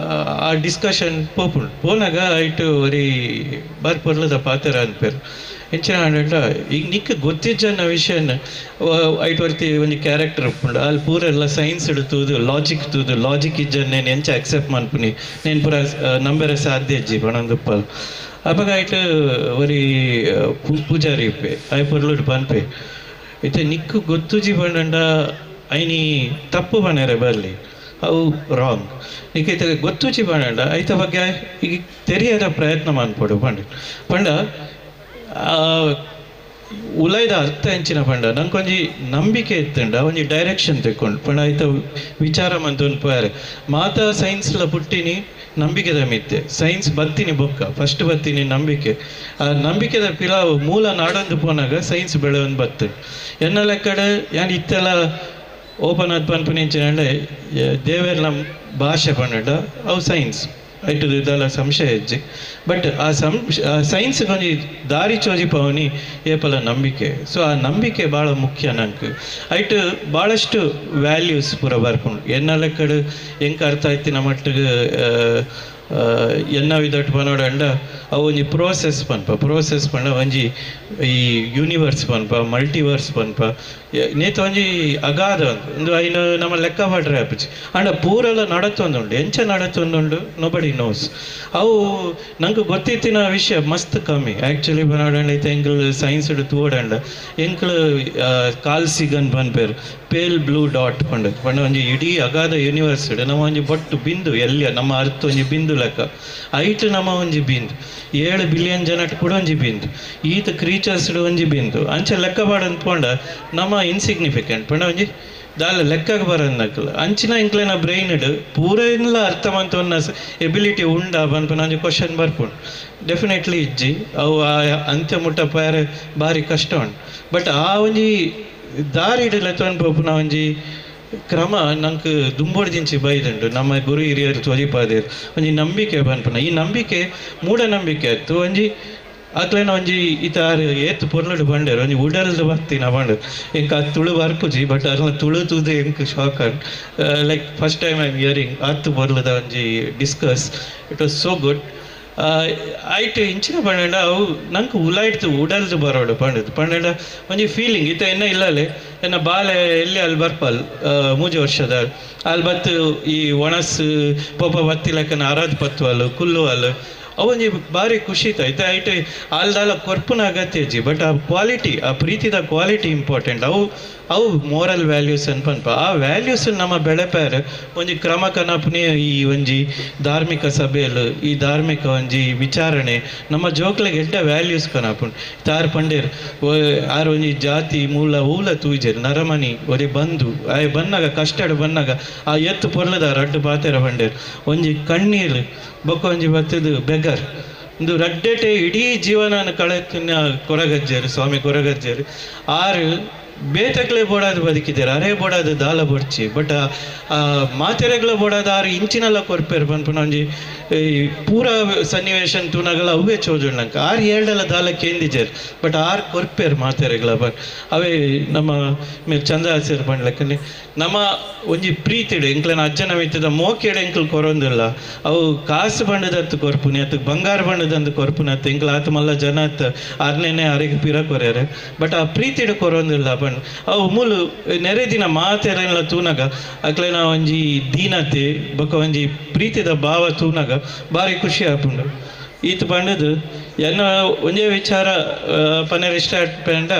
ಆ ಡಿಸ್ಕಷನ್ ಪೋಪುಂಡು. ಪೋನಾಗ ಐಟ್ ಒರಿ ಬಾರಿ ಪೊರ್ಲದ ಪಾತೆರ ಅನ್ಪೇರು. ಎಂಚಿನ ಆಂಡ ಈಗ ನಿಕ್ ಗೊತ್ತಿಜ್ಜನ್ನ ವಿಷಯನ ಐಟ್ ವರ್ತಿ ಒಂಜಿ ಕ್ಯಾರೆಕ್ಟರ್ ಉಪ್ಪುಂಡು. ಅಲ್ಲಿ ಪೂರ ಎಲ್ಲ ಸೈನ್ಸ್ ತೂದು ಲಾಜಿಕ್ ತೂದು, ಲಾಜಿಕ್ ಇಜ್ಜನ್ ನೇನು ಎಂಚ ಅಕ್ಸೆಪ್ಟ್ ಮನ್ಪುನಿ, ನೇನು ಪೂರ ನಂಬೆರೆ ಸಾಧ್ಯ ಇಜ್ಜಿ ಪಣೊಂದುಪ್ಪಲ್. ಅಪಗ ಐಟ್ ಒರಿ ಪೂಜಾರಿ ಇಪ್ಪೆ, I ಪೊರ್ಲುಡು ಪನ್ಪೆ, ಇತ್ತೆ ನಿಕ್ಕು ಗೊತ್ತುಜಿ ಪಂಡಂಡ ಐನಿ ತಪ್ಪು ಪನೆರೆ ಬರಲಿ, ಅವು ರಾಂಗ್. ನಿಕ್ಕೈತೆ ಗೊತ್ತುಜಿ ಪಂಡ ಐತ ಬಗ್ಗೆ ಈಗ ತೆರಿಯದ ಪ್ರಯತ್ನ ಮನ್ಪೊಡು ಪಂಡ ಪಂಡ ಉಲೈದ ಅರ್ಥ ಎಂಚಿನ ಪಂಡ ನಂಕೊಂಜಿ ನಂಬಿಕೆ ಇತ್ತುಂಡ ಒಂಜಿ ಡೈರೆಕ್ಷನ್ ತೆಕ್ಕೊಂಡು ಪಂಡ ಐತ ವಿಚಾರ ಮಂತೊಂದು ಪೋಯಾರೆ. ಮಾತಾ ಸೈನ್ಸ್ಲ ಪುಟ್ಟಿನಿ ನಂಬಿಕೆದ ಮಿತ್ತೆ, ಸೈನ್ಸ್ ಬತ್ತೀನಿ ಬೊಕ್ಕ ಫಸ್ಟ್ ಬತ್ತೀನಿ ನಂಬಿಕೆ. ಆ ನಂಬಿಕೆದ ಪಿಲಾವು ಮೂಲ ನಾಡೊಂದು ಪೋನಾಗ ಸೈನ್ಸ್ ಬೆಳೆಯೊಂದು ಬತ್ತು. ಎನ್ನ ಲೆಕ್ಕಡೆ ಯಾನ್ ಇತ್ತೆಲ್ಲ ಓಪನ್ ಆದ್ ಪನ್ಪುನಿ ಎಂಚಿನ ದೇವೆರ್ನ ಭಾಷೆ ಪಂಡ ಅವು ಸೈನ್ಸ್ ಐಟು ದಾಲ ಸಂಶಯ ಹೆಜ್ಜೆ. ಬಟ್ ಆ ಸೈನ್ಸ್ ಒಂಜಿ ದಾರಿ ಚೋಜಿ ಪವನಿ ಏಪಲ ನಂಬಿಕೆ. ಸೊ ಆ ನಂಬಿಕೆ ಭಾಳ ಮುಖ್ಯ ನಂಗೆ. ಐಟು ಭಾಳಷ್ಟು ವ್ಯಾಲ್ಯೂಸ್ ಪೂರ ಬರ್ಪುಂಡು. ಎನ್ನ ಲೆಕ್ಕಡು ಎಂಕ ಅರ್ಥ ಆಯ್ತಿನ ಮಟ್ಟಿಗೆ ಎನ್ನ ವಿದಟ್ ಪನೋಡಂಡ ಅವು ಒಂಜಿ ಪ್ರೋಸೆಸ್ ಪನ್ಪ, ಪ್ರೋಸೆಸ್ ಪಂಡ ಒಂಜಿ ಈ ಯೂನಿವರ್ಸ್ ಪನ್ಪ, ಮಲ್ಟಿವರ್ಸ್ ಪನ್ಪ, ನೇತ ಒಂಜಿ ಅಗಾಧ ಒಂದು ಐನು ನಮ್ಮ ಲೆಕ್ಕ ಪಾಡ್ರೆ ಆಪುಜಿ. ಆಂಡ ಪೂರೆಲ್ಲ ನಡತೊಂದುಂಡು, ಎಂಚ ನಡತೊಂದುಂಡು ನೊಬಡಿ ನೋಸ್. ಅವು ನಂಗೆ ಗೊತ್ತಿತ್ತಿನ ವಿಷಯ ಮಸ್ತ್ ಕಮ್ಮಿ. ಆ್ಯಕ್ಚುಲಿ ಪನೋಡಂಡ ಇತ್ತೆ ಎಂಕ್ಲು ಸೈನ್ಸ್ ತೂವಡಂಡ ಎಂಕ್ಲು ಕಾಲ್ ಸಿಗನ್ ಪನ್ಪೇರು, ಪೇಲ್ ಬ್ಲೂ ಡಾಟ್ ಪಂಡ ಪಂಡ ಒಂಜಿ ಇಡೀ ಅಗಾಧ ಯೂನಿವರ್ಸ್ ನಮ್ಮ ಒಂಜಿ ಬೊಟ್ಟು ಬಿಂದು, ಎಲ್ಲಿ ನಮ್ಮ ಅರ್ಥ ಒಂಜಿ ಬಿಂದು ಲೆಕ್ಕ ಐಟ್ ನಮ್ಮ ಒಂಜಿ ಬಿಂದು, 7 ಬಿಲಿಯನ್ ಜನಟ್ ಕೂಡ ಒಂಜಿ ಬಿಂದು, ಈತ ಕ್ರೀಚರ್ಸ್ ಒಂಜಿ ಬಿಂದು. ಅಂಚ ಲೆಕ್ಕ ಪಾಡಂತ ಪಂಡ ನಮ್ಮ ಇನ್ಸಿಗ್ನಿಫಿಕೆಂಟ್ ಪಂಡ ಒಂಜಿ ದಾಲ ಲೆಕ್ಕಕ್ಕೆ ಬರೋದಕ್ಕಲ್ಲ. ಅಂಚಿನ ಇಂಕ್ಲೆನ ಬ್ರೈನ್ ಪೂರ ಎಲ್ಲ ಅರ್ಥ ಮಂತೊನ್ನ ಎಬಿಲಿಟಿ ಉಂಡಾ ಪನ್ಪುನ ಒಂಜಿ ಕ್ವಶನ್ ಬರ್ಪುಂಡು. ಡೆಫಿನೆಟ್ಲಿ ಇಜ್ಜಿ. ಅವು ಆ ಅಂತ್ಯ ಮುಟ್ಟ ಪೋಯರೆ ಭಾರಿ ಕಷ್ಟ ಉಂಟು. ಬಟ್ ಆ ಒಂಜಿ ದಾರಿ ಲೆತ್ತೊಂದು ಪೋಪುನ ಒಂಜಿ ಕ್ರಮ ನಂಗೆ ದುಂಬೋಡ್ದಿಂಚಿ ಬೈದುಂಡು. ನಮ್ಮ ಗುರು ಹಿರಿಯರು ತೋಜಿಪಾದೇರು ಒಂಜಿ ನಂಬಿಕೆ ಪನ್ಪುನ. ಈ ನಂಬಿಕೆ ಮೂಢನಂಬಿಕೆ ಆಯ್ತು. ಒಂಜಿ ಅಕ್ಲೆನ ಒಂಜಿ ಈತ ಏತ್ ಪೊರ್ಲುಡು ಬಂಡೇರು ಒಂಜಿ ಉಡಲ್ದು ಬತ್ತಿನ ಬಂಡು. ಎಂಕ್ ಅದು ತುಳು ಬರ್ಪುಜಿ, ಬಟ್ ಅರ್ನ ತುಳು ತೂದು ಎಂಕ್ shock and like first time I am hearing ಆತ್ ಪೊರ್ಲುದ ಒಂಜಿ discuss. It was so good. ಐಟ್ ಇಂಚಿನ ಪಂಡ ಅವು ನಂಗೆ ಉಲಾಯ್ತು ಉಡಲ್ದು ಬರೋಡು ಪಂಡದು ಪಂಡ ಒಂಜಿ ಫೀಲಿಂಗ್ ಇತ್ತ. ಎನ್ನ ಇಲ್ಲಲೆ ಎನ್ನ ಬಾಲೆ ಎಲ್ಲಿ ಅಲ್ಲಿ ಬರ್ಪಲ್ 3 ವರ್ಷದ ಅಲ್ಲಿ ಬತ್ತು ಈ ಒಣಸು ಪೋಪ ಬತ್ತಿ ಲೆಕ್ಕನ ಅರಾದ್ ಪತ್ತುವಲ್ಲು ಕುಲ್ಲುವಲ್ಲು ಅವೊಂಜಿ ಭಾರಿ ಖುಷಿ ಐತೆ. ಐಟ್ ಅಲ್ದಾಲ ಕೊರ್ಪುನ ಅಗತ್ಯ ಇಜ್ಜಿ, ಬಟ್ ಆ ಕ್ವಾಲಿಟಿ, ಆ ಪ್ರೀತಿದ ಕ್ವಾಲಿಟಿ ಇಂಪಾರ್ಟೆಂಟ್. ಅವು ಅವು ಮೋರಲ್ ವ್ಯಾಲ್ಯೂಸ್ ಅನ್ಪನ್ಪ. ಆ ವ್ಯಾಲ್ಯೂಸ್ ನಮ್ಮ ಬೆಳೆಪಾರ ಒಂಜಿ ಕ್ರಮ ಕನಪನೆ ಈ ಒಂಜಿ ಧಾರ್ಮಿಕ ಸಭೆಯಲು ಈ ಧಾರ್ಮಿಕ ಒಂಜಿ ವಿಚಾರಣೆ ನಮ್ಮ ಜೋಕ್ಲೆಗ್ ಎಡ್ಡ ವ್ಯಾಲ್ಯೂಸ್ ಕನಪುಂಡು. ತಾರ್ ಪಂಡೇರ್ ಆರ್ ಒಂಜಿ ಜಾತಿ ಮೂಲ ಊಲ ತೂಜೆರ್ ನರಮನಿ ಒರಿ ಬಂಧು ಆಯ್ ಬನ್ನಾಗ ಕಷ್ಟಡ್ ಬನ್ನಾಗ ಆ ಎತ್ತು ಪೊರ್ಲದ ರಡ್ಡು ಪಾತೆರ ಪಂಡೇರ್ ಒಂಜಿ ಕಣ್ಣೀರು ಬೊಕ್ಕ ಒಂಜಿ ಬತ್ತದು ಬೆಗರ್ ಇಂದು ರಡ್ಡೆಟೆ ಇಡೀ ಜೀವನ ಕಳೆತಿನ ಕೊರಗಜ್ಜರು ಸ್ವಾಮಿ ಕೊರಗಜ್ಜರು ಆರು ಬೇತಕ್ಲೆ ಬೋಡಾದ ಬದುಕಿದ್ದಾರೆ. ಅರೇ ಬೋಡಾದ ದಾಲ ಬೊಡ್ಚಿ ಬಟ್ ಆ ಮಾತೆರೆಗಳ ಬೋಡಾದ ಆರು ಇಂಚಿನೆಲ್ಲ ಕೊರ್ಪೇರು ಪನ್ಪುನ ಒಂಜಿ ಈ ಪೂರ ಸನ್ನಿವೇಶನ್ ತೂನಗಲ ಅವೇ ಚೋಜುಂಡಂಕ ಆರು ಏಳ್ಡೆಲ್ಲ ದಾಲ ಕೇಂದಿಜೇರು ಬಟ್ ಆರು ಕೊರ್ಪೇರು ಮಾತೆರೆಗಳ ಬಟ್ ಅವೇ ನಮ್ಮ ಮೇಲ್ ಚಂದ್ರಾಸೇರು ಪಂಡ್ಲೆಕ್ಕನೆ ನಮ್ಮ ಒಂಜಿ ಪ್ರೀತಿಡು ಎಂಕ್ಲೆನ ಅಜ್ಜನ ಮಿತ್ತದ ಮೋಕೆಡು ಎಂಕ್ಲು ಕೊರೊಂದಿಲ್ಲ. ಅವು ಕಾಸು ಬಂಡದತ್ತು ಕೊರ್ಪುನಿ ಅತ್ತು ಬಂಗಾರ ಬಂಡದಂದು ಕೊರ್ಪುನಿ ಅತ್ತು ಎಂಕ್ಲ ಆತ ಮಲ್ಲ ಜನ ಅತ್ತು ಆರ್ನೇನೆ ಅರೆಗೆ ಪಿರ ಕೊರ್ಯಾರೆ ಬಟ್ ಆ ಪ್ರೀತಿಡು ಕೊರೊಂದಿಲ್ಲ. ಪಂಡ್ ಅವು ಮೂಲು ನೆರೆ ದಿನ ಮಾತೆರೆಲ್ಲ ತೂನಗ ಅಕ್ಲೆನ ಒಂಜಿ ದೀನತೆ ಬೊಕ್ಕ ಒಂಜಿ ಪ್ರೀತಿದ ಭಾವ ತೂನಗ ಭಾರಿ ಖುಷಿ ಆಪುಂಡು. ಈತ ಪಂಡದು ಎನ್ನ ಒಂಜೇ ವಿಚಾರ ಪನೆರೆ ಇಷ್ಟ ಪಂಡ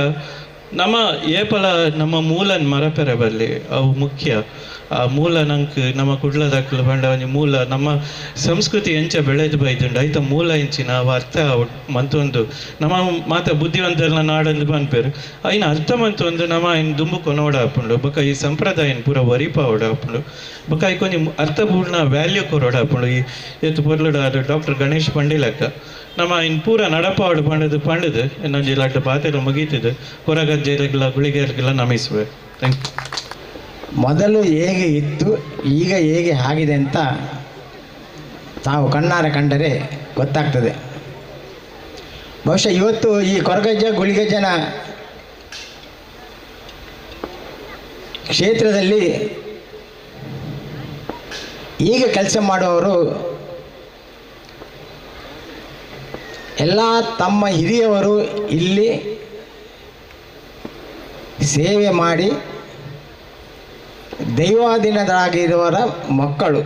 ನಮ್ಮ ಏಪಲ ನಮ್ಮ ಮೂಲನ್ ಮರಪೆರೆ ಬಲ್ಲಿ ಅವು ಮುಖ್ಯ. ಆ ಮೂಲ ನಂಕ್ ನಮ್ಮ ಕುಡ್ಲದಕ್ಕಲು ಪಂಡ ಒಂಜಿ ಮೂಲ ನಮ್ಮ ಸಂಸ್ಕೃತಿ ಎಂಚ ಬೆಳೆದು ಬೈದುಂಡು ಐತ ಮೂಲ ಎಂಚಿನ ಅವು ಅರ್ಥ ಮಂತೊಂದು ನಮ್ಮ ಮಾತ ಬುದ್ಧಿವಂತರ್ನ ನಾಡಂದು ಪನ್ಪೇರು ಐನ ಅರ್ಥ ಮಂತೊಂದು ನಮ್ಮ ಐನ್ ದುಂಬು ಕೊನೋಡ ಆಪುಂಡು ಬೊಕ ಈ ಸಂಪ್ರದಾಯನ್ ಪೂರ ಒರಿಪಾವಡ ಆಪುಂಡು ಬೊಕ ಐಕೊಂಜಿ ಅರ್ಥಪೂರ್ಣ ವ್ಯಾಲ್ಯೂ ಕೊರೋಡ ಆಪುಂಡು. ಈ ಏತ್ ಪೊರ್ಲುಡು ಅದು ಡಾಕ್ಟರ್ ಗಣೇಶ್ ಪಂಡಿಲಕ್ಕ ನಮ್ಮ ಇನ್ ಪೂರ ನಡಪಾವಡು ಪಂಡದು ಪಂಡದು ಇನ್ನೊಂದು ಲಾಟ ಪಾತೆರ ಮುಗೀತಿದ್ದು ಕೊರಗಜ್ಜೆರಿಗೆಲ್ಲ ಗುಳಿಗೆರಿಗೆಲ್ಲ ನಮಿಸುವೆ. Thank you. ಮೊದಲು ಹೇಗೆ ಇತ್ತು ಈಗ ಹೇಗೆ ಆಗಿದೆ ಅಂತ ತಾವು ಕಣ್ಣಾರೆ ಕಂಡರೆ ಗೊತ್ತಾಗ್ತದೆ. ಬಹುಶಃ ಇವತ್ತು ಈ ಕೊರಗಜ್ಜ ಗುಳಿಗಜ್ಜನ ಕ್ಷೇತ್ರದಲ್ಲಿ ಈಗ ಕೆಲಸ ಮಾಡುವವರು ಎಲ್ಲ ತಮ್ಮ ಹಿರಿಯವರು ಇಲ್ಲಿ ಸೇವೆ ಮಾಡಿ ದೈವಾಧೀನರಾಗಿರುವವರ ಮಕ್ಕಳು.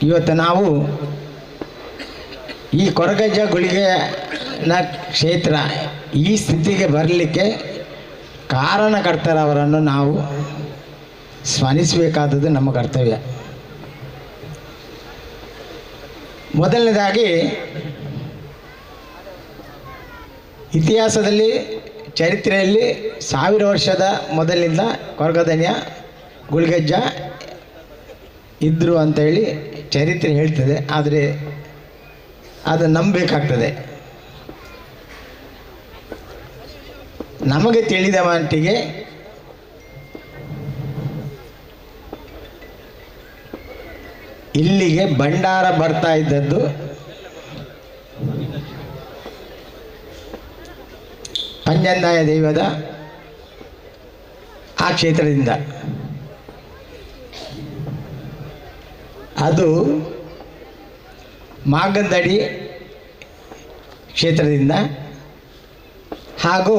ಇವತ್ತು ನಾವು ಈ ಕೊರಗಜ್ಜ ಗುಳಿಗೆನ ಕ್ಷೇತ್ರ ಈ ಸ್ಥಿತಿಗೆ ಬರಲಿಕ್ಕೆ ಕಾರಣಕರ್ತರವರನ್ನು ನಾವು ಸ್ಮರಿಸಬೇಕಾದದ್ದು ನಮ್ಮ ಕರ್ತವ್ಯ. ಮೊದಲನೇದಾಗಿ ಇತಿಹಾಸದಲ್ಲಿ ಚರಿತ್ರೆಯಲ್ಲಿ 1000 ವರ್ಷದ ಮೊದಲಿಂದ ಕೊರಗದನಿಯ ಗುಳಿಗಜ್ಜ ಇದ್ದರು ಅಂತೇಳಿ ಚರಿತ್ರೆ ಹೇಳ್ತದೆ. ಆದರೆ ಅದು ನಂಬಬೇಕಾಗ್ತದೆ. ನಮಗೆ ತಿಳಿದ ಮಟ್ಟಿಗೆ ಇಲ್ಲಿಗೆ ಭಂಡಾರ ಬರ್ತಾ ಇದ್ದದ್ದು ಪಂಜಂದಾಯ ದೈವದ ಆ ಕ್ಷೇತ್ರದಿಂದ. ಅದು ಮಾಗಂದಡಿ ಕ್ಷೇತ್ರದಿಂದ ಹಾಗೂ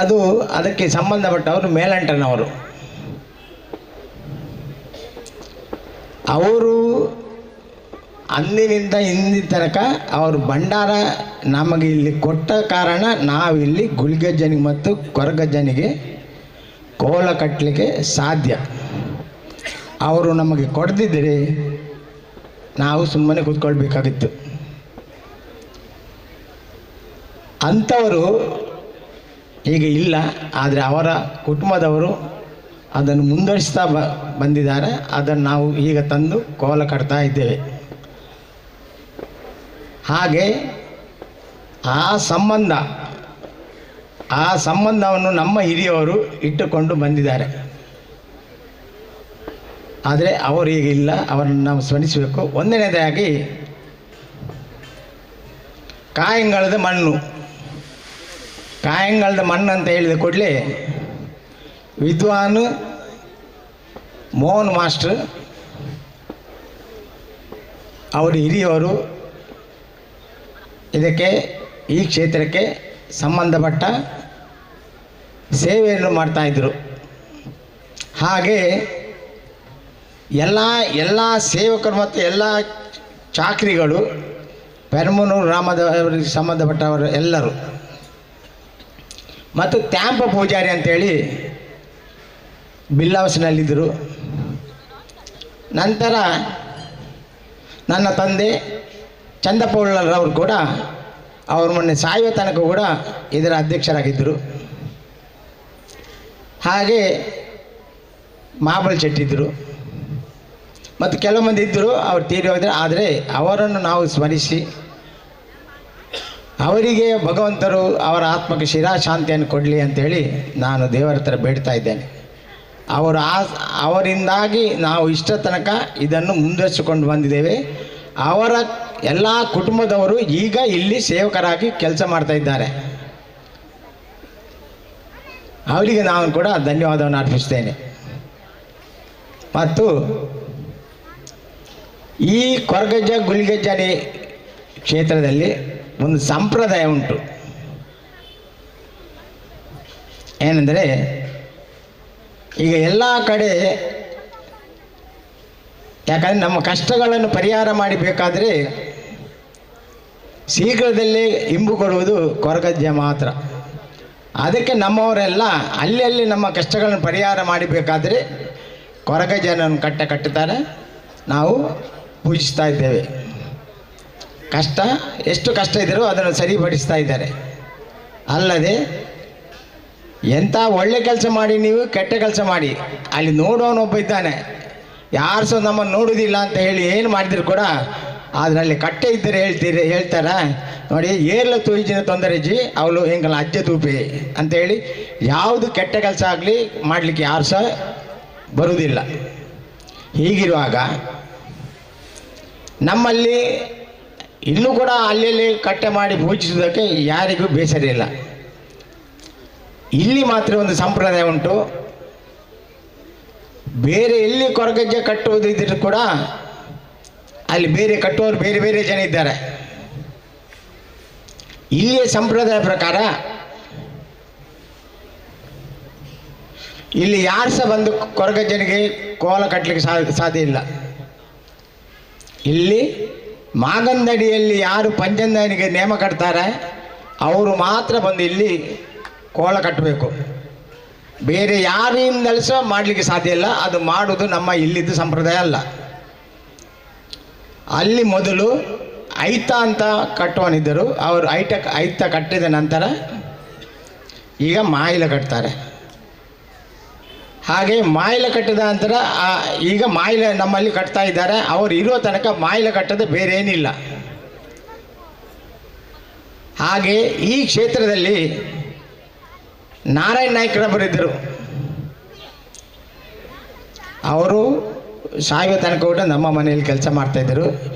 ಅದು ಅದಕ್ಕೆ ಸಂಬಂಧಪಟ್ಟವರು ಮೇಲಂಟನವರು. ಅವರು ಅಂದಿನಿಂದ ಇಂದಿನ ತನಕ ಅವರು ಭಂಡಾರ ನಮಗೆ ಇಲ್ಲಿ ಕೊಟ್ಟ ಕಾರಣ ನಾವಿಲ್ಲಿ ಗುಳಿಗಜ್ಜನಿಗೆ ಮತ್ತು ಕೊರಗಜ್ಜನಿಗೆ ಕೋಲ ಕಟ್ಟಲಿಕ್ಕೆ ಸಾಧ್ಯ. ಅವರು ನಮಗೆ ಕೊಡದಿದ್ದರೆ ನಾವು ಸುಮ್ಮನೆ ಕೂತ್ಕೊಳ್ಬೇಕಾಗಿತ್ತು. ಅಂಥವರು ಈಗ ಇಲ್ಲ. ಆದರೆ ಅವರ ಕುಟುಂಬದವರು ಅದನ್ನು ಮುಂದುವರಿಸ್ತಾ ಬಂದಿದ್ದಾರೆ. ಅದನ್ನು ನಾವು ಈಗ ತಂದು ಕೋಲ ಕಟ್ತಾ ಇದ್ದೇವೆ. ಹಾಗೆ ಆ ಸಂಬಂಧವನ್ನು ನಮ್ಮ ಹಿರಿಯವರು ಇಟ್ಟುಕೊಂಡು ಬಂದಿದ್ದಾರೆ. ಆದರೆ ಅವರು ಈಗ ಇಲ್ಲ, ಅವರನ್ನು ನಾವು ಸ್ಮರಿಸಬೇಕು. ಒಂದನೇದಾಗಿ ಕಾಯಂಗಳದ ಮಣ್ಣು. ಕಾಯಂಗಳದ ಮಣ್ಣು ಅಂತ ಹೇಳಿದ ಕೂಡಲೇ ವಿದ್ವಾನ್ ಮೋಹನ್ ಮಾಸ್ಟರ್ ಅವರು ಹಿರಿಯವರು ಇದಕ್ಕೆ ಈ ಕ್ಷೇತ್ರಕ್ಕೆ ಸಂಬಂಧಪಟ್ಟ ಸೇವೆಯನ್ನು ಮಾಡ್ತಾಯಿದ್ರು. ಹಾಗೆ ಎಲ್ಲ ಸೇವಕರು ಮತ್ತು ಎಲ್ಲ ಚಾಕ್ರಿಗಳು ಪೆರಮನೂರು ಗ್ರಾಮದವರಿಗೆ ಸಂಬಂಧಪಟ್ಟವರು ಎಲ್ಲರೂ ಮತ್ತು ತ್ಯಾಂಪ ಪೂಜಾರಿ ಅಂಥೇಳಿ ಬಿಲ್ಲಾವಸ್ನಲ್ಲಿದ್ದರು. ನಂತರ ನನ್ನ ತಂದೆ ಚಂದಪ್ಪ ಉಳ್ಳಾಲ್ರವರು ಕೂಡ ಅವರು ಮೊನ್ನೆ ಸಾಯುವ ತನಕ ಕೂಡ ಇದರ ಅಧ್ಯಕ್ಷರಾಗಿದ್ದರು. ಹಾಗೆ ಮಾಬಲ್ ಚೆಟ್ಟಿದ್ದರು ಮತ್ತು ಕೆಲವು ಮಂದಿ ಇದ್ದರು, ಅವರು ತೀರಿ ಹೋದರೆ. ಆದರೆ ಅವರನ್ನು ನಾವು ಸ್ಮರಿಸಿ ಅವರಿಗೆ ಭಗವಂತರು ಅವರ ಆತ್ಮಕ್ಕೆ ಶಿರಾಶಾಂತಿಯನ್ನು ಕೊಡಲಿ ಅಂಥೇಳಿ ನಾನು ದೇವರ ಹತ್ರ ಬೇಡ್ತಾ ಇದ್ದೇನೆ. ಅವರಿಂದಾಗಿ ನಾವು ಇಷ್ಟ ತನಕ ಇದನ್ನು ಮುಂದುವರಿಸಿಕೊಂಡು ಬಂದಿದ್ದೇವೆ. ಅವರ ಎಲ್ಲ ಕುಟುಂಬದವರು ಈಗ ಇಲ್ಲಿ ಸೇವಕರಾಗಿ ಕೆಲಸ ಮಾಡ್ತಾ ಇದ್ದಾರೆ. ಅವರಿಗೆ ನಾನು ಕೂಡ ಧನ್ಯವಾದವನ್ನು ಅರ್ಪಿಸ್ತೇನೆ. ಮತ್ತು ಈ ಕೊರಗಜ್ಜ ಗುಳಿಗಜ್ಜನೆ ಕ್ಷೇತ್ರದಲ್ಲಿ ಒಂದು ಸಂಪ್ರದಾಯ ಉಂಟು. ಏನೆಂದರೆ ಈಗ ಎಲ್ಲ ಕಡೆ ಯಾಕಂದರೆ ನಮ್ಮ ಕಷ್ಟಗಳನ್ನು ಪರಿಹಾರ ಮಾಡಬೇಕಾದರೆ ಶೀಘ್ರದಲ್ಲೇ ಇಂಬು ಕೊಡುವುದು ಕೊರಗಜ್ಜ ಮಾತ್ರ. ಅದಕ್ಕೆ ನಮ್ಮವರೆಲ್ಲ ಅಲ್ಲಿ ಅಲ್ಲಿ ನಮ್ಮ ಕಷ್ಟಗಳನ್ನು ಪರಿಹಾರ ಮಾಡಬೇಕಾದರೆ ಕೊರಗಜ್ಜನನ್ನು ಕಟ್ಟೆ ಕಟ್ಟುತ್ತಾರೆ, ನಾವು ಪೂಜಿಸ್ತಾ ಇದ್ದೇವೆ. ಕಷ್ಟ ಎಷ್ಟು ಕಷ್ಟ ಇದ್ದರೂ ಅದನ್ನು ಸರಿಪಡಿಸ್ತಾ ಇದ್ದಾರೆ. ಅಲ್ಲದೆ ಎಂಥ ಒಳ್ಳೆ ಕೆಲಸ ಮಾಡಿ ನೀವು ಕೆಟ್ಟ ಕೆಲಸ ಮಾಡಿ ಅಲ್ಲಿ ನೋಡೋನೊಬ್ಬ ಇದ್ದಾನೆ, ಯಾರು ಸಹ ನಮ್ಮನ್ನು ನೋಡುವುದಿಲ್ಲ ಅಂತ ಹೇಳಿ ಏನು ಮಾಡಿದ್ರು ಕೂಡ ಅದರಲ್ಲಿ ಕಟ್ಟೆ ಇದ್ದರೆ ಹೇಳ್ತಾರ ನೋಡಿ, ಏರ್ಲ ತೂಜಿನ ತೊಂದರೆ ಜಿ ಅವಳು ಹೆಂಗಲ್ಲ ಅಜ್ಜ ತೂಪಿ ಅಂತೇಳಿ ಯಾವುದು ಕೆಟ್ಟ ಕೆಲಸ ಆಗಲಿ ಮಾಡಲಿಕ್ಕೆ ಯಾರು ಸಹ ಬರುವುದಿಲ್ಲ. ಹೀಗಿರುವಾಗ ನಮ್ಮಲ್ಲಿ ಇನ್ನೂ ಕೂಡ ಅಲ್ಲಲ್ಲಿ ಕಟ್ಟೆ ಮಾಡಿ ಪೂಜಿಸುವುದಕ್ಕೆ ಯಾರಿಗೂ ಬೇಸರ ಇಲ್ಲ. ಇಲ್ಲಿ ಮಾತ್ರ ಒಂದು ಸಂಪ್ರದಾಯ ಉಂಟು. ಬೇರೆ ಎಲ್ಲಿ ಕೊರಗಜ್ಜೆ ಕಟ್ಟುವುದಿದ್ದರೂ ಕೂಡ ಅಲ್ಲಿ ಬೇರೆ ಕಟ್ಟುವವರು ಬೇರೆ ಬೇರೆ ಜನ ಇದ್ದಾರೆ. ಇಲ್ಲಿಯ ಸಂಪ್ರದಾಯ ಪ್ರಕಾರ ಇಲ್ಲಿ ಯಾರು ಸಹ ಬಂದು ಕೊರಗಜ್ಜನಿಗೆ ಕೋಲ ಕಟ್ಟಲಿಕ್ಕೆ ಸಾಧ್ಯ ಇಲ್ಲ. ಇಲ್ಲಿ ಮಾಗಂದಡಿಯಲ್ಲಿ ಯಾರು ಪಂಚಂದನಿಗೆ ನೇಮ ಕಟ್ತಾರೆ ಅವರು ಮಾತ್ರ ಬಂದು ಇಲ್ಲಿ ಕೋಲ ಕಟ್ಟಬೇಕು. ಬೇರೆ ಯಾರಿಂದಲೂ ಸಹ ಮಾಡಲಿಕ್ಕೆ ಸಾಧ್ಯ ಇಲ್ಲ. ಅದು ಮಾಡುವುದು ನಮ್ಮ ಇಲ್ಲಿದ್ದು ಸಂಪ್ರದಾಯ ಅಲ್ಲ. ಅಲ್ಲಿ ಮೊದಲು ಐತ ಅಂತ ಕಟ್ಟುವನಿದ್ದರು, ಅವರು ಐತ ಕಟ್ಟಿದ ನಂತರ ಈಗ ಮಾಯಿಲ ಕಟ್ತಾರೆ. ಹಾಗೆ ಮಾಯಿಲ ಕಟ್ಟಿದ ನಂತರ ಈಗ ಮಾಯಿಲ ನಮ್ಮಲ್ಲಿ ಕಟ್ತಾ ಇದ್ದಾರೆ. ಅವರು ಇರುವ ತನಕ ಮಾಯಿಲ ಕಟ್ಟದೆ ಬೇರೆ ಏನಿಲ್ಲ. ಹಾಗೆ ಈ ಕ್ಷೇತ್ರದಲ್ಲಿ ನಾರಾಯಣ ನಾಯ್ಕರೊಬ್ಬರಿದ್ದರು. ಅವರು ಸಾಯುವ ತನಕ ಕೂಡ ನಮ್ಮ ಮನೆಯಲ್ಲಿ ಕೆಲಸ ಮಾಡ್ತಾಯಿದ್ದರು.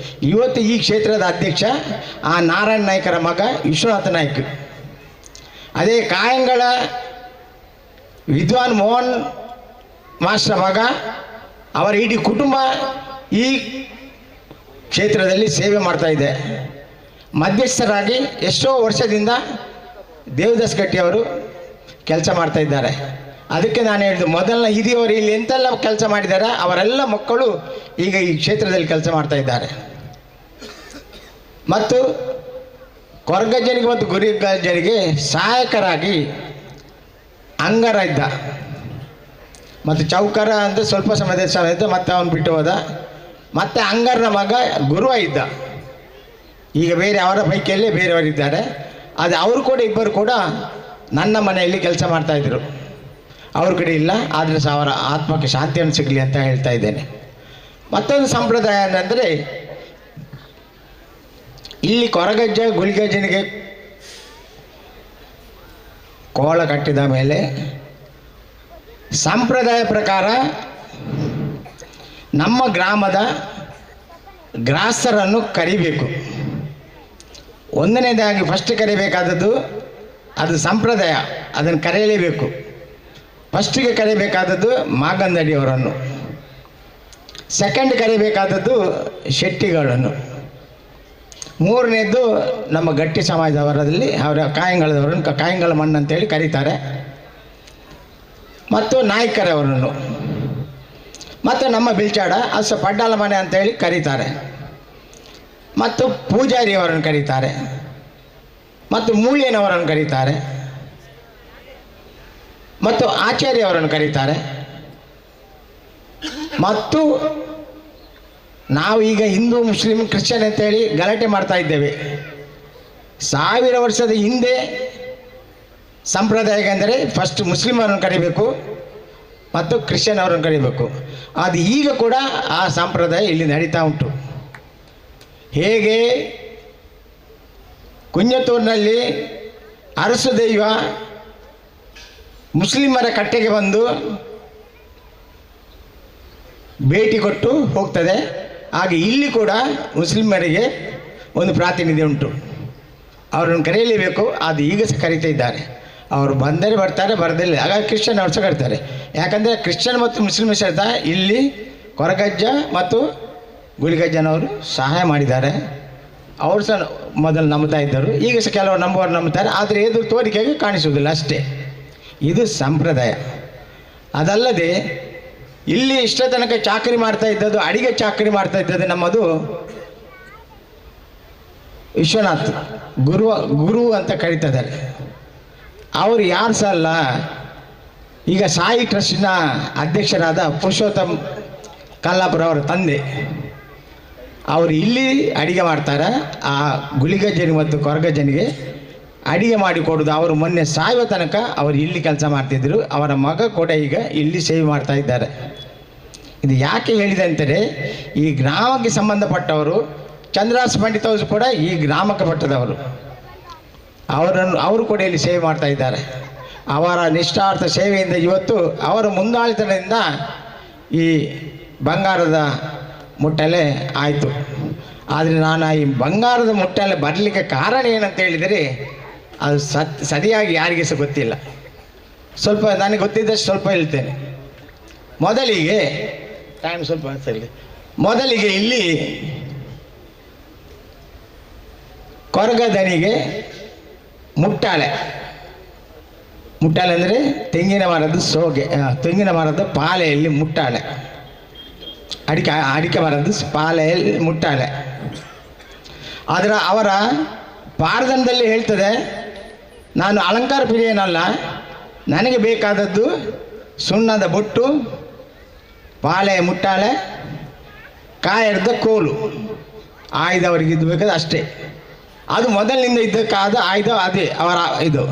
ಇವತ್ತು ಈ ಕ್ಷೇತ್ರದ ಅಧ್ಯಕ್ಷ ಆ ನಾರಾಯಣ ನಾಯ್ಕರ ಮಗ ವಿಶ್ವನಾಥ ನಾಯ್ಕ. ಅದೇ ಕಾಯಂಗಳ ವಿದ್ವಾನ್ ಮೋಹನ್ ಮಾಸ್ಟರ್ ಮಗ, ಅವರ ಇಡೀ ಕುಟುಂಬ ಈ ಕ್ಷೇತ್ರದಲ್ಲಿ ಸೇವೆ ಮಾಡ್ತಾಯಿದೆ. ಮಧ್ಯಸ್ಥರಾಗಿ ಎಷ್ಟೋ ವರ್ಷದಿಂದ ದೇವದಾಸ್ ಗಟ್ಟಿಯವರು ಕೆಲಸ ಮಾಡ್ತಾಯಿದ್ದಾರೆ. ಅದಕ್ಕೆ ನಾನು ಹೇಳಿದ್ದು, ಮೊದಲನ ಹಿರಿಯವರು ಇಲ್ಲಿ ಎಂತೆಲ್ಲ ಕೆಲಸ ಮಾಡಿದ್ದಾರೆ ಅವರೆಲ್ಲ ಮಕ್ಕಳು ಈಗ ಈ ಕ್ಷೇತ್ರದಲ್ಲಿ ಕೆಲಸ ಮಾಡ್ತಾಯಿದ್ದಾರೆ. ಮತ್ತು ಕೊರಗಜ್ಜನಿಗೆ ಮತ್ತು ಗುರಿಗಜ್ಜನಿಗೆ ಸಹಾಯಕರಾಗಿ ಅಂಗರ ಇದ್ದ ಮತ್ತು ಚೌಕರ ಅಂದರೆ ಸ್ವಲ್ಪ ಸಮಯ ಇದ್ದ, ಮತ್ತು ಅವನು ಬಿಟ್ಟು ಹೋದ. ಮತ್ತು ಅಂಗರನ ಮಗ ಗುರುವ ಇದ್ದ. ಈಗ ಬೇರೆ ಅವರ ಪೈಕಿಯಲ್ಲೇ ಬೇರೆಯವರಿದ್ದಾರೆ. ಅದು ಅವರು ಕೂಡ ಇಬ್ಬರು ಕೂಡ ನನ್ನ ಮನೆಯಲ್ಲಿ ಕೆಲಸ ಮಾಡ್ತಾಯಿದ್ರು. ಅವ್ರ ಕಡೆ ಇಲ್ಲ, ಆದರೆ ಸಹ ಅವರ ಆತ್ಮಕ್ಕೆ ಶಾಂತಿಯನ್ನು ಸಿಗಲಿ ಅಂತ ಹೇಳ್ತಾ ಇದ್ದೇನೆ. ಮತ್ತೊಂದು ಸಂಪ್ರದಾಯ ಏನಂದರೆ, ಇಲ್ಲಿ ಕೊರಗಜ್ಜ ಗುಳಿಗಜ್ಜನಿಗೆ ಕೋಳ ಕಟ್ಟಿದ ಮೇಲೆ ಸಂಪ್ರದಾಯ ಪ್ರಕಾರ ನಮ್ಮ ಗ್ರಾಮದ ಗ್ರಾಸರನ್ನು ಕರಿಬೇಕು. ಒಂದನೇದಾಗಿ ಫಸ್ಟ್ ಕರಿಬೇಕಾದದ್ದು ಅದು ಸಂಪ್ರದಾಯ, ಅದನ್ನು ಕರೆಯಲೇಬೇಕು. ಫಸ್ಟಿಗೆ ಕರಿಬೇಕಾದದ್ದು ಮಾಗಂದಡಿಯವರನ್ನು, ಸೆಕೆಂಡ್ ಕರಿಬೇಕಾದದ್ದು ಶೆಟ್ಟಿಗಳನ್ನು, ಮೂರನೇದ್ದು ನಮ್ಮ ಗಟ್ಟಿ ಸಮಾಜದವರಲ್ಲಿ ಅವರ ಕಾಯಂಗಳದವರನ್ನು ಕಾಯಂಗಳ ಮಣ್ಣು ಅಂತೇಳಿ ಕರೀತಾರೆ, ಮತ್ತು ನಾಯ್ಕರವರನ್ನು, ಮತ್ತು ನಮ್ಮ ಬಿಲ್ಚಾಡ ಅಸ ಪಡ್ಡಾಲ ಮನೆ ಅಂತೇಳಿ ಕರೀತಾರೆ, ಮತ್ತು ಪೂಜಾರಿಯವರನ್ನು ಕರೀತಾರೆ, ಮತ್ತು ಮೂಳ್ಯನವರನ್ನು ಕರೀತಾರೆ, ಮತ್ತು ಆಚಾರ್ಯವರನ್ನು ಕರೀತಾರೆ. ಮತ್ತು ನಾವು ಈಗ ಹಿಂದೂ ಮುಸ್ಲಿಂ ಕ್ರಿಶ್ಚಿಯನ್ ಅಂತೇಳಿ ಗಲಾಟೆ ಮಾಡ್ತಾ ಇದ್ದೇವೆ. 1000 ವರ್ಷದ ಹಿಂದೆ ಸಂಪ್ರದಾಯ ಅಂದರೆ ಫಸ್ಟ್ ಮುಸ್ಲಿಮರನ್ನು ಕರಿಬೇಕು ಮತ್ತು ಕ್ರಿಶ್ಚಿಯನ್ ಅವರನ್ನು ಕರಿಬೇಕು. ಅದು ಈಗ ಕೂಡ ಆ ಸಂಪ್ರದಾಯ ಇಲ್ಲಿ ನಡೀತಾ ಉಂಟು. ಹೇಗೆ ಕುಂಜತ್ತೂರಿನಲ್ಲಿ ಅರಸು ದೈವ ಮುಸ್ಲಿಮರ ಕಟ್ಟೆಗೆ ಬಂದು ಭೇಟಿ ಕೊಟ್ಟು ಹೋಗ್ತದೆ, ಹಾಗೆ ಇಲ್ಲಿ ಕೂಡ ಮುಸ್ಲಿಮರಿಗೆ ಒಂದು ಪ್ರಾತಿನಿಧ್ಯ ಉಂಟು. ಅವರನ್ನು ಕರೆಯಲೇಬೇಕು. ಅದು ಈಗ ಸಹ ಕರೀತಾ ಇದ್ದಾರೆ. ಅವರು ಬಂದರೆ ಬರ್ತಾರೆ, ಬರದಿಲ್ಲ. ಹಾಗಾಗಿ ಕ್ರಿಶ್ಚಿಯನ್ ಅವರು ಸಹ ಕರೀತಾರೆ. ಯಾಕಂದರೆ ಕ್ರಿಶ್ಚಿಯನ್ ಮತ್ತು ಮುಸ್ಲಿಮ್ ಸಹಿತ ಇಲ್ಲಿ ಕೊರಗಜ್ಜ ಮತ್ತು ಗುಳಿಗಜ್ಜನವರು ಸಹಾಯ ಮಾಡಿದ್ದಾರೆ. ಅವರು ಸಹ ಮೊದಲು ನಂಬ್ತಾ ಇದ್ದರು, ಈಗ ಸಹ ಕೆಲವರು ನಂಬುವವರು ನಂಬುತ್ತಾರೆ, ಆದರೆ ಎದುರು ತೋರಿಕೆಗೆ ಕಾಣಿಸುವುದಿಲ್ಲ ಅಷ್ಟೇ. ಇದು ಸಂಪ್ರದಾಯ. ಅದಲ್ಲದೆ ಇಲ್ಲಿ ಇಷ್ಟ ತನಕ ಚಾಕರಿ ಮಾಡ್ತಾ ಇದ್ದದ್ದು, ಅಡಿಗೆ ಚಾಕರಿ ಮಾಡ್ತಾ ಇದ್ದದ್ದು ನಮ್ಮದು ವಿಶ್ವನಾಥ್ ಗುರು ಗುರು ಅಂತ ಕರೀತಿದ್ದಾರೆ. ಅವರು ಯಾರು ಸಹ ಅಲ್ಲ, ಈಗ ಸಾಯಿ ಟ್ರಸ್ಟಿನ ಅಧ್ಯಕ್ಷರಾದ ಪುರುಷೋತ್ತಮ್ ಕಲ್ಲಾಪುರ ಅವರ ತಂದೆ. ಅವರು ಇಲ್ಲಿ ಅಡಿಗೆ ಮಾಡ್ತಾರೆ. ಆ ಗುಳಿಗಜ್ಜನಿಗೆ ಮತ್ತು ಕೊರಗಜ್ಜನಿಗೆ ಅಡಿಗೆ ಮಾಡಿಕೊಡೋದು. ಅವರು ಮೊನ್ನೆ ಸಾಯುವ ತನಕ ಅವರು ಇಲ್ಲಿ ಕೆಲಸ ಮಾಡ್ತಿದ್ದರು. ಅವರ ಮಗ ಕೂಡ ಈಗ ಇಲ್ಲಿ ಸೇವೆ ಮಾಡ್ತಾ ಇದ್ದಾರೆ. ಇದು ಯಾಕೆ ಹೇಳಿದೆ ಅಂತಂದರೆ, ಈ ಗ್ರಾಮಕ್ಕೆ ಸಂಬಂಧಪಟ್ಟವರು ಚಂದ್ರಾಸ್ ಪಂಡಿತ್ ಅವರು ಕೂಡ ಈ ಗ್ರಾಮಕ್ಕೆ ಪಟ್ಟದವರು. ಅವರು ಕೂಡ ಇಲ್ಲಿ ಸೇವೆ ಮಾಡ್ತಾ ಇದ್ದಾರೆ. ಅವರ ನಿಷ್ಠಾರ್ಥ ಸೇವೆಯಿಂದ ಇವತ್ತು ಅವರ ಮುಂದಾಳಿತನದಿಂದ ಈ ಬಂಗಾರದ ಮುಟ್ಟಲೆ ಆಯಿತು. ಆದರೆ ನಾನು ಈ ಬಂಗಾರದ ಮುಟ್ಟಲೆ ಬರಲಿಕ್ಕೆ ಕಾರಣ ಏನಂತ ಹೇಳಿದರೆ, ಅದು ಸರಿಯಾಗಿ ಯಾರಿಗೆ ಸಹ ಗೊತ್ತಿಲ್ಲ. ಸ್ವಲ್ಪ ನನಗೆ ಗೊತ್ತಿದ್ದಷ್ಟು ಸ್ವಲ್ಪ ಹೇಳ್ತೇನೆ. ಮೊದಲಿಗೆ ಟೈಮ್ ಸ್ವಲ್ಪ ಸರಿ. ಮೊದಲಿಗೆ ಇಲ್ಲಿ ಕೊರಗದನಿಗೆ ಮುಟ್ಟಾಳೆ, ಮುಟ್ಟಾಳೆ ಅಂದರೆ ತೆಂಗಿನ ಮರದ ಸೋಗೆ, ತೆಂಗಿನ ಮರದ ಪಾಲೆಯಲ್ಲಿ ಮುಟ್ಟಾಳೆ, ಅಡಿಕೆ ಅಡಿಕೆ ಮರದ ಪಾಲೆಯಲ್ಲಿ ಮುಟ್ಟಾಳೆ. ಆದರೆ ಅವರ ಪಾರದಂದಲ್ಲಿ ಹೇಳ್ತದೆ, ನಾನು ಅಲಂಕಾರ ಪ್ರಿಯನಲ್ಲ, ನನಗೆ ಬೇಕಾದದ್ದು ಸುಣ್ಣದ ಬೊಟ್ಟು, ಪಾಲೆ ಮುಟ್ಟಾಳೆ, ಕಾಯರ್ದ ಕೋಲು, ಆಯ್ದವರಿಗೆ ಇದು ಬೇಕಾದ ಅಷ್ಟೇ. ಅದು ಮೊದಲಿನಿಂದ ಇದ್ದಕ್ಕಾದ ಆಯ್ದ ಅದೇ ಅವರ ಇದು.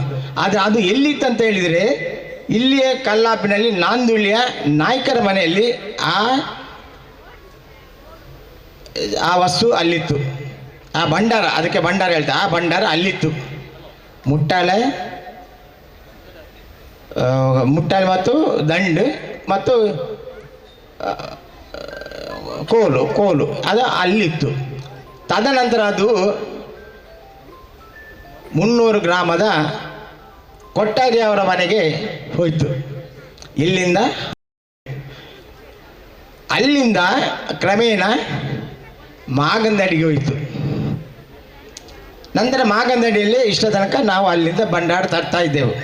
ಆದರೆ ಅದು ಎಲ್ಲಿತ್ತಂತ ಹೇಳಿದರೆ, ಇಲ್ಲಿಯೇ ಕಲ್ಲಾಪಿನಲ್ಲಿ ನಾಂದುಳ್ಳಿಯ ನಾಯ್ಕರ ಮನೆಯಲ್ಲಿ ಆ ಆ ವಸ್ತು ಅಲ್ಲಿತ್ತು. ಆ ಭಂಡಾರ, ಅದಕ್ಕೆ ಭಂಡಾರ ಹೇಳ್ತಾರೆ, ಆ ಭಂಡಾರ ಅಲ್ಲಿತ್ತು. ಮುಟ್ಟಾಳೆ, ಮುಟ್ಟಾಳೆ ಮತ್ತು ದಂಡು ಮತ್ತು ಕೋಲು, ಕೋಲು ಅದು ಅಲ್ಲಿತ್ತು. ತದನಂತರ ಅದು 300 ಗ್ರಾಮದ ಕೊಟ್ಟಾರಿ ಅವರ ಮನೆಗೆ ಹೋಯಿತು. ಇಲ್ಲಿಂದ ಅಲ್ಲಿಂದ ಕ್ರಮೇಣ ಮಾಗಂದಡಿಗೆ ಹೋಯಿತು. ನಂತರ ಮಾಗಂದಡಿಯಲ್ಲಿ ಇಷ್ಟ ತನಕ ನಾವು ಅಲ್ಲಿಂದ ಭಂಡಾರ ತರ್ತಾ ಇದ್ದೆವು.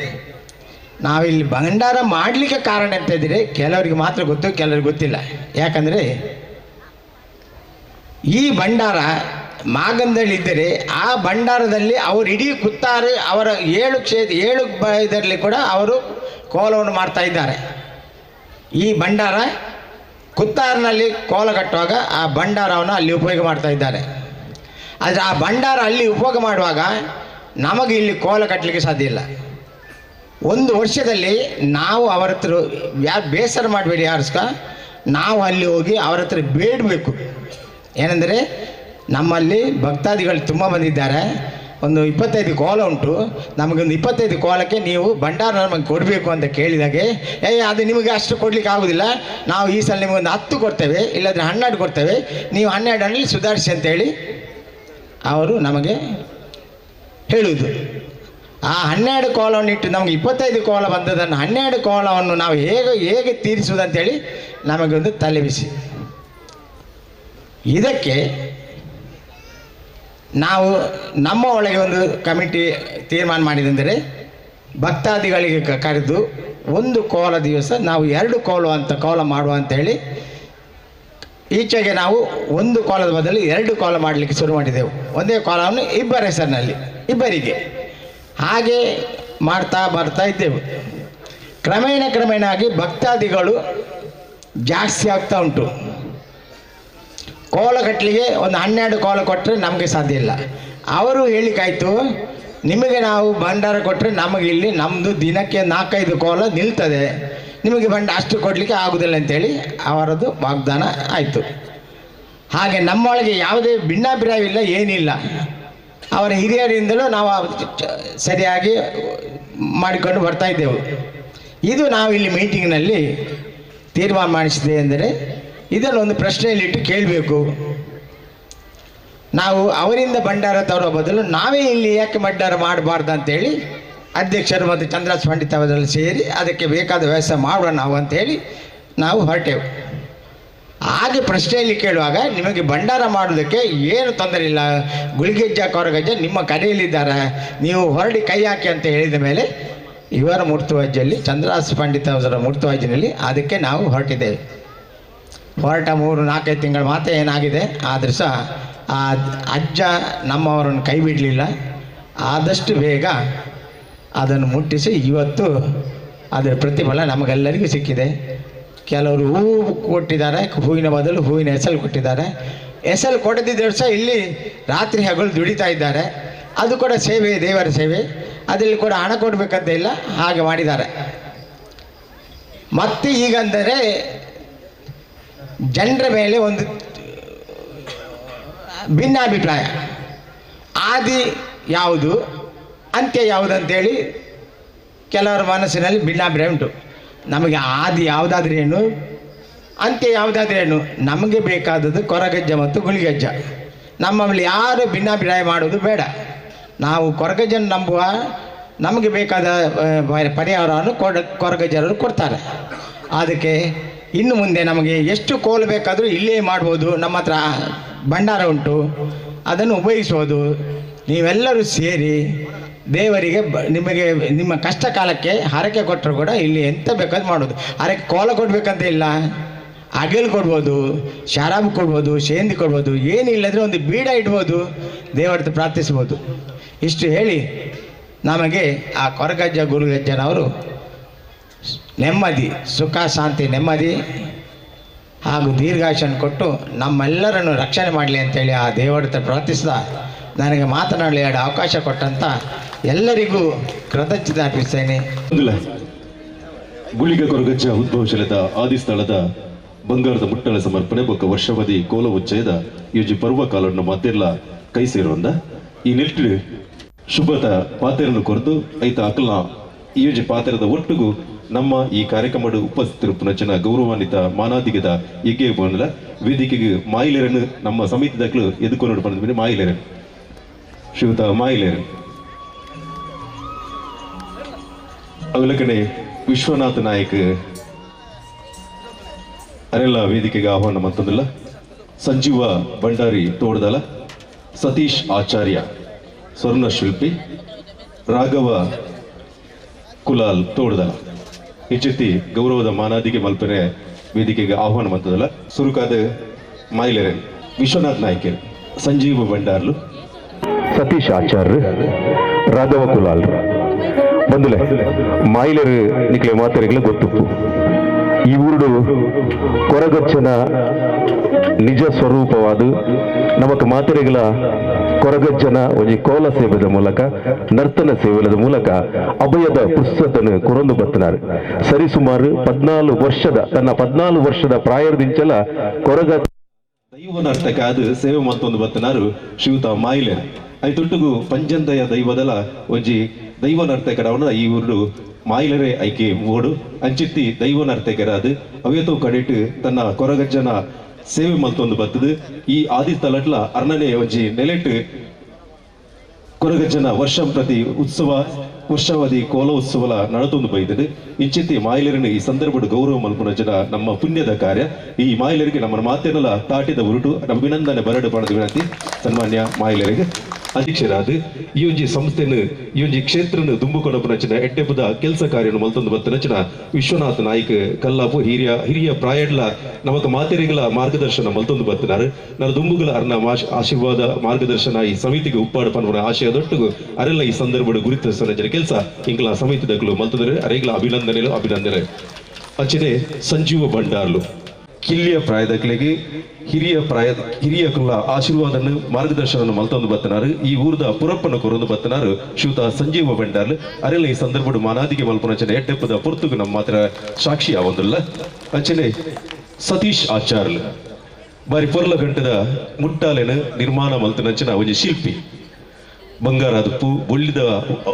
ನಾವಿಲ್ಲಿ ಭಂಡಾರ ಮಾಡಲಿಕ್ಕೆ ಕಾರಣ ಅಂತ ಇದ್ದರೆ ಕೆಲವರಿಗೆ ಮಾತ್ರ ಗೊತ್ತು, ಕೆಲವರಿಗೆ ಗೊತ್ತಿಲ್ಲ. ಯಾಕಂದರೆ ಈ ಭಂಡಾರ ಮಾಗಂದಳಿದ್ದರೆ ಆ ಭಂಡಾರದಲ್ಲಿ ಅವರು ಇಡೀ ಕುತ್ತಾರೆ ಅವರ 7 ಕ್ಷೇತ್ರ 7 ಇದರಲ್ಲಿ ಕೂಡ ಅವರು ಕೋಲವನ್ನು ಮಾಡ್ತಾ ಇದ್ದಾರೆ. ಈ ಭಂಡಾರ ಕುತ್ತಾರಿನಲ್ಲಿ ಕೋಲ ಕಟ್ಟುವಾಗ ಆ ಭಂಡಾರವನ್ನು ಅಲ್ಲಿ ಉಪಯೋಗ ಮಾಡ್ತಾ ಇದ್ದಾರೆ. ಆದರೆ ಆ ಭಂಡಾರ ಅಲ್ಲಿ ಉಪಯೋಗ ಮಾಡುವಾಗ ನಮಗೆ ಇಲ್ಲಿ ಕೋಲ ಕಟ್ಟಲಿಕ್ಕೆ ಸಾಧ್ಯ ಇಲ್ಲ. ಒಂದು ವರ್ಷದಲ್ಲಿ ನಾವು ಅವರ ಹತ್ರ ಯಾರು ಬೇಸರ ಮಾಡಬೇಡಿ ಯಾರು ಸಹ, ನಾವು ಅಲ್ಲಿ ಹೋಗಿ ಅವರ ಹತ್ರ ಬೇಡಬೇಕು. ಏನಂದರೆ ನಮ್ಮಲ್ಲಿ ಭಕ್ತಾದಿಗಳು ತುಂಬ ಬಂದಿದ್ದಾರೆ, ಒಂದು 25 ಕೋಲ ಉಂಟು, ನಮಗೊಂದು 25 ಕೋಲಕ್ಕೆ ನೀವು ಭಂಡಾರ ನಮಗೆ ಕೊಡಬೇಕು ಅಂತ ಕೇಳಿದಾಗೆ, ಏ ಅದು ನಿಮಗೆ ಅಷ್ಟು ಕೊಡಲಿಕ್ಕೆ ಆಗೋದಿಲ್ಲ, ನಾವು ಈ ಸಲ ನಿಮಗೊಂದು 10 ಕೊಡ್ತೇವೆ, ಇಲ್ಲಾಂದರೆ 12 ಕೊಡ್ತೇವೆ, ನೀವು 12 ಸುಧಾರಿಸಿ ಅಂತೇಳಿ ಅವರು ನಮಗೆ ಹೇಳುವುದು. ಆ 12 ಕೋಲವನ್ನು ಇಟ್ಟು ನಮಗೆ 25 ಕೋಲ ಬಂದದನ್ನು 12 ಕೋಲವನ್ನು ನಾವು ಹೇಗೆ ಹೇಗೆ ತೀರಿಸುವುದಂತೇಳಿ ನಮಗೊಂದು ತಲೆಬಿಸಿ. ಇದಕ್ಕೆ ನಾವು ನಮ್ಮ ಒಳಗೆ ಒಂದು ಕಮಿಟಿ ತೀರ್ಮಾನ ಮಾಡಿದೆಂದರೆ, ಭಕ್ತಾದಿಗಳಿಗೆ ಕರೆದು ಒಂದು ಕೋಲ ದಿವಸ ನಾವು 2 ಕೋಲು ಅಂತ ಕೋಲ ಮಾಡುವ ಅಂಥೇಳಿ ಈಚೆಗೆ ನಾವು ಒಂದು ಕೋಲದ ಬದಲು 2 ಕೋಲ ಮಾಡಲಿಕ್ಕೆ ಶುರು ಮಾಡಿದೆವು. ಒಂದೇ ಕೋಲವನ್ನು ಇಬ್ಬರ ಹೆಸರಿನಲ್ಲಿ ಇಬ್ಬರಿಗೆ ಹಾಗೆ ಮಾಡ್ತಾ ಬರ್ತಾ ಇದ್ದೆವು. ಕ್ರಮೇಣ ಕ್ರಮೇಣ ಆಗಿ ಭಕ್ತಾದಿಗಳು ಜಾಸ್ತಿ ಆಗ್ತಾ ಉಂಟು. ಕೋಲ ಕಟ್ಟಲಿಗೆ ಒಂದು 12 ಕೋಲ ಕೊಟ್ಟರೆ ನಮಗೆ ಸಾಧ್ಯ ಇಲ್ಲ. ಅವರು ಹೇಳಿಕಾಯ್ತು, ನಿಮಗೆ ನಾವು ಭಂಡಾರ ಕೊಟ್ಟರೆ ನಮಗೆ ಇಲ್ಲಿ ನಮ್ಮದು ದಿನಕ್ಕೆ 4-5 ಕೋಲ ನಿಲ್ತದೆ, ನಿಮಗೆ ಅಷ್ಟು ಕೊಡಲಿಕ್ಕೆ ಆಗುವುದಿಲ್ಲ ಅಂತೇಳಿ ಅವರದ್ದು ವಾಗ್ದಾನ ಆಯಿತು. ಹಾಗೆ ನಮ್ಮೊಳಗೆ ಯಾವುದೇ ಭಿನ್ನಾಭಿಪ್ರಾಯವಿಲ್ಲ, ಏನಿಲ್ಲ. ಅವರ ಹಿರಿಯರಿಂದಲೂ ನಾವು ಸರಿಯಾಗಿ ಮಾಡಿಕೊಂಡು ಬರ್ತಾ ಇದ್ದೆವು. ಇದು ನಾವು ಇಲ್ಲಿ ಮೀಟಿಂಗ್ನಲ್ಲಿ ತೀರ್ಮಾನ ಮಾಡಿಸಿದೆ ಅಂದರೆ, ಇದನ್ನು ಒಂದು ಪ್ರಶ್ನೆಯಲ್ಲಿಟ್ಟು ಕೇಳಬೇಕು. ನಾವು ಅವರಿಂದ ಭಂಡಾರ ತರುವ ಬದಲು ನಾವೇ ಇಲ್ಲಿ ಯಾಕೆ ಭಂಡಾರ ಮಾಡಬಾರ್ದು ಅಂತೇಳಿ ಅಧ್ಯಕ್ಷರು ಮತ್ತು ಚಂದ್ರಾಸ್ ಪಂಡಿತ್ ಅವರಲ್ಲಿ ಸೇರಿ ಅದಕ್ಕೆ ಬೇಕಾದ ವ್ಯವಸ್ಥೆ ಮಾಡೋಣ ನಾವು ಅಂಥೇಳಿ ನಾವು ಹೊರಟೆವು. ಹಾಗೆ ಪ್ರಶ್ನೆಯಲ್ಲಿ ಕೇಳುವಾಗ ನಿಮಗೆ ಭಂಡಾರ ಮಾಡೋದಕ್ಕೆ ಏನು ತೊಂದರೆ ಇಲ್ಲ, ಗುಳಿಗೆಜ್ಜ ಕೊರಗಜ್ಜ ನಿಮ್ಮ ಕಡೆಯಲ್ಲಿದ್ದಾರೆ, ನೀವು ಹೊರಡಿ ಕೈ ಹಾಕಿ ಅಂತ ಹೇಳಿದ ಮೇಲೆ ಇವರ ಮುರ್ತುವಾಜಿಯಲ್ಲಿ ಚಂದ್ರಾಸ್ ಪಂಡಿತ್ ಅವರ ಮುರ್ತುವಾಜಿನಲ್ಲಿ ಅದಕ್ಕೆ ನಾವು ಹೊರಟಿದ್ದೇವೆ. ಹೊರಟ 3-4-5 ತಿಂಗಳು ಮಾತ್ರ ಏನಾಗಿದೆ, ಆದರೂ ಸಹ ಆ ಅಜ್ಜ ನಮ್ಮವರನ್ನು ಕೈ ಬಿಡಲಿಲ್ಲ. ಆದಷ್ಟು ಬೇಗ ಅದನ್ನು ಮುಟ್ಟಿಸಿ ಇವತ್ತು ಅದರ ಪ್ರತಿಫಲ ನಮಗೆಲ್ಲರಿಗೂ ಸಿಕ್ಕಿದೆ. ಕೆಲವರು ಹೂವು ಕೊಟ್ಟಿದ್ದಾರೆ, ಹೂವಿನ ಬದಲು ಹೂವಿನ ಹೆಸರು ಕೊಟ್ಟಿದ್ದಾರೆ. ಹೆಸರು ಕೊಡದಿದ್ದರೂ ಸಹ ಇಲ್ಲಿ ರಾತ್ರಿ ಹಗಲು ದುಡಿತಾ ಇದ್ದಾರೆ. ಅದು ಕೂಡ ಸೇವೆ, ದೇವರ ಸೇವೆ. ಅದರಲ್ಲಿ ಕೂಡ ಹಣ ಕೊಡಬೇಕಂತ ಇಲ್ಲ, ಹಾಗೆ ಮಾಡಿದ್ದಾರೆ. ಮತ್ತು ಈಗಂದರೆ ಜನರ ಮೇಲೆ ಒಂದು ಭಿನ್ನಾಭಿಪ್ರಾಯ, ಆದಿ ಯಾವುದು ಅಂತ್ಯ ಯಾವುದಂತೇಳಿ ಕೆಲವರ ಮನಸ್ಸಿನಲ್ಲಿ ಭಿನ್ನಾಭಿಪ್ರಾಯ ಉಂಟು. ನಮಗೆ ಆದಿ ಯಾವುದಾದ್ರೇನು ಅಂತ್ಯ ಯಾವುದಾದ್ರೇನು, ನಮಗೆ ಬೇಕಾದದ್ದು ಕೊರಗಜ್ಜ ಮತ್ತು ಗುಳಿಗಜ್ಜ. ನಮ್ಮಲ್ಲಿ ಯಾರು ಭಿನ್ನಾಭಿಪ್ರಾಯ ಮಾಡೋದು ಬೇಡ. ನಾವು ಕೊರಗಜ್ಜನ ನಂಬುವ, ನಮಗೆ ಬೇಕಾದ ಪರಿಹಾರವನ್ನು ಕೊರಗಜ್ಜರವರು ಕೊಡ್ತಾರೆ. ಅದಕ್ಕೆ ಇನ್ನು ಮುಂದೆ ನಮಗೆ ಎಷ್ಟು ಕೋಲು ಬೇಕಾದರೂ ಇಲ್ಲೇ ಮಾಡ್ಬೋದು. ನಮ್ಮ ಹತ್ರ ಭಂಡಾರ ಉಂಟು, ಅದನ್ನು ಉಪಯೋಗಿಸ್ಬೋದು. ನೀವೆಲ್ಲರೂ ಸೇರಿ ದೇವರಿಗೆ ನಿಮಗೆ ನಿಮ್ಮ ಕಷ್ಟ ಕಾಲಕ್ಕೆ ಹರಕೆ ಕೊಟ್ಟರು ಕೂಡ ಇಲ್ಲಿ ಎಂಥ ಬೇಕಾದ್ರೂ ಮಾಡೋದು. ಹರಕೆ ಕೋಲ ಕೊಡಬೇಕಂತ ಇಲ್ಲ, ಅಗಲು ಕೊಡ್ಬೋದು, ಶರಾಬ್ ಕೊಡ್ಬೋದು, ಶೇಂದಿ ಕೊಡ್ಬೋದು, ಏನಿಲ್ಲದ್ರೆ ಒಂದು ಬೀಡ ಇಡ್ಬೋದು, ದೇವರ ಹತ್ರ ಪ್ರಾರ್ಥಿಸ್ಬೋದು. ಇಷ್ಟು ಹೇಳಿ ನಮಗೆ ಆ ಕೊರಗಜ್ಜ ಗುರುಗಜ್ಜನವರು ನೆಮ್ಮದಿ, ಸುಖ, ಶಾಂತಿ, ನೆಮ್ಮದಿ ಹಾಗೂ ದೀರ್ಘಾಯುಷನ್ನು ಕೊಟ್ಟು ನಮ್ಮೆಲ್ಲರನ್ನು ರಕ್ಷಣೆ ಮಾಡಲಿ ಅಂತೇಳಿ ಆ ದೇವರ ಹತ್ರ ಪ್ರಾರ್ಥಿಸಿದ ನನಗೆ ಮಾತನಾಡಲಿ ಎರಡು ಅವಕಾಶ ಕೊಟ್ಟಂತ ಎಲ್ಲರಿಗೂ ಕೃತಜ್ಞತೆ ಅರ್ಪಿಸ್ತೇನೆ. ಗುಳಿಗ ಕೊರಗಜ್ಜ ಉದ್ಭವಶಲದ ಆದಿಸ್ಥಳದ ಬಂಗಾರದ ಮುಟ್ಟಳ ಸಮರ್ಪಣೆ ಬೊಕ್ಕ ವರ್ಷಾವಧಿ ಕೋಲ ಉಚ್ಚಯದ ಯೋಜಿ ಪರ್ವ ಕಾಲನ್ನು ಮಾತೆಲ್ಲ ಕೈ ಸೇರುವಂದ ಈ ನಿಟ್ಟಿಲು ಶುಭದ ಪಾತೆರನ್ನು ಕೊರೆದು ಐತ ಅಕಲ್ನ ಈ ಯೋಜಿ ಪಾತೆರದ ಒಟ್ಟಿಗೂ ನಮ್ಮ ಈ ಕಾರ್ಯಕ್ರಮದ ಉಪಸ್ಥಿತಿರುಪ್ಪುನಂಚಿನ ಗೌರವಾನ್ವಿತ ಮಾನಾದಿಗದ ಎಗ್ಗೆ ಬಂದ ವೇದಿಕೆಗೆ ಮಾಯಿಲೆರನ್ನು ನಮ್ಮ ಸಮಿತಿದಾಗಲೂ ಎದುಕೊಂಡು ಬಂದ ಮಾಯಿಲೆರನ್ ಶ್ರೀಯುತ ಮಾಯಿಲೆರನ್ ಅವಲಕನೆ ವಿಶ್ವನಾಥ ನಾಯಕ್ ಅರೆಲ್ಲ ವೇದಿಕೆಗೆ ಆಹ್ವಾನ ಮಂತಂದಿಲ್ಲ. ಸಂಜೀವ ಭಂಡಾರಿ ತೋಡದಲ, ಸತೀಶ್ ಆಚಾರ್ಯ ಸ್ವರ್ಣ ಶಿಲ್ಪಿ, ರಾಘವ ಕುಲಾಲ್ ತೋಡದಲ ಇಂಚಿತ್ತಿ ಗೌರವದ ಮಾನಾದಿಗೆ ಮಲ್ಪನೆ ವೇದಿಕೆಗೆ ಆಹ್ವಾನ ಮಂತದಲ್ಲ. ಸುರುಕಾದ ಮಾಯಿಲೆರನ್ ವಿಶ್ವನಾಥ್ ನಾಯ್ಕರ್, ಸಂಜೀವ ಭಂಡಾರ್ಲು, ಸತೀಶ್ ಆಚಾರ್ಯ, ರಾಘವ ಕುಲಾಲ್ ಬಂದುಲೆ ಮಾಯಿಲರು ನಿಕ್ಲೆ ಮಾತೆರೆಗ್ಲ ಗೊತ್ತುಪ್ಪು. ಈ ಊರುಡು ಕೊರಗಚ್ಚನ ನಿಜ ಸ್ವರೂಪವಾದ ನಮಕ್ ಮಾತೆರೆಗಳ ಕೊರಗಜ್ಜನ ಒಂಜಿ ಕೋಲ ಸೇವೆದ ಮೂಲಕ ನರ್ತನ ಸೇವೆದ ಮೂಲಕ ಅಭಯದ ಪುಸ್ತಕವನ್ನು ಕೊರೊಂದು ಬತ್ತನಾರು. ಸರಿಸುಮಾರು 14 ವರ್ಷದ ತನ್ನ 14 ವರ್ಷದ ಪ್ರಾಯದಿಂಚಲ ಕೊರಗ ದೈವ ನರ್ತಕ ಅದು ಸೇವೆ ಮತ್ತೊಂದು ಬತ್ತನಾರು ಶ್ರೀಯುತ ಮಾಯಿಲೆ ಐತೊಟ್ಟುಗು ಪಂಜಂದಯ ದೈವದಲ ಒಂಜಿ ದೈವ ನರ್ತಕರವನ ಈ ಊರು ಮಾಯಿಲರೇ ಐಕೆ ಓಡು ಅಂಚಿತ್ತಿ ದೈವ ನರ್ತಕರಾದ ಅವೇತೋ ಕಡೆಟು ತನ್ನ ಕೊರಗಜ್ಜನ ಸೇವೆ ಮಲ್ತೊಂದು ಬತ್ತದು. ಈ ಆದಿಸ್ಥಳಟ್ಲ ಅರ್ಣನೆ ಒಂಜಿ ನೆಲೆಟು ಕೊರಗಜ್ಜನ ವರ್ಷ ಪ್ರತಿ ಉತ್ಸವ ವರ್ಷಾವಧಿ ಕೋಲ ಉತ್ಸವಲ ನಡತೊಂದು ಬೈದದು. ಇಂಚಿತ್ತಿ ಮಾಯಿಲರನ್ನು ಈ ಸಂದರ್ಭದ ಗೌರವ ಮಲ್ಪುನ ಜನ ನಮ್ಮ ಪುಣ್ಯದ ಕಾರ್ಯ. ಈ ಮಾಯಿಲರಿಗೆ ನಮ್ಮ ಮಾತೇನಲ್ಲ ತಾಟಿದ ಉರುಟು ನಮ್ಮ ಅಭಿನಂದನೆ ಬರಡು ಪಣದ ವಿನಂತಿ ಸನ್ಮಾನ್ಯ ಮಾಯಿಲರಿಗೆ. ಅಧ್ಯಕ್ಷರಾದ ಈ ಒಂಜಿ ಸಂಸ್ಥೆಯನ್ನು ಈ ಒಂಜಿ ಕ್ಷೇತ್ರನು ದುಂಬುಕೊನಪುನಚಿನ ಎಡ್ಡೆಪುದ ಕೆಲಸ ಕಾರ್ಯನು ಮಲ್ತೊಂದು ಬತ್ತನಚಿನ ವಿಶ್ವನಾಥ ನಾಯ್ಕ ಕಲ್ಲಾಪು ಹಿರಿಯ ಹಿರಿಯ ಪ್ರಾಯಡ್ಲ ನಮಕ ಮಾತೆರೆಗಳ ಮಾರ್ಗದರ್ಶನ ಮಲ್ತೊಂದು ಬತ್ತನಾರು. ನನ್ನ ದುಂಬುಗಳ ಅರ್ನ ಆಶೀರ್ವಾದ ಮಾರ್ಗದರ್ಶನ ಈ ಸಮಿತಿಗೆ ಉಪ್ಪಾಡು ಪನ್ಪುನ ಆಶಯದೊಟ್ಟಿಗೂ ಅರೆಲ್ಲ ಈ ಸಂದರ್ಭದ ಗುರುತಿಸನ ಕೆಲಸ ಇಂಗ್ಲ ಸಮಿತಿದಗಳು ಮಲ್ತಂದ್ರೆ ಅರೆಗಳ ಅಭಿನಂದನೆಲು ಅಭಿನಂದನೆ. ಅಂಚನೆ ಸಂಜೀವ ಭಂಡಾರ್ಲು ಕಿಲ್ಲಿಯ ಪ್ರಾಯದಕ್ಲೆಗೆ ಹಿರಿಯ ಪ್ರಾಯ ಹಿರಿಯ ಕುಲ ಆಶೀರ್ವಾದನ್ನು ಮಾರ್ಗದರ್ಶನ ಮಲ್ತೊಂದು ಬತ್ತನಾರು. ಈ ಊರದ ಪುರಪ್ಪನ ಕೊರೊಂದು ಬತ್ತನಾರು ಶ್ರೀಯುತ ಸಂಜೀವ ಭಂಡಾರ್ಲು ಅರೆಲ್ಲ ಈ ಸಂದರ್ಭದ ಮಾನಾದಿಗೆ ಮಲ್ಪನಚನೆ ಎಡ್ಡೆಪ್ಪದ ಪೊರ್ತುಗು ನಮ್ಮ ಮಾತ್ರ ಸಾಕ್ಷಿ ಆವೊಂದಿಲ್ಲ. ಅಂಚನೆ ಸತೀಶ್ ಆಚಾರ್ಲು ಬಾರಿ ಪೊರ್ಲ ಗಂಟದ ಮುಟ್ಟಾಲೆನ ನಿರ್ಮಾಣ ಮಲ್ತನಂಚಿನ ಒಂಜಿ ಶಿಲ್ಪಿ. ಬಂಗಾರ ಆದಪ್ಪು ಬೊಳ್ಳಿದ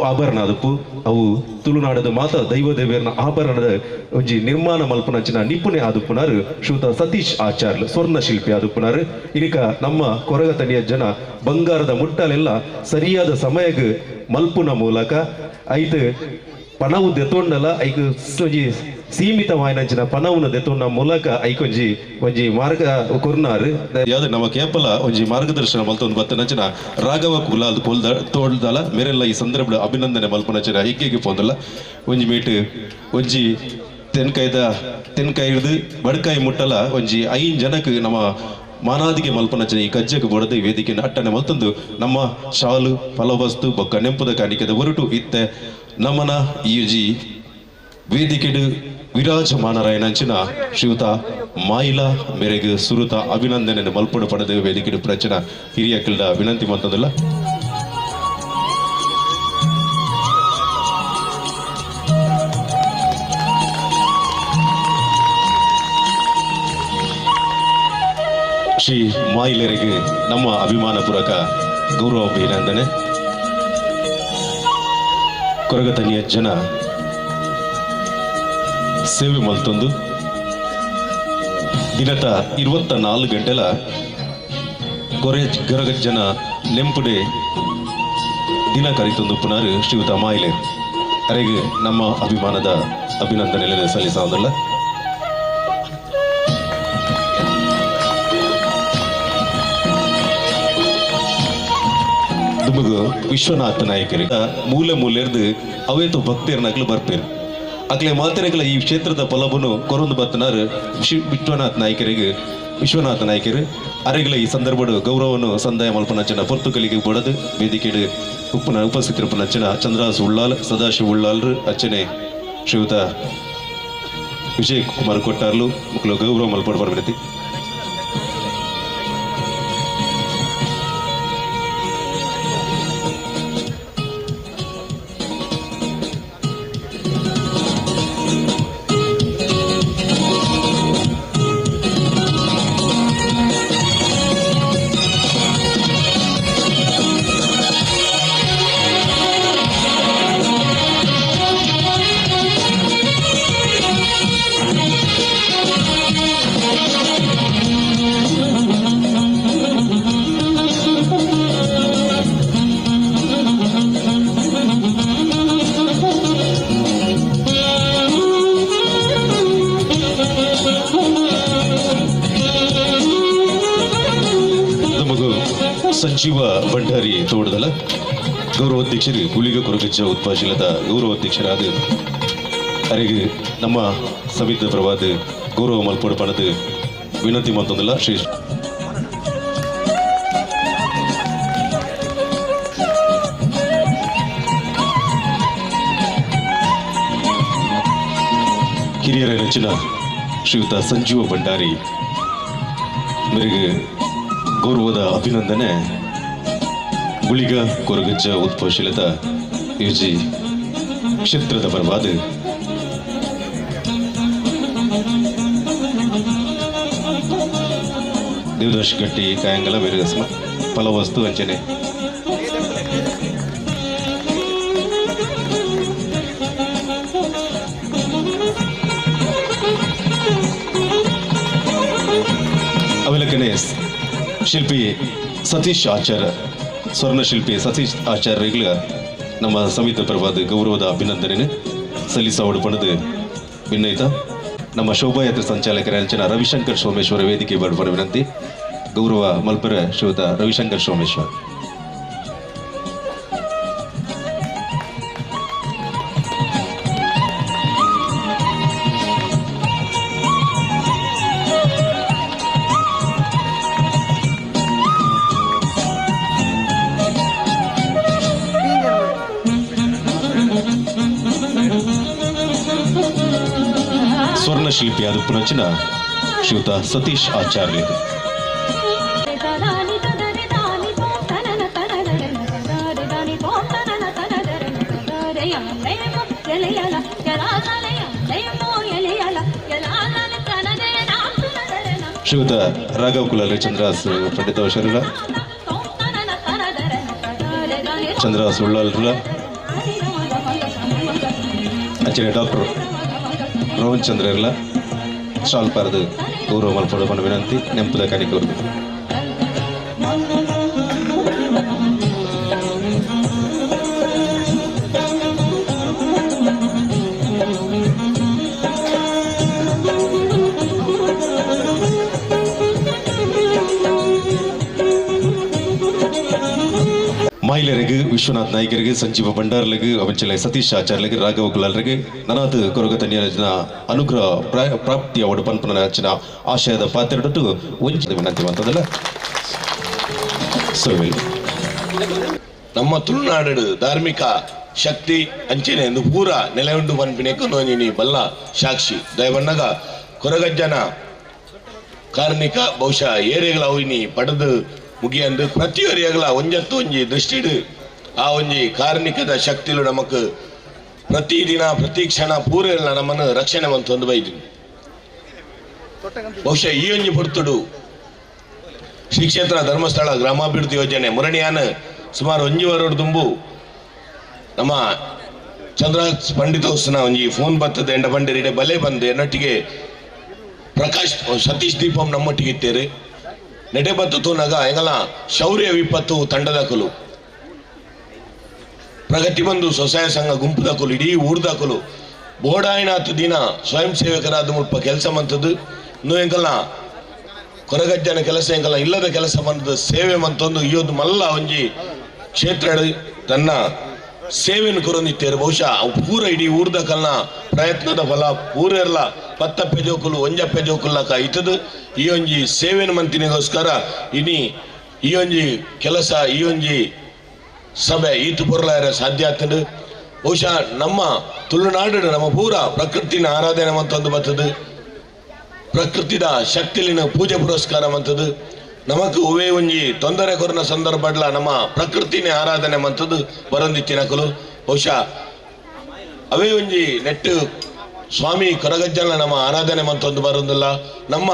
ಆಭರಣ ಆದಪ್ಪು ಅವು ತುಳುನಾಡದ ಮಾತ ದೈವ ದೇವಿಯರ್ನ ಆಭರಣದ ಒಂಜಿ ನಿರ್ಮಾಣ ಮಲ್ಪನಂಚಿನ ನಿಪುಣೆ ಆದುಪ್ಪುನಾರು ಶ್ರೀಯುತ ಸತೀಶ್ ಆಚಾರ್ಲು ಸ್ವರ್ಣ ಶಿಲ್ಪಿ ಆದುಪ್ಪುನಾರು. ಇನಿಕ ನಮ್ಮ ಕೊರಗ ತಣಿಯ ಜನ ಬಂಗಾರದ ಮುಟ್ಟಾಲೆಲ್ಲ ಸರಿಯಾದ ಸಮಯಕ್ಕೆ ಮಲ್ಪುನ ಮೂಲಕ ಐತು ಪಣವು ದೆತೊಂಡಲ ಐಕ್ ಒಂಜಿ ಸೀಮಿತವಾಯಿನಂಚಿನ ಪಣವುನ ದೆತೊಂಡ ಮೂಲಕ ಐಕೊಂಜಿ ಒಂಜಿ ಮಾರ್ಗ ಕೊರ್ನಾರು. ಯಾವ್ದು ನಮ್ಮ ಕೇಪಲ ಒಂಜಿ ಮಾರ್ಗದರ್ಶನ ಮಲ್ತೊಂದು ಬತ್ತನಂಚಿನ ರಾಘವ ಕುಲಾಲ್ ತೋಳ್ದಲ ಮೇರೆಲ್ಲ ಈ ಸಂದರ್ಭದ ಅಭಿನಂದನೆ ಮಲ್ಪನಂಚಿನ ಹಿಗ್ಗೆಗೆ ಪೋಂದಲ್ಲ. ಒಂಜಿ ಮೀಟ್ ಒಂಜಿ ತೆನ್ಕಾಯ್ದ ತೆನ್ಕಾಯಿ ಹಿಡ್ದು ಬಡ್ಕಾಯಿ ಮುಟ್ಟಲ ಒಂಜಿ 5 ಜನಕ್ಕೆ ನಮ್ಮ ಮಾನಾದಿಗೆ ಮಲ್ಪನಂಚಿನ ಈ ಕಜ್ಜೆಗೆ ಬಡದು ವೇದಿಕೆ ಅಟ್ಟನೆ ಮಲ್ತಂದು ನಮ್ಮ ಶಾಲು ಫಲವಸ್ತು ಬೊಕ್ಕ ನೆಂಪುದ ಕಾಣಿಕೆದ ಹೊರಟು ಇತ್ತೆ ನಮನ ಈಜಿ ವೇದಿಕೆಡು ವಿರಾಜಮಾನರಾಯನಂಚಿನ ಶ್ರೀಯುತ ಮಾಯಿಲ ಮೇರೆಗೆ ಸುರುತ ಅಭಿನಂದನೆ ಮಲ್ಪಡು ಪಡೆದು ವೇದಿಕೆಡು ಪ್ರಚನ ಹಿರಿಯ ಕಿಲ್ದ ವಿನಂತಿ ಮಂತಂದಿಲ್ಲ. ಶ್ರೀ ಮಾಯಿಲರಿಗೆ ನಮ್ಮ ಅಭಿಮಾನ ಪೂರಕ ಗೌರವ ಅಭಿನಂದನೆ. ಕೊರಗತನಿಯ ಜನ ಸೇವೆ ಮಲ್ತೊಂದು ದಿನದ 24 ಗಂಟೆಲ ಕೊರಗಜ್ಜನ ನೆಂಪುಡೆ ದಿನ ಕರಿತೊಂದು ಪುನರ್ ಶ್ರೀಯುತ ಮಾಯಿಲೆ ಅರೆಗೆ ನಮ್ಮ ಅಭಿಮಾನದ ಅಭಿನಂದನೆ ಸಲ್ಲಿಸೋದಲ್ಲ. ದುಮಗು ವಿಶ್ವನಾಥ ನಾಯಕರು ಮೂಲೆ ಮೂಲೆರ್ದು ಅವೇತು ಭಕ್ತಿಯರ್ನಾಗ್ಲು ಬರ್ಪೇರು ಅಕ್ಲೆ ಮಾತೆರೆಗಳ ಈ ಕ್ಷೇತ್ರದ ಫಲವನ್ನು ಕೊರೊಂದು ಬತ್ತನಾರು ವಿಶ್ವನಾಥ ನಾಯಕರಿಗೆ ವಿಶ್ವನಾಥ ನಾಯಕರು ಅರೆಗಳ ಈ ಸಂದರ್ಭಡು ಗೌರವವನ್ನು ಸಂದಾಯ ಮಲ್ಪನಂಚನ ಪೊರ್ತುಗಲಿಗೆ ಬಡದು ವೇದಿಕೆಡು ಉಪ್ಪುನ ಉಪಸ್ಥಿತರುಪ್ಪನಂಚನ ಚಂದ್ರಾಸ್ ಉಳ್ಳಾಲ್ ಸದಾಶಿವ ಉಳ್ಳಾಲ್ರು ಅಚ್ಚನೆ ಶ್ರೀಯುತ ವಿಜಯ್ ಕುಮಾರ್ ಕೊಟ್ಟಾರ್ಲು ಮಕ್ಕಳು ಗೌರವ ಮಲ್ಪಡು ಬರ್ಬಿಡತಿ. ಸಂಜೀವ ಭಂಡಾರಿ ತೋಡದಲ್ಲ ಗೌರವಾಧ್ಯಕ್ಷರು ಗುಳಿಗ ಕೊರಗಜ್ಜ ಉತ್ಪಾಶೀಲದ ಗೌರವಾಧ್ಯಕ್ಷರಾದ ಅರೆಗೆ ನಮ್ಮ ಸಮಿತಿಯ ಪರವಾದ ಗೌರವ ಮಲ್ಪಡು ಪಣದು ವಿನಂತಿ ಮಂತೊಂದಿಲ್ಲ. ಶ್ರೀ ಹಿರಿಯರ ನೆಚ್ಚಿನ ಶ್ರೀಯುತ ಸಂಜೀವ ಭಂಡಾರಿ ಮೇರೆಗೆ ಗೌರವದ ಅಭಿನಂದನೆ. ಗುಳಿಗ ಕೊರಗಜ್ಜ ಉತ್ಪಶೀಲತ ಯುಜಿ ಕ್ಷೇತ್ರದ ಪರವಾದ ದೇವದಾಸ್ ಗಟ್ಟಿ ಕಾಯಂಗಲ ಮೇರೆಗಸ್ಮ ಫಲವಸ್ತು ಅಂಚನೆ ಅವೆಲಕನೆ ಶಿಲ್ಪಿ ಸತೀಶ್ ಆಚಾರ್ಯ ಸ್ವರ್ಣಶಿಲ್ಪಿ ಸತೀಶ್ ಆಚಾರ್ಯಗಳ ನಮ್ಮ ಸಮಿತಿ ಪರವಾದ ಗೌರವದ ಅಭಿನಂದನೆ ಸಲ್ಲಿಸೋಡು ಪಣದು ವಿನಯಿತ ನಮ್ಮ ಶೋಭಾಯಾತ್ರೆ ಸಂಚಾಲಕರ ಅಂಚನ ರವಿಶಂಕರ್ ಸೋಮೇಶ್ವರ ವೇದಿಕೆ ಬರುವ ವಿನಂತಿ. ಗೌರವ ಮಲ್ಪರ ಶ್ರೀಯುತ ರವಿಶಂಕರ್ ಸೋಮೇಶ್ವರ್. ಸ್ವರ್ಣಶಿಲ್ಪಿಯಾದ ಪುನಚಿನ ಶ್ರೀಯುತ ಸತೀಶ್ ಆಚಾರ್ಯ. ಶ್ರೀಯುತ ರಾಘವ್ ಕುಲಾಲಿ ಚಂದ್ರಾಸ್ ಪಂಡಿತ ಶರೀರ ಚಂದ್ರಾಸ್ ಉಳ್ಳಾಲ್ರುಲ ಅಂಚನೆ ಡಾಕ್ಟರ್ ರೋಹನ್ ಚಂದ್ರ ಇರಲ ಶಾಲ್ ಪಾರದು ಗೌರವ ಮಲ್ಪಡು ವಿನಂತಿ ನೆಂಪುದ ಕಾಣಿಕೆ. ಮಹಿಳೆಯರಿಗೆ Vishwanath ನಾಯ್ಕರಿಗೆ, ಸಂಜೀವ ಭಂಡಾರ್ಲಿಗೆ, ಅವಂಚಲೆ ಸತೀಶ್ ಆಚಾರ್ಯರಿಗೆ, ರಾಘವ ಕುಲಾಲ್ರಿಗೆ ನನಾದ ಕೊರಗ ತನ್ಯರಚನ ಅನುಗ್ರಹ ಪ್ರಾಪ್ತಿಯ ಒಡು ಪನ್ಪನ ರಚನ ಆಶಯದ ಪಾತ್ರಡಟ್ಟು ಒಂಜಿ ವಿನಂತಿ ಮಾಡ್ತದಲ್ಲ. ನಮ್ಮ ತುಳುನಾಡು ಧಾರ್ಮಿಕ ಶಕ್ತಿ ಅಂಚನೆ ಎಂದು ಪೂರ ನೆಲೆಯುಂಡು ಪನ್ಪಿನೆಕ್ಕು ನೋಂಜಿನಿ ಬಲ್ಲ ಸಾಕ್ಷಿ ದಯವನ್ನಗ ಕೊರಗಜ್ಜನ ಕಾರ್ಣಿಕ ಬಹುಶಃ ಏರಿಯಗಳ ಅವಿನಿ ಪಡೆದು ಮುಗಿಯಂದು ಪ್ರತಿಯೊರಿಯಗಳ ಒಂಜತ್ತು ಒಂಜಿ ದೃಷ್ಟಿಡು ಆ ಒಂಜಿ ಕಾರ್ಣಿಕದ ಶಕ್ತಿಲು ನಮಕ್ ಪ್ರತಿದಿನ ಪ್ರತಿ ಕ್ಷಣ ಪೂರೆಲ್ಲ ನಮ್ಮನ್ನು ರಕ್ಷಣೆ ಮಂತೊಂದು ಬೈದಿನಿ. ಬಹುಶಃ ಈ ಒಂಜಿ ಪೊರ್ತುಡು ಶ್ರೀ ಕ್ಷೇತ್ರ ಧರ್ಮಸ್ಥಳ ಗ್ರಾಮಾಭಿವೃದ್ಧಿ ಯೋಜನೆ ಮುರಣಿಯಾನ ಸುಮಾರು ಒಂಜಿ ವರೋಡು ತುಂಬು ನಮ್ಮ ಚಂದ್ರ ಪಂಡಿತೋಸ್ನ ಒಂಜಿ ಫೋನ್ ಬರ್ತದೆ ಎಂಡ ಪಂಡಿರಿಡೆ ಬಲೆ ಬಂದು ಎನ್ನೊಟ್ಟಿಗೆ ಪ್ರಕಾಶ್ ಸತೀಶ್ ದೀಪಂ ನಮ್ಮೊಟ್ಟಿಗೆ ಇತ್ತೇರು ನೆಡೆ ಬತ್ತು ತೂನಾಗ ಎಂಗಲ ಶೌರ್ಯ ವಿಪತ್ತು ತಂಡದಕಲು ಪ್ರಗತಿ ಬಂದು ಸ್ವಸಹಾಯ ಸಂಘ ಗುಂಪುದಕಲು ಇಡೀ ಊರ್ದಕಲು ಬೋಡಾಯಿನಾತು ದಿನ ಸ್ವಯಂ ಸೇವಕರಾದ ಮುಲ್ಪ ಕೆಲಸ ಮಂತದ್ದು ಇನ್ನೂ ಎಂಕಲ್ನ ಕೊರಗಜ್ಜನ ಕೆಲಸ ಎಂಕಲ್ಲ ಇಲ್ಲದ ಕೆಲಸ ಬಂದದ್ದು ಸೇವೆ ಮಂತೊಂದು ಈ ಒಂದು ಮಲ್ಲ ಒಂಜಿ ಕ್ಷೇತ್ರ ತನ್ನ ಸೇವೆಯನ್ನು ಕೊರೊಂದಿತ್ತೇರು. ಬಹುಶಃ ಪೂರ ಇಡೀ ಊರ್ದಕಲ್ನ ಪ್ರಯತ್ನದ ಫಲ ಪೂರೆಲ್ಲ ಪತ್ತಪ್ಪೆ ಜೋಕುಲು ಒಂಜಪ್ಪೆ ಜೋಕುಲ್ಲಕ ಇತ್ತದು ಈ ಒಂಜಿ ಸೇವೆನ ಮಂತಿನಿಗೋಸ್ಕರ ಇನಿ ಈ ಒಂಜಿ ಕೆಲಸ ಈ ಒಂಜಿ ಸಭೆ ಈತು ಪೊರ್ಲಾರ ಸಾಧ್ಯ ಆಗ್ತದೆ. ಬಹುಶಃ ನಮ್ಮ ತುಳುನಾಡು ನಮ್ಮ ಪೂರ ಪ್ರಕೃತಿನ ಆರಾಧನೆ ಮಂತೊಂದು ಬರ್ತದೆ, ಪ್ರಕೃತಿದ ಶಕ್ತಿಲಿನ ಪೂಜೆ ಪುರಸ್ಕಾರ ಮಂತದ್ದು ನಮಕ್ ಒವೇ ಒಂಜಿ ತೊಂದರೆ ಕೊರನ ಸಂದರ್ಭಡ್ಲ ನಮ್ಮ ಪ್ರಕೃತಿನೇ ಆರಾಧನೆ ಮಂತದ್ದು ಬರೊಂದಿತ್ತಿನಕಲು. ಬಹುಶಃ ಅವೇ ಒಂಜಿ ನೆಟ್ಟು ಸ್ವಾಮಿ ಕೊರಗಜ್ಜನ ನಮ್ಮ ಆರಾಧನೆ ಮಂತೊಂದು ಬರೋದಿಲ್ಲ. ನಮ್ಮ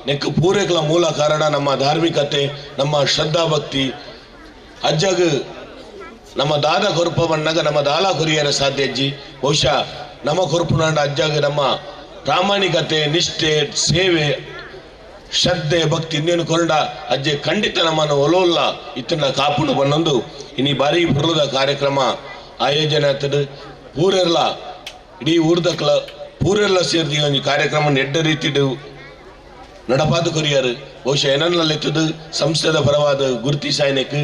ನೆಕ್ಕು ಪೂರೈಕಲ ಮೂಲ ಕಾರಣ ನಮ್ಮ ಧಾರ್ಮಿಕತೆ, ನಮ್ಮ ಶ್ರದ್ಧಾಭಕ್ತಿ. ಅಜ್ಜಗ ನಮ್ಮ ದಾದ ಕೊರಪ ಬಣ್ಣಾಗ ನಮ್ಮ ದಾಲ ಕೊರಿಯರ ಸಾಧ್ಯ ಅಜ್ಜಿ. ಬಹುಶಃ ನಮ್ಮ ಕೊರಪುನಾಂಡ ಅಜ್ಜಾಗ ನಮ್ಮ ಪ್ರಾಮಾಣಿಕತೆ, ನಿಷ್ಠೆ, ಸೇವೆ, ಶ್ರದ್ಧೆ, ಭಕ್ತಿ ಇನ್ನೇನು ಕೊಂಡ ಅಜ್ಜೆ ಖಂಡಿತ ನಮ್ಮನ್ನು ಒಲೋಲ್ಲ ಇತ್ತನ್ನ ಕಾಪುಡು ಬನ್ನೊಂದು ಇನಿ ಭಾರಿ ಬುರ್ಲದ ಕಾರ್ಯಕ್ರಮ ಆಯೋಜನೆ ಆಗ್ತದೆ. ಊರೆಲ್ಲ ಇಡೀ ಊರ್ದಕ್ಲ ಪೂರೆಲ್ಲ ಸೇರಿದ ಒಂಜಿ ಕಾರ್ಯಕ್ರಮ ಎಡ್ಡ ರೀತಿಡು ನಡಪಾದು ಕೊರಿಯರು. ಬಹುಶಃ ಏನನ್ನೆತ್ತದು ಸಂಸ್ಥೆದ ಪರವಾದ ಗುರುತಿ ಸಾಯನಕ್ಕೆ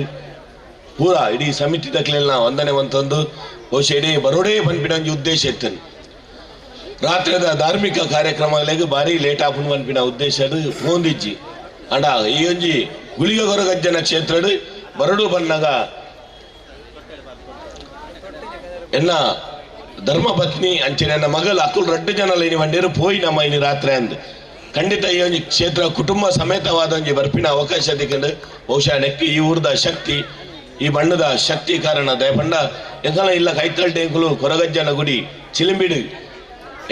ಪೂರ ಇಡೀ ಸಮಿತಿ ದಕ್ಲೆಲ್ಲ ವಂದನೆ ಅಂತಂದು ಬಹುಶಃ ಇಡೀ ಬರೋಡೇ ಪನ್ಪಿನ ಒಂಜಿ ಉದ್ದೇಶ ಇತ್ತನು. ರಾತ್ರಿದ ಧಾರ್ಮಿಕ ಕಾರ್ಯಕ್ರಮಗಳಿಗೆ ಭಾರಿ ಲೇಟ್ ಆಪುಂಡು ಪನ್ಪಿನ ಉದ್ದೇಶ ಅದು ಪೋಂದಿಜ್ಜಿ. ಅಂಡ ಈ ಒಂಜಿ ಗುಳಿಗ ಕೊರಗಜ್ಜನ ಕ್ಷೇತ್ರಡು ಬರಡು ಬನ್ನಾಗ ಎನ್ನ ಧರ್ಮಪತ್ನಿ ಅಂಚನೆ ನನ್ನ ಮಗಲು ಅಕ್ಕುಲ್ ರಡ್ಡು ಜನ ಇನಿ ಬಂಡೇರು ಪೋಯಿ ನಮ್ಮ ಇನಿ ರಾತ್ರಿ ಅಂದ್ ಖಂಡಿತ ಈ ಒಂಜಿ ಕ್ಷೇತ್ರ ಕುಟುಂಬ ಸಮೇತವಾದ ಒಂಜಿ ಬರ್ಪಿನ ಅವಕಾಶ ದಿಕ್ಕಂಡು ಬಹುಶಃ ನೆಕ್ಕು ಈ ಊರ್ದ ಶಕ್ತಿ ಈ ಬಣ್ಣದ ಶಕ್ತಿ ಕಾರಣ ದಯಪಂಡ ಎಂಕಲ ಇಲ್ಲ ಕೈತಲ್ಟೆ ಎಂಕುಲು ಕೊರಗಜ್ಜನ ಗುಡಿ ಚಿಲಿಂಬಿಡು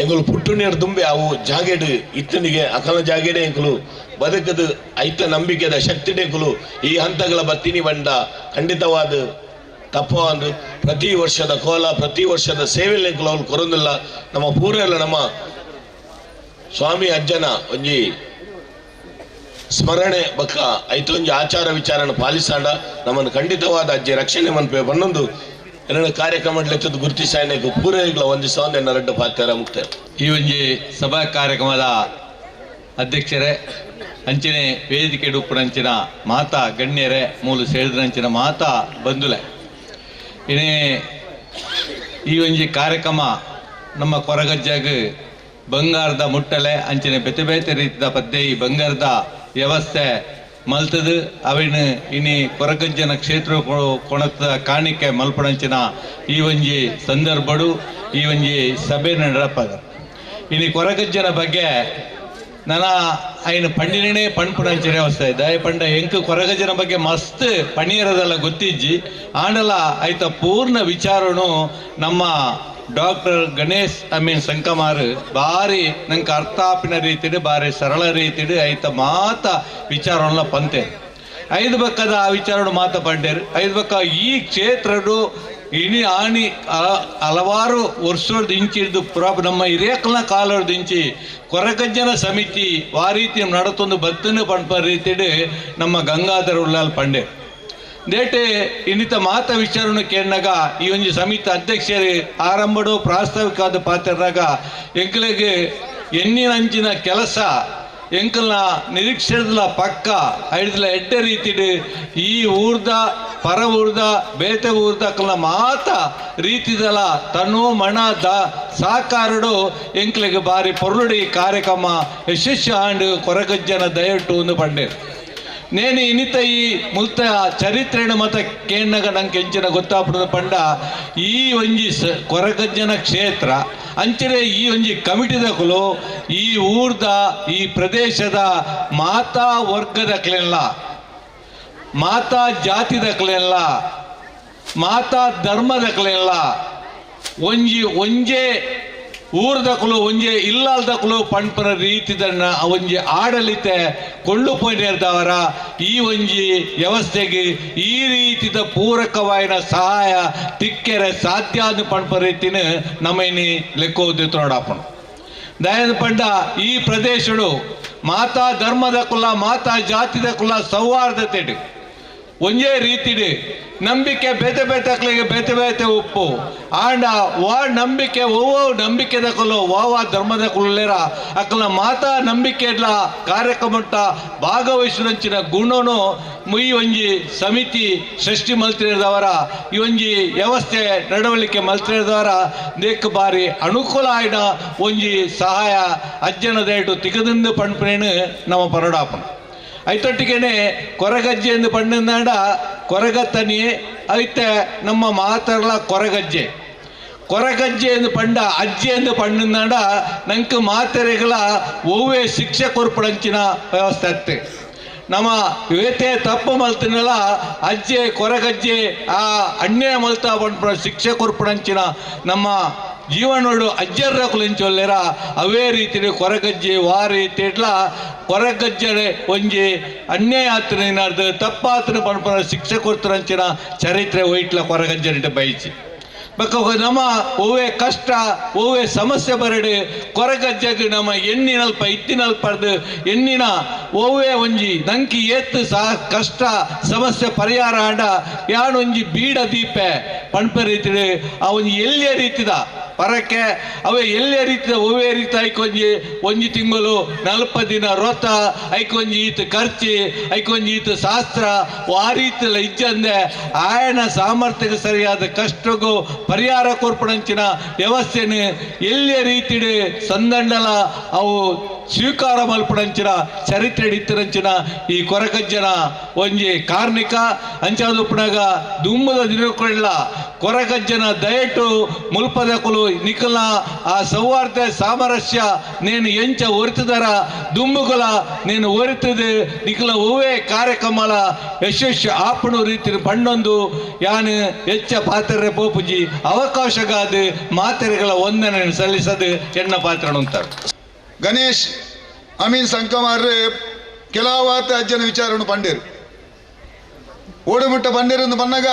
ಎಂಕುಲು ಪುಟ್ಟು ನೀರು ತುಂಬಿ ಅವು ಜಾಗೆಡು ಇತ್ತನಿಗೆ ಅಕಲ ಜಾಗೆಡೆ ಎಂಕುಲು ಬದುಕದು ಐತ ನಂಬಿಕೆದ ಶಕ್ತಿ ಎಂಕುಲು ಈ ಹಂತಗಳ ಬತ್ತಿನಿ ಬಂಡ ಖಂಡಿತವಾದ ತಪ್ಪ ಅಂದು ಪ್ರತಿ ವರ್ಷದ ಕೋಲ ಪ್ರತಿ ವರ್ಷದ ಸೇವೆಯಲ್ಲಿ ಎಂಕುಲು ಅವ್ರು ಕೊರೊಂದಿಲ್ಲ. ನಮ್ಮ ಪೂರೆಲ್ಲ ನಮ್ಮ ಸ್ವಾಮಿ ಅಜ್ಜನ ಒಂಜಿ ಸ್ಮರಣೆ ಬಕ್ಕ ಐತೊಂಜಿ ಆಚಾರ ವಿಚಾರನ ಪಾಲಿಸಾಂಡ ನಮ್ಮನ್ನು ಖಂಡಿತವಾದ ಅಜ್ಜಿ ರಕ್ಷಣೆ ಮನ್ಪೆ ಬನ್ನೊಂದು ಎರಡು ಕಾರ್ಯಕ್ರಮ ಗುರುತಿಸಾಯನಕ್ಕೆ ಪೂರೈಗಳ ವಂದಿಸ ಎನ್ನ ರಡ್ಡು ಪಾತ್ರ ಮುಕ್ತ. ಈ ಒಂಜಿ ಸಭಾ ಕಾರ್ಯಕ್ರಮದ ಅಧ್ಯಕ್ಷರೇ, ಅಂಚನೆ ವೇದಿಕೆ ಉಪ್ಪುನಂಚಿನ ಮಾತಾ ಗಣ್ಯರೇ, ಮೂಲು ಸೇರಿದಂಚಿನ ಮಾತಾ ಬಂಧುಲೆ, ಇನೇ ಈ ಒಂಜಿ ಕಾರ್ಯಕ್ರಮ ನಮ್ಮ ಕೊರಗಜ್ಜಾಗ ಬಂಗಾರದ ಮುಟ್ಟಲೆ ಅಂಚನೆ ಬೇತೆ ಬೇತೆ ರೀತಿಯ ಪದ್ಯ ಈ ಬಂಗಾರದ ವ್ಯವಸ್ಥೆ ಮಲ್ತದು ಅವಿನ ಇನಿ ಕೊರಗಜ್ಜನ ಕ್ಷೇತ್ರ ಕೊಣತ ಕಾಣಿಕೆ ಮಲ್ಪಣಂಚಿನ ಈ ಒಂಜಿ ಸಂದರ್ಭಡು ಈ ಒಂಜಿ ಸಭೆ ನಡಪದ. ಇನಿ ಕೊರಗಜ್ಜನ ಬಗ್ಗೆ ನನ್ನ ಐನ ಪಂಡಿನೇ ಪಣ್ಪುಣಂಚಿನ ವ್ಯವಸ್ಥೆ ದಯ ಪಂಡ ಎಂಕು ಕೊರಗಜ್ಜನ ಬಗ್ಗೆ ಮಸ್ತ್ ಪಣಿಯರದೆಲ್ಲ ಗೊತ್ತಿಜ್ಜಿ ಆಂಡಲ ಐತ ಪೂರ್ಣ ವಿಚಾರನು ನಮ್ಮ ಡಾಕ್ಟರ್ ಗಣೇಶ್ ಅಮೀನ್ ಸಂಕಮಾರ್ ಭಾರಿ ನಂಗೆ ಅರ್ಥಾಪಿನ ರೀತಿಡು ಭಾರಿ ಸರಳ ರೀತಿಡು ಐತ ಮಾತ ವಿಚಾರವನ್ನ ಪಂತೆ ಐದು ಬಕ್ಕದ ಆ ವಿಚಾರವನ್ನು ಮಾತ ಪಂಡೇರು. ಐದು ಬಕ್ಕ ಈ ಕ್ಷೇತ್ರಡು ಇನಿ ಆಣಿ ಹಲವಾರು ವರ್ಷದ ಇಂಚಿಡ್ದು ಪ್ರಾಬ್ ನಮ್ಮ ಹಿರಿಯಕ್ಕನ ಕಾಲದ ಇಂಚಿ ಕೊರಗಜ್ಜನ ಸಮಿತಿ ಆ ರೀತಿ ನಡತೊಂದು ಬತ್ತನ್ನು ಪಂಪ ರೀತಿಡು ನಮ್ಮ ಗಂಗಾಧರ ಉಳ್ಳಾಲ್ ಪಂಡೇರು. ದೇಟೆ ಇನ್ನಿತ ಮಾತ ವಿಚಾರವನ್ನು ಕೇಳಿನಾಗ ಈ ಒಂಜಿ ಸಮಿತಿ ಅಧ್ಯಕ್ಷರು ಆರಂಭಡು ಪ್ರಾಸ್ತಾವಿಕವಾದ ಪಾತ್ರನಾಗ ಎಂಕಲೆಗೆ ಎಣ್ಣಿನಂಚಿನ ಕೆಲಸ ಎಂಕಲ್ನ ನಿರೀಕ್ಷೆದಲ ಪಕ್ಕ ಐದಲ ಎಡ್ಡೆ ರೀತಿಡ್ ಈ ಊರ್ದ ಪರ ಊರ್ದ ಬೇತೆ ಊರ್ದ ಅಕಲ್ನ ಮಾತ ರೀತಿದಲ ತನು ಮಣ the ಸಾಕಾರಡು ಎಂಕ್ಲೆಗ್ ಬಾರಿ ಪೊರ್ಲುಡಿ ಕಾರ್ಯಕ್ರಮ ಯಶಸ್ವಿ ಆಂಡ್ ಕೊರಗಜ್ಜನ ದಯಟ್ಟು ಒಂದು ಪಂಡೇರು. ನೇನು ಇನಿತ ಈ ಮುಲ್ತ ಚರಿತ್ರೆನ ಮತ ಕೇಣ್ಣಗ ನಂಗೆ ಎಂಚಿನ ಗೊತ್ತಾಪುಡು ಪಂಡ ಈ ಒಂಜಿ ಕೊರಗಜ್ಜನ ಕ್ಷೇತ್ರ ಅಂಚನೆ ಈ ಒಂಜಿ ಕಮಿಟಿದಕುಲು ಈ ಊರ್ದ ಈ ಪ್ರದೇಶದ ಮಾತಾ ವರ್ಗದಕ್ಲೆಲ್ಲ ಮಾತಾ ಜಾತಿದಕ್ಲೆಲ್ಲ ಮಾತಾ ಧರ್ಮದಕ್ಲೆಲ್ಲ ಒಂಜಿ ಒಂಜೇ ಊರ್ದಕುಲು ಒಂಜೆ ಇಲ್ಲಾಲ್ದಕುಲು ಪಣ್ಪನ ರೀತಿದನ್ನ ಒಂಜಿ ಆಡಳಿತ ಕೊಂಡು ಪೋಯಿನವರ ಈ ಒಂಜಿ ವ್ಯವಸ್ಥೆಗೆ ಈ ರೀತಿದ ಪೂರಕವಾಯಿನ ಸಹಾಯ ತಿಕ್ಕೆರೆ ಸಾಧ್ಯ ಅಂದ್ ಪಣ್ಪ ರೀತಿನ ನಮ್ಮೈನಿ ಲೆಕ್ಕೋದು ನೋಡಾಪಣ. ದಯದ ಪಂಡ ಈ ಪ್ರದೇಶಡು ಮಾತಾ ಧರ್ಮದ ಕುಲ ಮಾತಾ ಜಾತಿದ ಕುಲ ಸೌಹಾರ್ದತೆ ಒಂಜೇ ರೀತಿಡು ನಂಬಿಕೆ ಬೇತೆ ಬೇತಕ್ಲಿಗೆ ಬೇತೆ ಬೇತೆ ಉಪ್ಪು ಆಂಡ ವಾ ನಂಬಿಕೆ ಓವೋ ನಂಬಿಕೆದ ಕುಲು ವಾವ ಧರ್ಮದ ಕುಲ್ಲೇರ ಅಕ್ಕಲ ಮಾತಾ ನಂಬಿಕೆ ಕಾರ್ಯಕ್ರಮಟ್ಟ ಭಾಗವಹಿಸುವಂಚಿನ ಗುಣನು ಈ ಒಂಜಿ ಸಮಿತಿ ಸೃಷ್ಟಿ ಮಲ್ತಿರದವರ ಈ ಒಂಜಿ ವ್ಯವಸ್ಥೆ ನಡವಳಿಕೆ ಮಲ್ತಿರದವರ ದೇಕ್ ಬಾರಿ ಅನುಕೂಲ ಆಯ್ನ ಒಂಜಿ ಸಹಾಯ ಅಜ್ಜನ ದೇಟು ತಿಗದಿಂದ ಪಣ್ಪನೇನು ನಮ್ಮ ಪರಡಾಪನ. ಐತೊಟ್ಟಿಗೆನೆ ಕೊರಗಜ್ಜೆ ಎಂದು ಪಣ್ಣಂದಾಂಡ ಕೊರಗತ್ತನಿಯೇ ಐತೆ ನಮ್ಮ ಮಾತಾಡಲ ಕೊರಗಜ್ಜೆ ಕೊರಗಜ್ಜೆ ಎಂದು ಪಂಡ ಅಜ್ಜೆ ಎಂದು ಪಣ್ಣಂದಾಂಡ ನಂಗೆ ಮಾತೆರೆಗಳ ಒವ್ವೇ ಶಿಕ್ಷೆ ಕೊರ್ಪಡಂಚಿನ ವ್ಯವಸ್ಥೆ ಅತ್ತೆ. ನಮ್ಮ ವೇತೆ ತಪ್ಪು ಮಲ್ತಿನಲ್ಲ ಅಜ್ಜೆ ಕೊರಗಜ್ಜೆ ಆ ಅನ್ಯಾಯ ಮಲ್ತ ಪಂಡ ಶಿಕ್ಷೆ ಕೊರ್ಪಡಂಚಿನ ನಮ್ಮ ಜೀವನೋಡು ಅಜ್ಜರ್ರ ಕುಲಿಂಚೊಲ್ಲೆರ ಅವೇ ರೀತಿಯ ಕೊರಗಜ್ಜೆ ವಾ ರೀತಿ ಕೊರಗಜ್ಜೆ ಒಂಜಿ ಅನ್ಯಾಯ ಆತನ ತಪ್ಪಾತನ ಪಂಪನ ಶಿಕ್ಷೆ ಕೊಡ್ತಾರಂಚಿನ ಚರಿತ್ರೆ ಒಯ್ಟ್ಲ ಕೊರಗಜ್ಜನಿಟ ಬೈಚಿ. ಬಕ್ಕ ನಮ್ಮ ಒವ್ವೇ ಕಷ್ಟ ಒವ್ವೇ ಸಮಸ್ಯೆ ಬರಡು ಕೊರಗಜ್ಜಗೆ ನಮ್ಮ ಎಣ್ಣಿನಲ್ಪ ಇತ್ತಿನಲ್ಪರ್ದು ಎಣ್ಣಿನ ಒವ್ವೇ ಒಂಜಿ ನಂಕಿ ಏತ್ತು ಸಾ ಕಷ್ಟ ಸಮಸ್ಯೆ ಪರಿಹಾರ ಆಂಡ ಯಾನೊಂಜಿ ಬೀಡ ದೀಪೆ ಪಣ್ಪ ರೀತಿ ಆ ಒಂಜಿ ಎಲ್ಲಿಯ ರೀತಿದ ಪರಕ್ಕೆ ಅವೇ ಎಲ್ಲೇ ರೀತಿದ ಒವ್ವೇ ರೀತಿ ಐಕೊಂಜಿ ಒಂಜಿ ತಿಂಗಳು 40 ದಿನ ವ್ರತ ಐಕೊಂಜಿ ಈತ ಖರ್ಚಿ ಐಕೊಂಜಿ ಈತ ಶಾಸ್ತ್ರ ಆ ರೀತಿಯಲ್ಲ ಇಜ್ಜಂದೆ ಆಯನ ಸಾಮರ್ಥ್ಯಕ್ಕೆ ಸರಿಯಾದ ಕಷ್ಟಕ್ಕೂ ಪರಿಹಾರ ಕೊರ್ಪಡಂಚಿನ ವ್ಯವಸ್ಥೆನ ಎಲ್ಲೇ ರೀತಿಡು ಸಂದಂಡಲ ಅವು ಸ್ವೀಕಾರ ಮಲ್ಪಡಂಚಿನ ಚರಿತ್ರೆ ಇತ್ತರಂಚಿನ ಈ ಕೊರಗಜ್ಜನ ಒಂಜಿ ಕಾರ್ಣಿಕ ಅಂಚಾದುಪ್ಪನಾಗ ದುಮ್ಮದ ದಿನಕೊಳ್ಳ ಕೊರಗಜ್ಜನ ದಯಟು ಮುಲ್ಪದಕುಲು ನಿಕಲ ಆ ಸೌಹಾರ್ದ ಸಾಮರಸ್ಯ ನೇನು ಎಂಚ ಒರಿತದರ ದುಂಬುಗುಲ ನೇನು ಒರಿತದೆ ನಿಕಲ ಒವ್ವೇ ಕಾರ್ಯಕ್ರಮಲ ಯಶಸ್ವಿ ಆಪಣು ರೀತಿ ಪಣ್ಣೊಂದು ಯಾನು ಹೆಚ್ಚ ಪಾತ್ರೆ ಪೋಪುಜಿ ಅವಕಾಶಗಾದ ಮಾತೆರೆಗಳ ವಂದನೆ ಸಲ್ಲಿಸದು ಎಣ್ಣ ಪಾತ್ರ ಅಂತಾರೆ. ಗಣೇಶ್ ಅಮೀನ್ ಸಂಕಮಾರ್ ಕೆಲವಾತ ಅಜ್ಜನ ವಿಚಾರವನ್ನು ಪಂಡೇರು ಓಡುಮುಟ್ಟ ಪಂಡೇರು ಬನ್ನಾಗ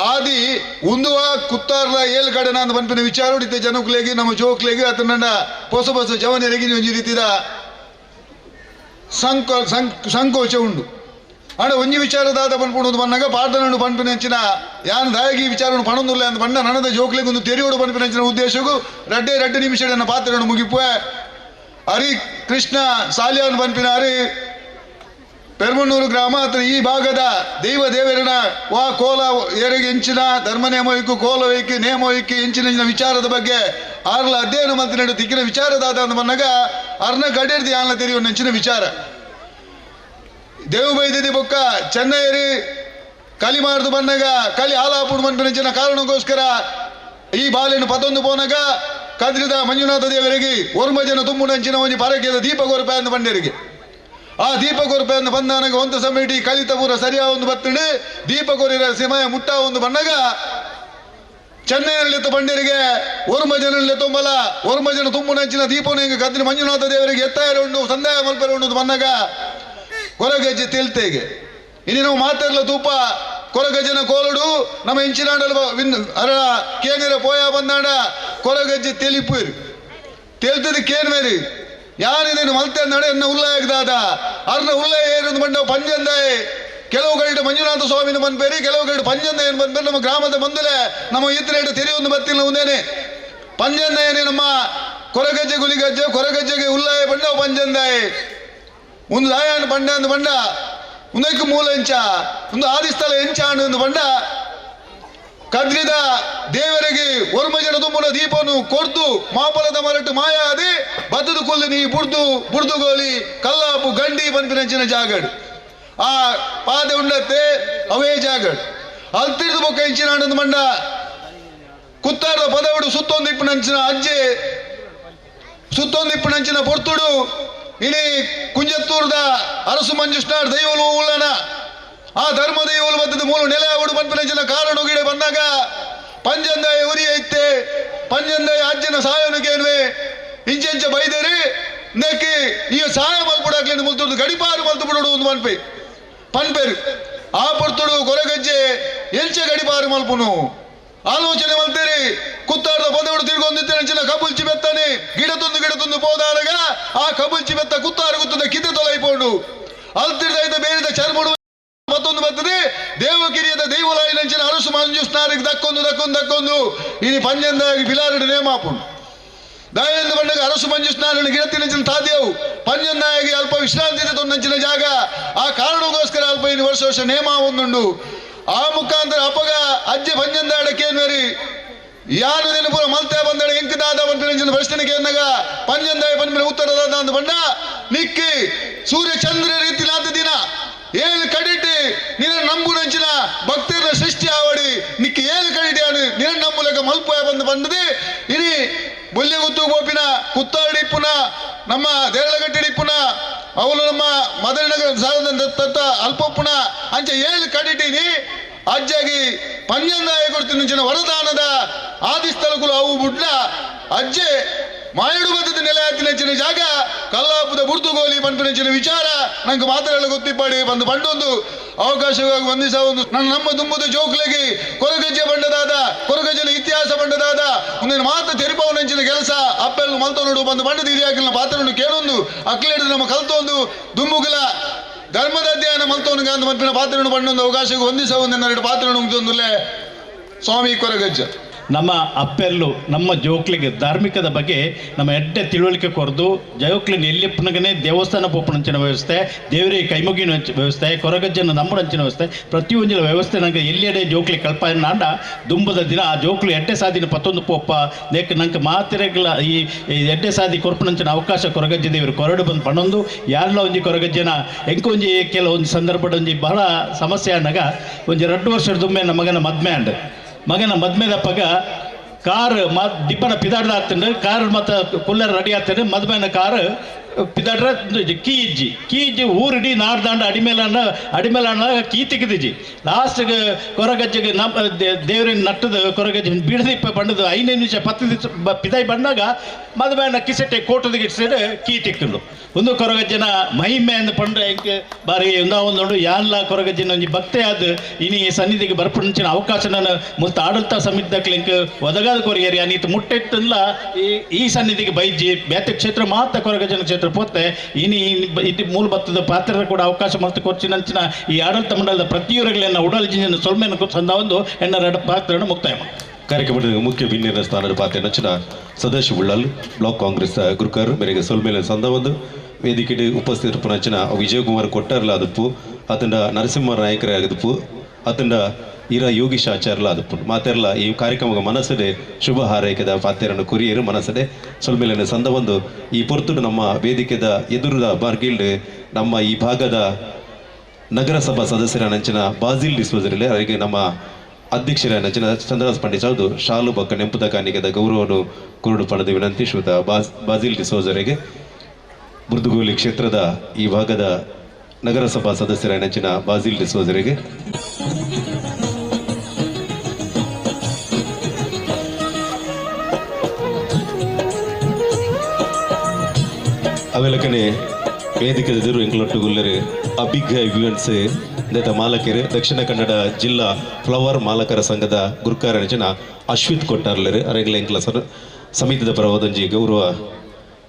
ಆದಿ ಉಂದುವ ಕುತ್ತಾರ್ಲ ಏಳು ಕಡೆ ನಾನು ಪನ್ಪಿನ ವಿಚಾರ ಇತ್ತೆ ಜನಕ್ಲೇಗಿ ನಮ್ಮ ಜೋಕ್ಲೇಗಿ ಅತನ ಪೊಸ ಪೊಸ ಜವನರಿಗೆ ಒಂಜಿ ರೀತಿದ ಸಂಕೋಚ ಉಂಡು. ಆಂಡ ಒಂಜಿ ವಿಚಾರದಾದ ಪನ್ಪುಂಡು ಬನ್ನಾಗ ಪಾಡ್ದನನ್ನು ಪನ್ಪಿನ ಅಂಚಿನ ಯಾನ್ ದಾಯಗಿ ವಿಚಾರವನ್ನು ಪಣೊಂದುಲ್ಲ ಅಂತ ಬಣ್ಣ ನನದ ಜೋಕ್ಲೇಗಿ ಒಂದು ತೆರೆಯೋಡು ಪನ್ಪಿನ ಅಂಚಿನ ಉದ್ದೇಶಕ್ಕೂ ರಡ್ಡೆ ರಡ್ಡೆ ನಿಮಿಷ ಪಾತ್ರವನ್ನು ಮುಗಿಪುವೆ. ಹರಿ ಕೃಷ್ಣ ಸಾಲಿಯಾನ್ ಪನ್ಪಿನ ಹರಿ ಪೆರ್ಮಣ್ಣೂರು ಗ್ರಾಮ ಅಥವಾ ಈ ಭಾಗದ ದೈವ ದೇವರನ ವಾ ಕೋಲ ಏರಿಗೆ ಎಂಚಿನ ಧರ್ಮ ನೇಮೋಯ್ಕು ಕೋಲ ವೈಕಿ ನೇಮೋಯ್ಕಿ ಎಂಚಿನ ವಿಚಾರದ ಬಗ್ಗೆ ಆರ್ಲ ಅಧ್ಯಯನ ಮಂತ್ರಿ ತಿಕ್ಕಿನ ವಿಚಾರದಾದ ಅಂತ ಬಂದಾಗ ಅರ್ನ ಗಡಿರ್ದಿ ಆನ್ಲ ತೆರೆಯುವ ನೆಂಚಿನ ವಿಚಾರ. ದೇವು ಬೈದಿದಿ ಬೊಕ್ಕ ಚೆನ್ನೈರಿ ಕಲಿ ಮಾರ್ದು ಬಂದಾಗ ಕಲಿ ಹಾಲಾಪುಡು ಮನ್ಪಿನ ಕಾರಣಕ್ಕೋಸ್ಕರ ಈ ಬಾಲಿನ ಪತೊಂದು ಪೋನಾಗ ಕದ್ರಿದ ಮಂಜುನಾಥ ದೇವರಿಗೆ ಒರ್ಮ ಜನ ತುಂಬುನಂಚಿನ ಒಂಜಿ ಪರಕೆದ ದೀಪ ಕೊರಪೆ ಅಂದ ಬಂಡರಿಗೆ ಆ ದೀಪ ಕೊರಪೆ ಅಂದ ಬಂದಾನಗ ಒಂದು ಸಮಿಟಿ ಕಲಿತ ಪೂರ ಸರಿಯ ಒಂದು ಬತ್ತಂಡು ದೀಪ ಕೊರಿರ ಸಿಮಯ ಮುಟ್ಟ ಒಂದು ಬಣ್ಣಗ ಚೆನ್ನೈಯಲ್ಲಿ ಬಂಡರಿಗೆ ಒರ್ಮ ಜನ ತುಂಬಲ ಒರ್ಮ ಜನ ತುಂಬುನಂಚಿನ ದೀಪನ ಹಿಂಗೆ ಕದ್ರಿ ಮಂಜುನಾಥ ದೇವರಿಗೆ ಎತ್ತಾಯ ಉಂಡು ಸಂದಾಯ ಮಲ್ಪರೆ ಉಂಡು ಬನ್ನಾಗ ಕೊರಗಜ್ಜೆ ತೇಲ್ತೇಗೆ ಇನ್ನು ನಾವು ಮಾತಾಡಲ ತೂಪ ಕೊರಗಜ್ಜನ ಕೋಲಡು ನಮ್ಮ ಇಂಚಿನಾಡಲು ಅರ ಕೇನಿರ ಪೋಯ ಬಂದಾಡ ಕೊರಗಜ್ಜೆ ತೆಲಿಪುರು ತೇಲ್ತದ ಕೇನ್ ಮೇರಿ ಯಾರಿದೇನು ಮಲ್ತೆ ಅಂದಾಡ ಎನ್ನ ಉಲ್ಲಾಯದಾದ ಅರ್ನ ಉಲ್ಲಾಯ ಏನು ಬಂಡ ಪಂಜಂದಾಯ ಕೆಲವು ಕಡೆ ಮಂಜುನಾಥ ಸ್ವಾಮಿನ ಬಂದ್ಬೇರಿ ಕೆಲವು ಕಡೆ ಪಂಜಂದ ಏನು ಬಂದ್ಬೇರಿ ನಮ್ಮ ಗ್ರಾಮದ ಬಂದಲೆ ನಮ್ಮ ಇತರೆ ತೆರೆಯೊಂದು ಬತ್ತಿಲ್ಲ ಒಂದೇನೆ ಪಂಜಂದಾಯನೇ ನಮ್ಮ ಕೊರಗಜ್ಜೆ ಗುಲಿಗಜ್ಜೆ ಕೊರಗಜ್ಜೆಗೆ ಉಲ್ಲಾಯ ಬಂಡವು ಪಂಜಂದಾಯ. ಒಂದು ದಾಯಾನ ಬಂಡ ಅಂದು ಬಂಡ ಉಂದಕ್ಕೆ ಮೂಲ ಎಂಚ ಒಂದು ಆದಿಸ್ಥಳ ಎಂಚ ಅಂದು ಬಂಡ ಕದ್ರಿದ ದೇವರಿಗೆ ಒರ್ಮಜನ ತುಂಬುನ ದೀಪನು ಕೊರ್ದು ಮಾಪಲದ ಮರಟು ಮಾಯಾದೆ ಬತ್ತದು ಕೊಲ್ಲು ನೀ ಬುಡ್ದು ಬುಡ್ದುಗೋಲಿ ಕಲ್ಲಾಪು ಗಂಡಿ ಪನ್ಪಿನಂಚಿನ ಜಾಗಡು ಆ ಪಾದೆ ಉಂಡತ್ತೆ ಅವೇ ಜಾಗಡು ಅಲ್ತಿರ್ದು ಬೊಕ್ಕ ಇಂಚಿನ ಅಂದು ಮಂಡ ಕುತ್ತಾರದ ಪದವಡು ಸುತ್ತೊಂದು ಇಪ್ಪುನಂಚಿನ ಅಜ್ಜೆ ಸುತ್ತೊಂದು ಇಪ್ಪುನಂಚಿನ ಪೊರ್ತುಡು ಇನಿ ಕುಂಜತ್ತೂರ್ದ ಅರಸು ಮಂಜುಷ್ಣಾರ್ ದೈವಲು ಉಳ್ಳನ ಆ ಧರ್ಮ ದೈವಲು ಬತ್ತದ ಮೂಲ ನೆಲೆ ಅವಡು ಪನ್ಪಿನಂಚಿನ ಕಾರಣ ಗಿಡ ಬಂದಾಗ ಪಂಜಂದಾಯ ಉರಿ ಐತೆ ಪಂಜಂದಾಯ ಅಜ್ಜನ ಸಾಯನುಕೇನ್ವೆ ಇಂಚೆಂಚ ಬೈದೇರಿ ನೆಕ್ಕಿ ಈ ಸಾಯ ಮಲ್ಪುಡಾಕ್ಲಿಂದ ಮುಲ್ತುಡು ಗಡಿಪಾರು ಮಲ್ತು ಬಿಡೋಡು ಒಂದು ಪನ್ಪೆ ಪನ್ಪೇರು ಆ ಪೊರ್ತುಡು ಕೊರಗಜ್ಜೆ ಎಂಚೆ ಗಡಿಪಾರು ಮಲ್ಪುನು ಆಲೋಚನೆ ಮಲ್ತೇರಿ ಕುತ್ತಾರದ ಪದವಡು ತಿರ್ಗೊಂದಿತ್ತೇನೆ ಕಬುಲ್ಚಿ ಬೆತ್ತಾನೆ ಗಿಡತೊಂದು ಗಿಡತೊಂದು ಪೋದಾರಗ ಆ ಕಬುಲ್ಚಿ ಬೆತ್ತ ಕುತ್ತಾರು ಗುತ್ತದ ಕಿತೆ ತೊಲೈಪೋಂಡು ಅಲ್ತಿರ್ದೈತ ಬೇರಿದ ಚರ್ಮುಡು ಮತ್ತೊಂದು ಬರ್ತದೆ ದೇವಕಿರಿಯದ ದೈವಲಾಯಿನಂಚಿನ ಅರಸು ಮಂಜುಸ್ನಾರಿಗೆ ದಕ್ಕೊಂದು ದಕ್ಕೊಂದು ದಕ್ಕೊಂದು ಇನಿ ಪಂಜಂದಾಗಿ ಬಿಲಾರಡು ನೇಮಾಪುಂಡು ದಾಯಂದು ಬಂಡಗ ಅರಸು ಮಂಜುಸ್ನಾರನ್ನು ಗಿಡತಿನಂಚಿನ ತಾದೇವು ಪಂಜಂದಾಗಿ ಅಲ್ಪ ವಿಶ್ರಾಂತಿ ತೊಂದಂಚಿನ ಜಾಗ ಆ ಕಾರಣಕ್ಕೋಸ್ಕರ ಅಲ್ಪ ಇನ್ನು ವರ್ಷ ವರ್ಷ ನೇಮ ಒಂದುಂಡು ಆ ಮುಖಾಂತರ ಅಪಗ ಅಜ್ಜೆ ಪಂಜಂದಾಡಕ್ಕೇನ್ವರಿ ಯಾರು ನೆನಪುರ ಮಲ್ತೆ ಬಂದಡ ಎಂಕದಾದ ಪನ್ಪಿನಂಚಿನ ಪ್ರಶ್ನೆಗೆ ಎನ್ನಗ ಪಂಜಂದಾಯ ಪನ್ಪಿನ ಉತ್ತರದಾದ ಅಂದು ಬಂಡ ನಿಕ್ಕಿ ಸೂರ್ಯ ಚಂದ್ರ ರೀತಿ ನಾತ ದಿನ ಏಳು ಕಡಿಟಿ ನಿನ್ನ ನಂಬುನಂಚಿನ ಭಕ್ತರ ಸೃಷ್ಟಿ ಆವಡಿ ನಿಕ್ಕಿ ಏಳು ಕಡಿಟಿ ಅನು ನಿನ್ನ ನಂಬುಲಕ ಮಲ್ಪೋಯ ಬಂದು ಬಂದದೆ ಇನಿ ಬೊಲ್ಯಗುತ್ತು ಗೋಪಿನ ಕುತ್ತಾಡಿಪ್ಪುನ ನಮ್ಮ ದೇರಳಗಟ್ಟಿಡಿಪ್ಪುನ ಅವಳು ನಮ್ಮ ಮದನಗರ ಸಾಧನ ಅಲ್ಪಪ್ಪುನ ಅಂಚೆ ಏಳು ಕಡಿಟಿನಿ ಅಜ್ಜಾಗಿ ಪಂಜಂದಾಯ ಕೊಡ್ತಿನ ವರದಾನದ ಆದಿಸ್ಥಳಗಳು ಅವು ಬುಡ್ಲ ಅಜ್ಜೆ ಮಾಯಡು ಬದ್ಧದ ನೆಲೆ ಹತ್ತಿನಂಚಿನ ಜಾಗ ಕಲ್ಲಾಪುದ ಬುಡ್ದುಗೋಲಿ ಪನ್ಪಿನಂಚಿನ ವಿಚಾರ ನಂಗೆ ಮಾತ್ರ ಗೊತ್ತಿಪ್ಪಾಡಿ ಬಂದು ಬಂಡೊಂದು ಅವಕಾಶವಾಗಿ ವಂದಿಸ ಒಂದು ನನ್ನ ನಮ್ಮ ದುಂಬುದ ಜೋಕ್ಲೆಗೆ ಕೊರಗಜ್ಜೆ ಬಂಡದಾದ ಕೊರಗಜ್ಜನ ಇತಿಹಾಸ ಬಂಡದಾದ ಒಂದಿನ ಮಾತ್ರ ತೆರಿಪವನಂಚಿನ ಕೆಲಸ ಅಪ್ಪೆಲ್ಲ ಮಲ್ತೊನುಡು ಬಂದು ಬಂಡದ ಹಿರಿಯಾಕಿನ ಪಾತ್ರವನ್ನು ಕೇಳೊಂದು ಅಕ್ಲೇಡು ನಮ್ಮ ಕಲ್ತೊಂದು ದುಂಬುಗಲ ಧರ್ಮದ ಅಧ್ಯಯನ ಮಲ್ತೋನುಗ ಅಂತ ಮನ್ಪಿನ ಪಾತ್ರವನ್ನು ಬಂಡೊಂದು ಅವಕಾಶಕ್ಕೆ ಹೊಂದಿಸ ಒಂದು ಎರಡು ಪಾತ್ರವನ್ನು ಮುಗಿದೊಂದುಲೇ ಸ್ವಾಮಿ ಕೊರಗಜ್ಜ. ನಮ್ಮ ಅಪ್ಪೆಲ್ಲು ನಮ್ಮ ಜೋಕ್ಲಿಗೆ ಧಾರ್ಮಿಕದ ಬಗ್ಗೆ ನಮ್ಮ ಎಡ್ಡೆ ತಿಳುವಳಿಕೆ ಕೊರದು ಜೋಕ್ಲಿನ ಎಲ್ಲಿಪ್ಪನಗನೇ ದೇವಸ್ಥಾನ ಪೋಪಣಂಚಿನ ವ್ಯವಸ್ಥೆ, ದೇವರಿಗೆ ಕೈಮುಗಿನ ವ್ಯವಸ್ಥೆ, ಕೊರಗಜ್ಜನ ನಂಬುನಂಚಿನ ವ್ಯವಸ್ಥೆ, ಪ್ರತಿಯೊಂದಿನ ವ್ಯವಸ್ಥೆ ನಂಗೆ ಎಲ್ಲೆಡೆ ಜೋಕ್ಲಿ ಕಲ್ಪನಾಂಡ ದುಂಬದ ದಿನ ಆ ಜೋಕ್ಲು ಎಡ್ಡೆ ಸಾದಿನ ಪತ್ತೊಂದು ಪೋಪ ದೇಕ ನಂಗೆ ಮಾತಿರಗಲ ಈ ಎಡ್ಡೆ ಸಾದಿ ಕೊರ್ಪಣಂಚಿನ ಅವಕಾಶ ಕೊರಗಜ್ಜ ದೇವರು ಕೊರಡು ಬಂದು ಪಣೊಂದು ಯಾರಲ್ಲ ಒಂಜಿ ಕೊರಗಜ್ಜನ ಎಂಕೊಂಜಿ ಕೆಲವೊಂದು ಸಂದರ್ಭದ ಒಂಜಿ ಬಹಳ ಸಮಸ್ಯೆ ಅನ್ನಾಗ ಒಂಜಿ 2 ವರ್ಷದ ದುಮ್ಮೆ ನಮ್ಮ ಮಗನ ಮದ್ಮೆ ಅಂಡ್ ಮಗನ ಮದ್ಮೆದಪ್ಪಗ ಕಾರ್ ಮ ಡಿಬ್ಬನ ಪಿದಾಡ್ದ ಆಗ್ತಂಡು ಕಾರ್ ಮತ್ತು ಕುಲ್ಲರ್ ರೆಡಿ ಆಗ್ತಂಡು ಮದ್ಮೆನ ಕಾರ್ ಪಿದಾಡ್ರ ಕೀ ಇಜ್ಜಿ ಕೀ ಇಜ್ಜಿ ಊರಿಡಿ ನಾಡ್ದಾಂಡ ಅಡಿಮೇಲ ಅಡಿಮೇಲ ಕೀ ತೆಗೆದಿಜ್ಜಿ ಲಾಸ್ಟ್ಗೆ ಕೊರಗಜ್ಜಿಗೆ ನಮ್ಮ ದೇವರಿನ ನಟ್ಟದ ಕೊರಗಜ್ಜಿ ಬಿಡದಿಪ್ಪ ಬಂಡದು 5 ನಿಮಿಷ 10 ದಿವಸ ಪಿದಾಯಿ ಬಂದಾಗ ಮದುವೆನ ಕಿಸೆಟ್ಟೆ ಕೋಟದ ಗಿಟ್ಸೆಡ್ ಕೀ ತಿಕ್ಕೊಂಡು ಒಂದು ಕೊರಗಜ್ಜನ ಮಹಿಮೆ ಅಂದ್ ಪಂಡ್ರೆ ಎಂಕ್ ಬಾರಿ ಒಂದೊಂದು ಯಾನ್ಲ ಕೊರಗಜ್ಜನ ಒಂಜಿ ಭಕ್ತೆ ಆದ್ ಇನಿ ಸನ್ನಿಧಿಗೆ ಬರ್ಪುಂಚಿನ ಅವಕಾಶ ನಾನು ಮುಲ್ತ ಆಡಳಿತ ಸಮಿತಿದಕ್ಲೆ ಎಂಕ್ ಒದಗಾದ ಕೊರಿಯರಿ ಅನೀತ್ ಮುಟ್ಟೆತ್ತಲ್ಲ ಈ ಸನ್ನಿಧಿಗೆ ಬೈಜಿ ಬೇತೆ ಕ್ಷೇತ್ರ ಮಾತ್ರ ಕೊರಗಜ್ಜನ ಕ್ಷೇತ್ರ ಪೋತೆ ಇನಿ ಇಟ್ಟು ಮೂಲ ಭತ್ತದ ಪಾತ್ರ ಕೂಡ ಅವಕಾಶ ಮಲ್ತು ಕೊರ್ಚಿನಂಚಿನ ಈ ಆಡಳಿತ ಮಂಡಲದ ಪ್ರತಿಯೊರಗಳನ್ನ ಉಡಲ್ ಜಿಂಜನ ಸೊಲ್ಮೆನ ಸಂದ ಒಂದು ಎಣ್ಣ ಎರಡು ಪಾತ್ರವನ್ನು ಮುಕ್ತಾಯ ಮಾಡಿ. ಕಾರ್ಯಕ್ರಮದ ಮುಖ್ಯ ಬಿನ್ನಿನ ಸ್ಥಾನದ ಪಾತ್ರ ನಚ್ಚಿನ ಸದಾಶಿವ ಉಳ್ಳಾಲ್ ಬ್ಲಾಕ್ ಕಾಂಗ್ರೆಸ್ ಗುರುಕರ್ ಮೇರೆಗೆ ಸೊಲ್ಮೇಲೆ ಸಂದ ಒಂದು ವೇದಿಕೆಗೆ ಉಪಸ್ಥಿತರು ನಚ್ಚಿನ ವಿಜಯಕುಮಾರ್ ಕೊಟ್ಟಾರ್ಲ ಅದಪ್ಪು ಅತಂಡ ನರಸಿಂಹ ನಾಯಕರೇ ಆಗದಪ್ಪು ಅತಂಡ ಇರ ಯೋಗೀಶ್ ಆಚಾರ್ಲ ಅದಪ್ಪು ಮಾತೆರ್ಲ ಈ ಕಾರ್ಯಕ್ರಮದ ಮನಸ್ಸಡೆ ಶುಭ ಹಾರೈಕೆದ ಪಾತ್ರವನ್ನು ಕುರಿಯರು ಮನಸ್ಸಡೆ ಸೊಲ್ಮೇಲೆ ಸಂದ ಒಂದು ಈ ಪೊರ್ತುಡು ನಮ್ಮ ವೇದಿಕೆದ ಎದುರುದ ಬಾರ್ಗಿಲ್ಡ್ ನಮ್ಮ ಈ ಭಾಗದ ನಗರಸಭಾ ಸದಸ್ಯರ ನಂಚಿನ ಬಾಜಿಲ್ ಡಿಸ್ಪೋಸರಲ್ಲಿ ಅವರಿಗೆ ನಮ್ಮ ಅಧ್ಯಕ್ಷರ ನಂಚಿನ ಚಂದ್ರದಾಸ್ ಪಂಡಿತ್ ಹೌದು ಶಾಲು ಬಕ್ಕ ನೆಂಪುದ ಕಾಣಿಕೆದ ಗೌರವವನ್ನು ಕುರುಡು ಪಡೆದ ವಿನಂತಿ ಶ್ರುತ ಬಾಜಿಲ್ ಡಿಸೋಜರಿಗೆ ಬುರ್ದುಗೋಲಿ ಕ್ಷೇತ್ರದ ಈ ಭಾಗದ ನಗರಸಭಾ ಸದಸ್ಯರ ನೆಂಚಿನ ಬಾಜಿಲ್ ಡಿಸೋಜರಿಗೆ ಅವೆಲಕನೆ ವೇದಿಕೆ ಎದುರು ಎಂಕ್ಲೊಟ್ಟುಗುಲ್ಲರು ಅಭಿಗ್ಗ ಇವೆಂಟ್ಸ್ ನೇತ ಮಾಲಕರು ದಕ್ಷಿಣ ಕನ್ನಡ ಜಿಲ್ಲಾ ಫ್ಲವರ್ ಮಾಲಕರ ಸಂಘದ ಗುರುಕಾರ ನೆಂಚಿನ ಅಶ್ವಿತ್ ಕೊಟ್ಟಾರ್ಲರು ಅರೆಗ್ಲ ಎಂಕ್ಲ ಸರ್ ಸಮಿತಿದ ಪರವಾದಂಜಿ ಗೌರವ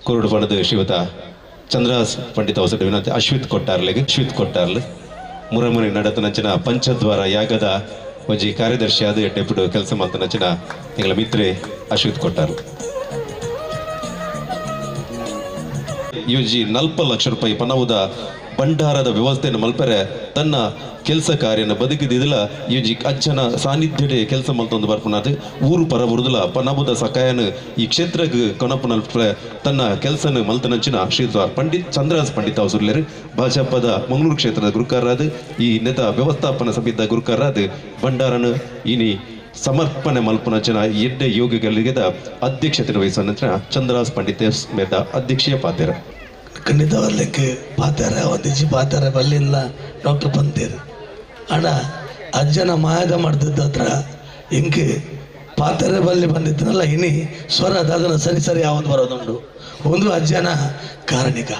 ಕುರುಡು ಪಣದ ಶ್ರೀಮತ ಚಂದ್ರದಾಸ್ ಪಂಡಿತ ಹೊಸಟ ವಿನಂತಿ ಅಶ್ವಿತ್ ಕೊಟ್ಟಾರ್ಲಿಗೆ ಅಶ್ವಿತ್ ಕೊಟ್ಟಾರ್ಲು ಮುರಮುರಿ ನಡತನಂಚಿನ ಪಂಚದ್ವಾರ ಯಾಗದ ಒಂಜಿ ಕಾರ್ಯದರ್ಶಿ ಆದ ಎಡ್ಡೆಪುಡು ಕೆಲಸ ಮಾತನಂಚಿನ ಎಂಗಳ ಮಿತ್ರೆ ಅಶ್ವಿತ್ ಕೊಟ್ಟಾರ್ಲು. UG 40 lakh ರೂಪಾಯಿ ಪಣವುದ ಭಂಡಾರದ ವ್ಯವಸ್ಥೆಯನ್ನು ಮಲ್ಪರೆ ತನ್ನ ಕೆಲಸ ಕಾರ್ಯನ ಬದುಕಿದಿಲ್ಲ ಯುಜಿ ಅಜ್ಜನ ಸಾನ್ನಿಧ್ಯಡೆ ಕೆಲಸ ಮಲ್ತೊಂದು ಬರ್ಪುನಾದ್ ಊರು ಪರಬುರುದಲ ಪನಬುದ ಸಕಾಯನ ಈ ಕ್ಷೇತ್ರಕ್ಕೆ ಕೊನಪುನಲ್ಪರೆ ತನ್ನ ಕೆಲಸನ ಮಲ್ತನಂಚಿನ ಶ್ರೀಯುತ ಪಂಡಿತ್ ಚಂದ್ರಹಾಸ್ ಪಂಡಿತ್ ಅವಸುರ್ಲೇರು ಭಾಜಪದ ಮಂಗಳೂರು ಕ್ಷೇತ್ರದ ಗುರುಕಾರರಾದ ಈ ನೆತ ವ್ಯವಸ್ಥಾಪನಾ ಸಮಿತಿಯ ಗುರುಕಾರರಾದ ಭಂಡಾರನ ಇನಿ ಸಮರ್ಪಣೆ ಮಲ್ಪುನಂಚಿನ ಎಡ್ಡೆ ಯೋಗಿಗಳಿಗೆ ಅಧ್ಯಕ್ಷತೆ ವಹಿಸುವ ನಂತರ ಚಂದ್ರಹಾಸ್ ಪಂಡಿತ್ ಮೇದ ಅಧ್ಯಕ್ಷೀಯ ಪಾತ್ರ. ಖಂಡಿತವಾಗ್ಲಿಕ್ಕೆ ಪಾತಾರ ಒಂದಿಜ್ಜಿ ಪಾತಾರ ಬಲ್ಲಿಲ್ಲ ಡಾಕ್ಟರ್ ಪಂತೇರು ಅಣ್ಣ ಅಜ್ಜನ ಮಾಯದ ಮಾಡ್ತಿದ್ದ ಹತ್ರ ಇಂಕ್ ಪಾತಾರೆ ಬಲ್ಲಿ ಬಂದಿದ್ದನಲ್ಲ ಇನಿ ಸ್ವರ ಅದನ್ನು ಸರಿ ಸರಿ ಯಾವೊಂದು ಬರೋದುಂಟು ಒಂದು ಅಜ್ಜನ ಕಾರಣಿಕ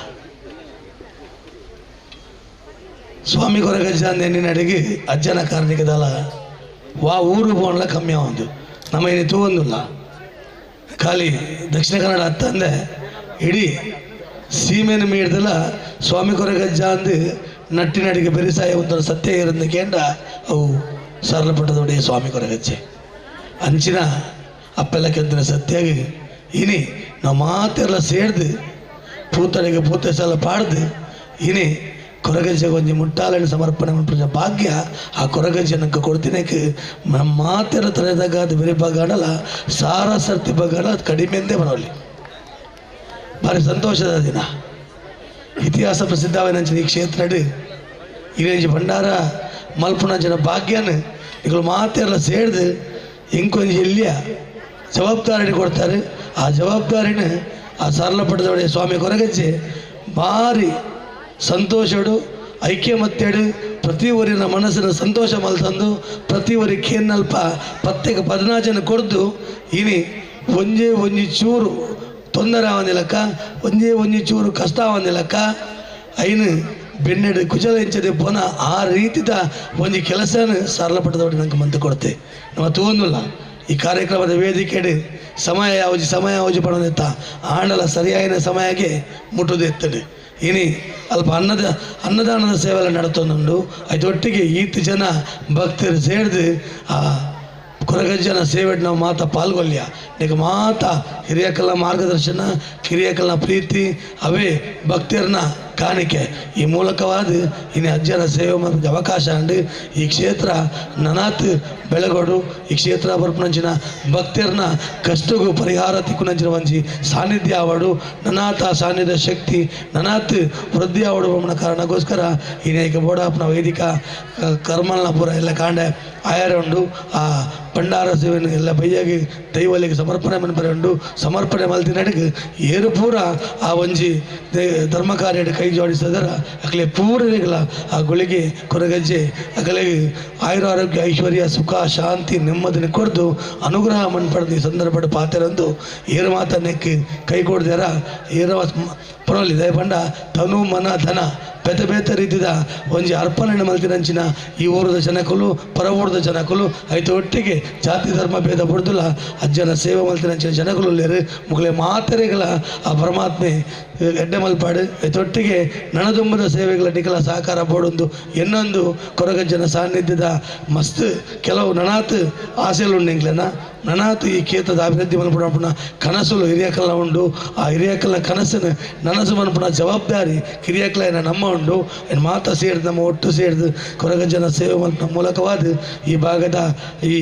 ಸ್ವಾಮಿ ಕೊರಗಜ್ಜ ಅಂದ ಅಜ್ಜನ ಕಾರಣಿಕದಲ್ಲ ವಾ ಊರು ಬೋಣ್ಲ ಕಮ್ಮಿ ಒಂದು ನಮ್ಮ ಇನಿ ತೂವೊಂದಿಲ್ಲ ಖಾಲಿ ದಕ್ಷಿಣ ಕನ್ನಡ ಅಂತಂದೆ ಇಡೀ ಸೀಮೆನ ಮೀಡ್ದಲ್ಲ ಸ್ವಾಮಿ ಕೊರಗಜ್ಜ ಅಂದು ನಟ್ಟಿನಡಿಗೆ ಬೆರಿಸಾಯ ಒಂದು ಸತ್ಯ ಇರಂದು ಕೇಂದ್ರ ಅವು ಸರಳಪಟ್ಟದೊಡೆಯ ಸ್ವಾಮಿ ಕೊರಗಜ್ಜೆ ಅಂಚಿನ ಅಪ್ಪೆಲ್ಲ ಕೆಂದಿನ ಸತ್ಯಾಗಿ ಇನಿ ನಾವು ಮಾತೆಲ್ಲ ಸೇರ್ದು ಪೂತಳಿಗೆ ಪೂತೆ ಸಲ ಪಾಡ್ದು ಇನಿ ಕೊರಗಜ್ಜೆಗೆ ಒಂಜಿ ಮುಟ್ಟಾಲನ್ನು ಸಮರ್ಪಣೆ ಮಲ್ಪುನ ಭಾಗ್ಯ ಆ ಕೊರಗಜ್ಜೆ ನಂಗೆ ಕೊಡ್ತೀನಕ್ಕೆ ನಮ್ಮ ಮಾತೆಲ್ಲ ತಲೆದಾಗ ಅದು ಬೇರೆ ಬಗ್ಗಾಡಲ್ಲ ಸಾರ ಸರ್ತಿ ಬಗ್ಗಾಡಲ್ಲ ಅದು ಕಡಿಮೆಂದೇ ಬರೋಲ್ಲಿ. ಭಾರಿ ಸಂತೋಷದ ದಿನ. ಇತಿಹಾಸ ಪ್ರಸಿದ್ಧವಾದ ಈ ಕ್ಷೇತ್ರ ಇರೇಂಜಿ ಭಂಡಾರ ಮಲ್ಪುನಂಚಿನ ಭಾಗ್ಯನ ಇಗಳು ಮಾತೆಲ್ಲ ಸೇರಿದು ಇಂಕೊಂಜಿ ಇಲ್ಲಿಯ ಜವಾಬ್ದಾರಿನ ಕೊಡ್ತಾರೆ. ಆ ಜವಾಬ್ದಾರಿನ ಆ ಸರಳಪಟ್ಟದೊಡೆ ಸ್ವಾಮಿ ಕೊರಗಜ್ಜೆ ಭಾರಿ ಸಂತೋಷಡು ಐಕ್ಯಮತ್ಯಡು ಪ್ರತಿ ಊರಿನ ಮನಸ್ಸಿನ ಸಂತೋಷ ಮಲ್ತಂದು ಪ್ರತಿ ಊರಿ ಕೇನ್ನಲ್ಪ ಪತ್ತೆಗೆ 14 ಜನ ಕೊಡ್ದು ಇನಿ ಒಂಜೇ ಒಂಜಿ ಚೂರು ತೊಂದರೆ ಆವಂದಿಲ್ಲಕ್ಕ ಒಂಜೇ ಒಂಜಿ ಚೂರು ಕಷ್ಟ ಆವಂದಿಲ್ಲಕ್ಕ ಐನು ಬೆನ್ನೆಡು ಕುಚಲ ಎಂಚದೆ ಪೋನ ಆ ರೀತಿದ ಒಂಜಿ ಕೆಲಸನ ಸರಳಪಟ್ಟದೊಡೆ ನಂಗೆ ಮಂತು ಕೊಡ್ತೆ. ನಮ್ಮ ತೂವೊಂದಿಲ್ಲ ಈ ಕಾರ್ಯಕ್ರಮದ ವೇದಿಕೆಡು ಸಮಯ ಯಾವಜಿ ಸಮಯ ಯಾವಜಿ ಪಡೋದೆತ್ತ ಆಂಡಲ ಸರಿಯಾಯಿನ ಸಮಯಕ್ಕೆ ಮುಟ್ಟುದು ಎತ್ತಡು ಇನಿ ಅಲ್ಪ ಅನ್ನದಾನದ ಸೇವೆಲ್ಲ ನಡತೊಂದುಂಡು. ಅದೊಟ್ಟಿಗೆ ಈತ ಜನ ಭಕ್ತರು ಸೇರಿದು ಆ ಕೊರಗಜ್ಜನ ಸೇವೆ ನಾವು ಮಾತಾ ಪಾಲ್ಗೊಳ್ಯ ನಿಗ ಮಾತಾ ಹಿರಿಯಕಲ್ಲ ಮಾರ್ಗದರ್ಶನ ಕಿರಿಯಕಲ್ನ ಪ್ರೀತಿ ಅವೇ ಭಕ್ತರನ್ನ ಕಾಣಿಕೆ ಈ ಮೂಲಕವಾದ ಇನ್ನು ಅಜ್ಜನ ಸೇವೆ ಮತ್ತು ಅವಕಾಶ ಅಂಡು ಈ ಕ್ಷೇತ್ರ ನನಾತ್ ಬೆಳಗೋಡು ಈ ಕ್ಷೇತ್ರ ಬರ್ಪುನಂಚಿನ ಭಕ್ತರನ್ನ ಕಷ್ಟಗೂ ಪರಿಹಾರ ತಿಕ್ಕುನಂಚಿನ ಒಂಜಿ ಸಾನ್ನಿಧ್ಯ ಆವಡು ನನಾಥ ಸಾನ್ನಿಧ್ಯ ಶಕ್ತಿ ನನಾತ್ ವೃದ್ಧಿ ಆವಡು ಬಮ್ಮನ ಕಾರಣಕ್ಕೋಸ್ಕರ ಇನ್ನೇಕ ಬೋಡಾಪನ ವೈದಿಕ ಕರ್ಮಲ್ನ ಪೂರ ಎಲ್ಲ ಕಾಂಡೆ ಆಯಾರ ಉಂಡು ಆ ಭಂಡಾರ ಸೇವೆಯನ್ನು ಎಲ್ಲ ಬೈಯಾಗಿ ದೈವಲಿಗೆ ಸಮರ್ಪಣೆ ಮನ್ಪರೆ ಉಂಡು ಸಮರ್ಪಣೆ ಮಲ್ತಿನಡಿಗೆ ಏರು ಪೂರ ಆ ಒಂಜಿ ಧರ್ಮ ಕಾರ್ಯ ಕೈ ಜೋಡಿಸಿದರ ಅಕಲೆ ಪೂರನಿಗಳ ಆ ಗುಳಿಗೆ ಕೊರಗಜ್ಜೆ ಅಕಲೆಗೆ ಆಯುರ ಆರೋಗ್ಯ ಐಶ್ವರ್ಯ ಸುಖ ಶಾಂತಿ ನೆಮ್ಮದಿನ ಕೊಡ್ದು ಅನುಗ್ರಹ ಮನ್ಪಡೆದು ಈ ಸಂದರ್ಭದ ಪಾತೆರಂದು ಏರು ಮಾತನ್ನಕ್ಕೆ ಕೈ ಕೊಡ್ದಾರ ಏರ ಪರವಲ್ಲಿ ದಯಪಂಡ ತನು ಮನ ಧನ ಬೇತೆ ಬೇತೆ ರೀತಿದ ಒಂಜಿ ಅರ್ಪಣೆ ಮಲ್ತಿನಂಚಿನ ಈ ಊರದ ಜನಕುಲು ಪರ ಊರದ ಜನಕುಲು ಐತ ಒಟ್ಟಿಗೆ ಜಾತಿ ಧರ್ಮ ಭೇದ ಬುಡ್ದುಲ ಅಜ್ಜನ ಸೇವೆ ಮಲ್ತಿನಂಚಿನ ಜನಕುಲು ಲೇರು ಮುಗಲೆ ಮಾತೆರೆಗಳ ಆ ಪರಮಾತ್ಮೆ ಎಡ್ಡೆ ಮಲ್ಪಾಡು ಐತೊಟ್ಟಿಗೆ ನನದುಂಬದ ಸೇವೆಗಳ ನಿಕಲ ಸಹಕಾರ ಬೋಡೊಂದು ಎನ್ನೊಂದು ಕೊರಗಜ್ಜನ ಸಾನ್ನಿಧ್ಯದ ಮಸ್ತ್ ಕೆಲವು ನನಾತ್ ಆಸೆಲು ಎಂಕ್ಲೆನ ನನಾತ್ ಈ ಕ್ಷೇತ್ರದ ಅಭಿವೃದ್ಧಿ ಮನ್ಪುಣ ಕನಸುಲು ಹಿರಿಯಕಲ್ಲ ಉಂಡು ಆ ಹಿರಿಯಕಲ್ನ ಕನಸನ್ನು ನನಸು ಮನ್ಪುಣ ಜವಾಬ್ದಾರಿ ಕಿರಿಯಕಲೈನ ನಮ್ಮ ಉಂಡು ಮಾತಾ ಸೇರಿದ ನಮ್ಮ ಒಟ್ಟು ಸೇರಿದು ಕೊರಗಜ್ಜನ ಸೇವೆ ಮಲ್ಪುನ ಮೂಲಕವಾದ ಈ ಭಾಗದ ಈ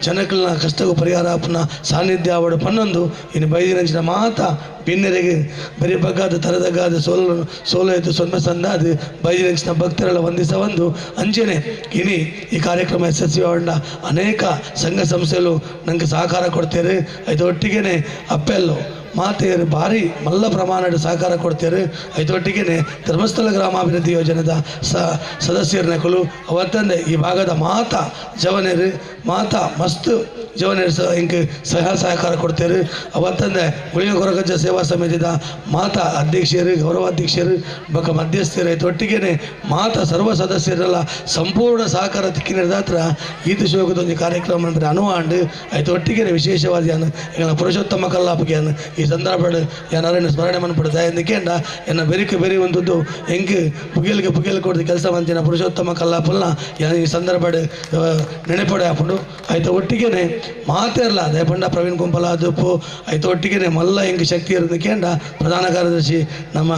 ಜನಕಲ್ನ ಕಷ್ಟಕ್ಕೂ ಪರಿಹಾರ ಆಪುನ ಸಾನ್ನಿಧ್ಯ ಆವಡು ಪನ್ನೊಂದು ಇನ್ನು ಬೈದಿನಂಚಿನ ಮಾತಾ ಬಿನ್ನೆರೆಗೆ ಬರೀ ಬಗ್ಗಾದ ತರದಗಾದ ಸೋಲು ಸೋಲು ಸೊನ್ನೆ ಸಂದಾದ ಬೈದಿನಂಚಿನ ಭಕ್ತರೆಲ್ಲ ವಂದಿಸ ಒಂದು ಅಂಚೆನೆ ಇನಿ ಈ ಕಾರ್ಯಕ್ರಮ ಯಶಸ್ವಿ ಆವಣ್ಣ ಅನೇಕ ಸಂಘ ಸಂಸ್ಥೆಗಳು ನನಗೆ ಸಹಕಾರ ಕೊಡ್ತೇವೆ. ಐದೊಟ್ಟಿಗೆನೆ ಅಪ್ಪೆಲ್ಲು ಮಾತೆಯರು ಭಾರಿ ಮಲ್ಲ ಪ್ರಮಾಣದ ಸಹಕಾರ ಕೊಡ್ತೇವೆ. ಐದೊಟ್ಟಿಗೆನೆ ಧರ್ಮಸ್ಥಳ ಗ್ರಾಮಾಭಿವೃದ್ಧಿ ಯೋಜನೆದ ಸದಸ್ಯರನಕಲು ಅವತ್ತಂದೆ ಈ ಭಾಗದ ಮಾತಾ ಜವನರು ಮಾತಾ ಮಸ್ತ್ ಜವನರು ಸಹ ಹಿಂಗೆ ಸಹಕಾರ ಕೊಡ್ತೇವೆ. ಅವತ್ತಂದೆ ಗುಳಿಗ ಕೊರಗಜ್ಜ ಸೇವಾ ಸಮಿತಿದ ಮಾತಾ ಅಧ್ಯಕ್ಷರು ಗೌರವಾಧ್ಯಕ್ಷರು ಬಕ ಮಧ್ಯಸ್ಥರು ಐತೊಟ್ಟಿಗೆನೆ ಮಾತಾ ಸರ್ವ ಸದಸ್ಯರೆಲ್ಲ ಸಂಪೂರ್ಣ ಸಹಕಾರ ತಿಕ್ಕಿನ ಈತ ಶೋಕದೊಂದು ಕಾರ್ಯಕ್ರಮ ಅಂದರೆ ಅನುವಾಂಡು ಐತೊಟ್ಟಿಗೆನೆ ವಿಶೇಷವಾದ ಪುರುಷೋತ್ತಮ ಕಲ್ಲಾಪಗೆ ಈ ಸಂದರ್ಭ ಏನಾರನ್ನು ಸ್ಮರಣೆ ಮನ್ಪಡು ದಯಂದಿಕೇಂಡ ಎನ್ನ ಬೆರಿಕೆ ಬೆರಿ ಒಂದದ್ದು ಎಂಕ್ ಪುಗೆಲ್ಗೆ ಪುಗೆಲ್ ಕೊಡ್ದು ಕೆಲಸ ಮಂತಿನ ಪುರುಷೋತ್ತಮ ಕಲ್ಲಾಪುಲ್ನ ಈ ಸಂದರ್ಭ ನೆನೆಪಡೆ ಹಾಕೊಂಡು ಆಯ್ತು ಒಟ್ಟಿಗೆನೆ ಮಾತೇರ್ಲ ದಯಪಂಡ ಪ್ರವೀಣ್ ಕುಂಪಲ ಆದಪ್ಪು ಆಯ್ತು ಒಟ್ಟಿಗೆನೆ ಮಲ್ಲ ಎಂಕ್ ಶಕ್ತಿ ಇರೋದಕ್ಕೇಂಡ ಪ್ರಧಾನ ಕಾರ್ಯದರ್ಶಿ ನಮ್ಮ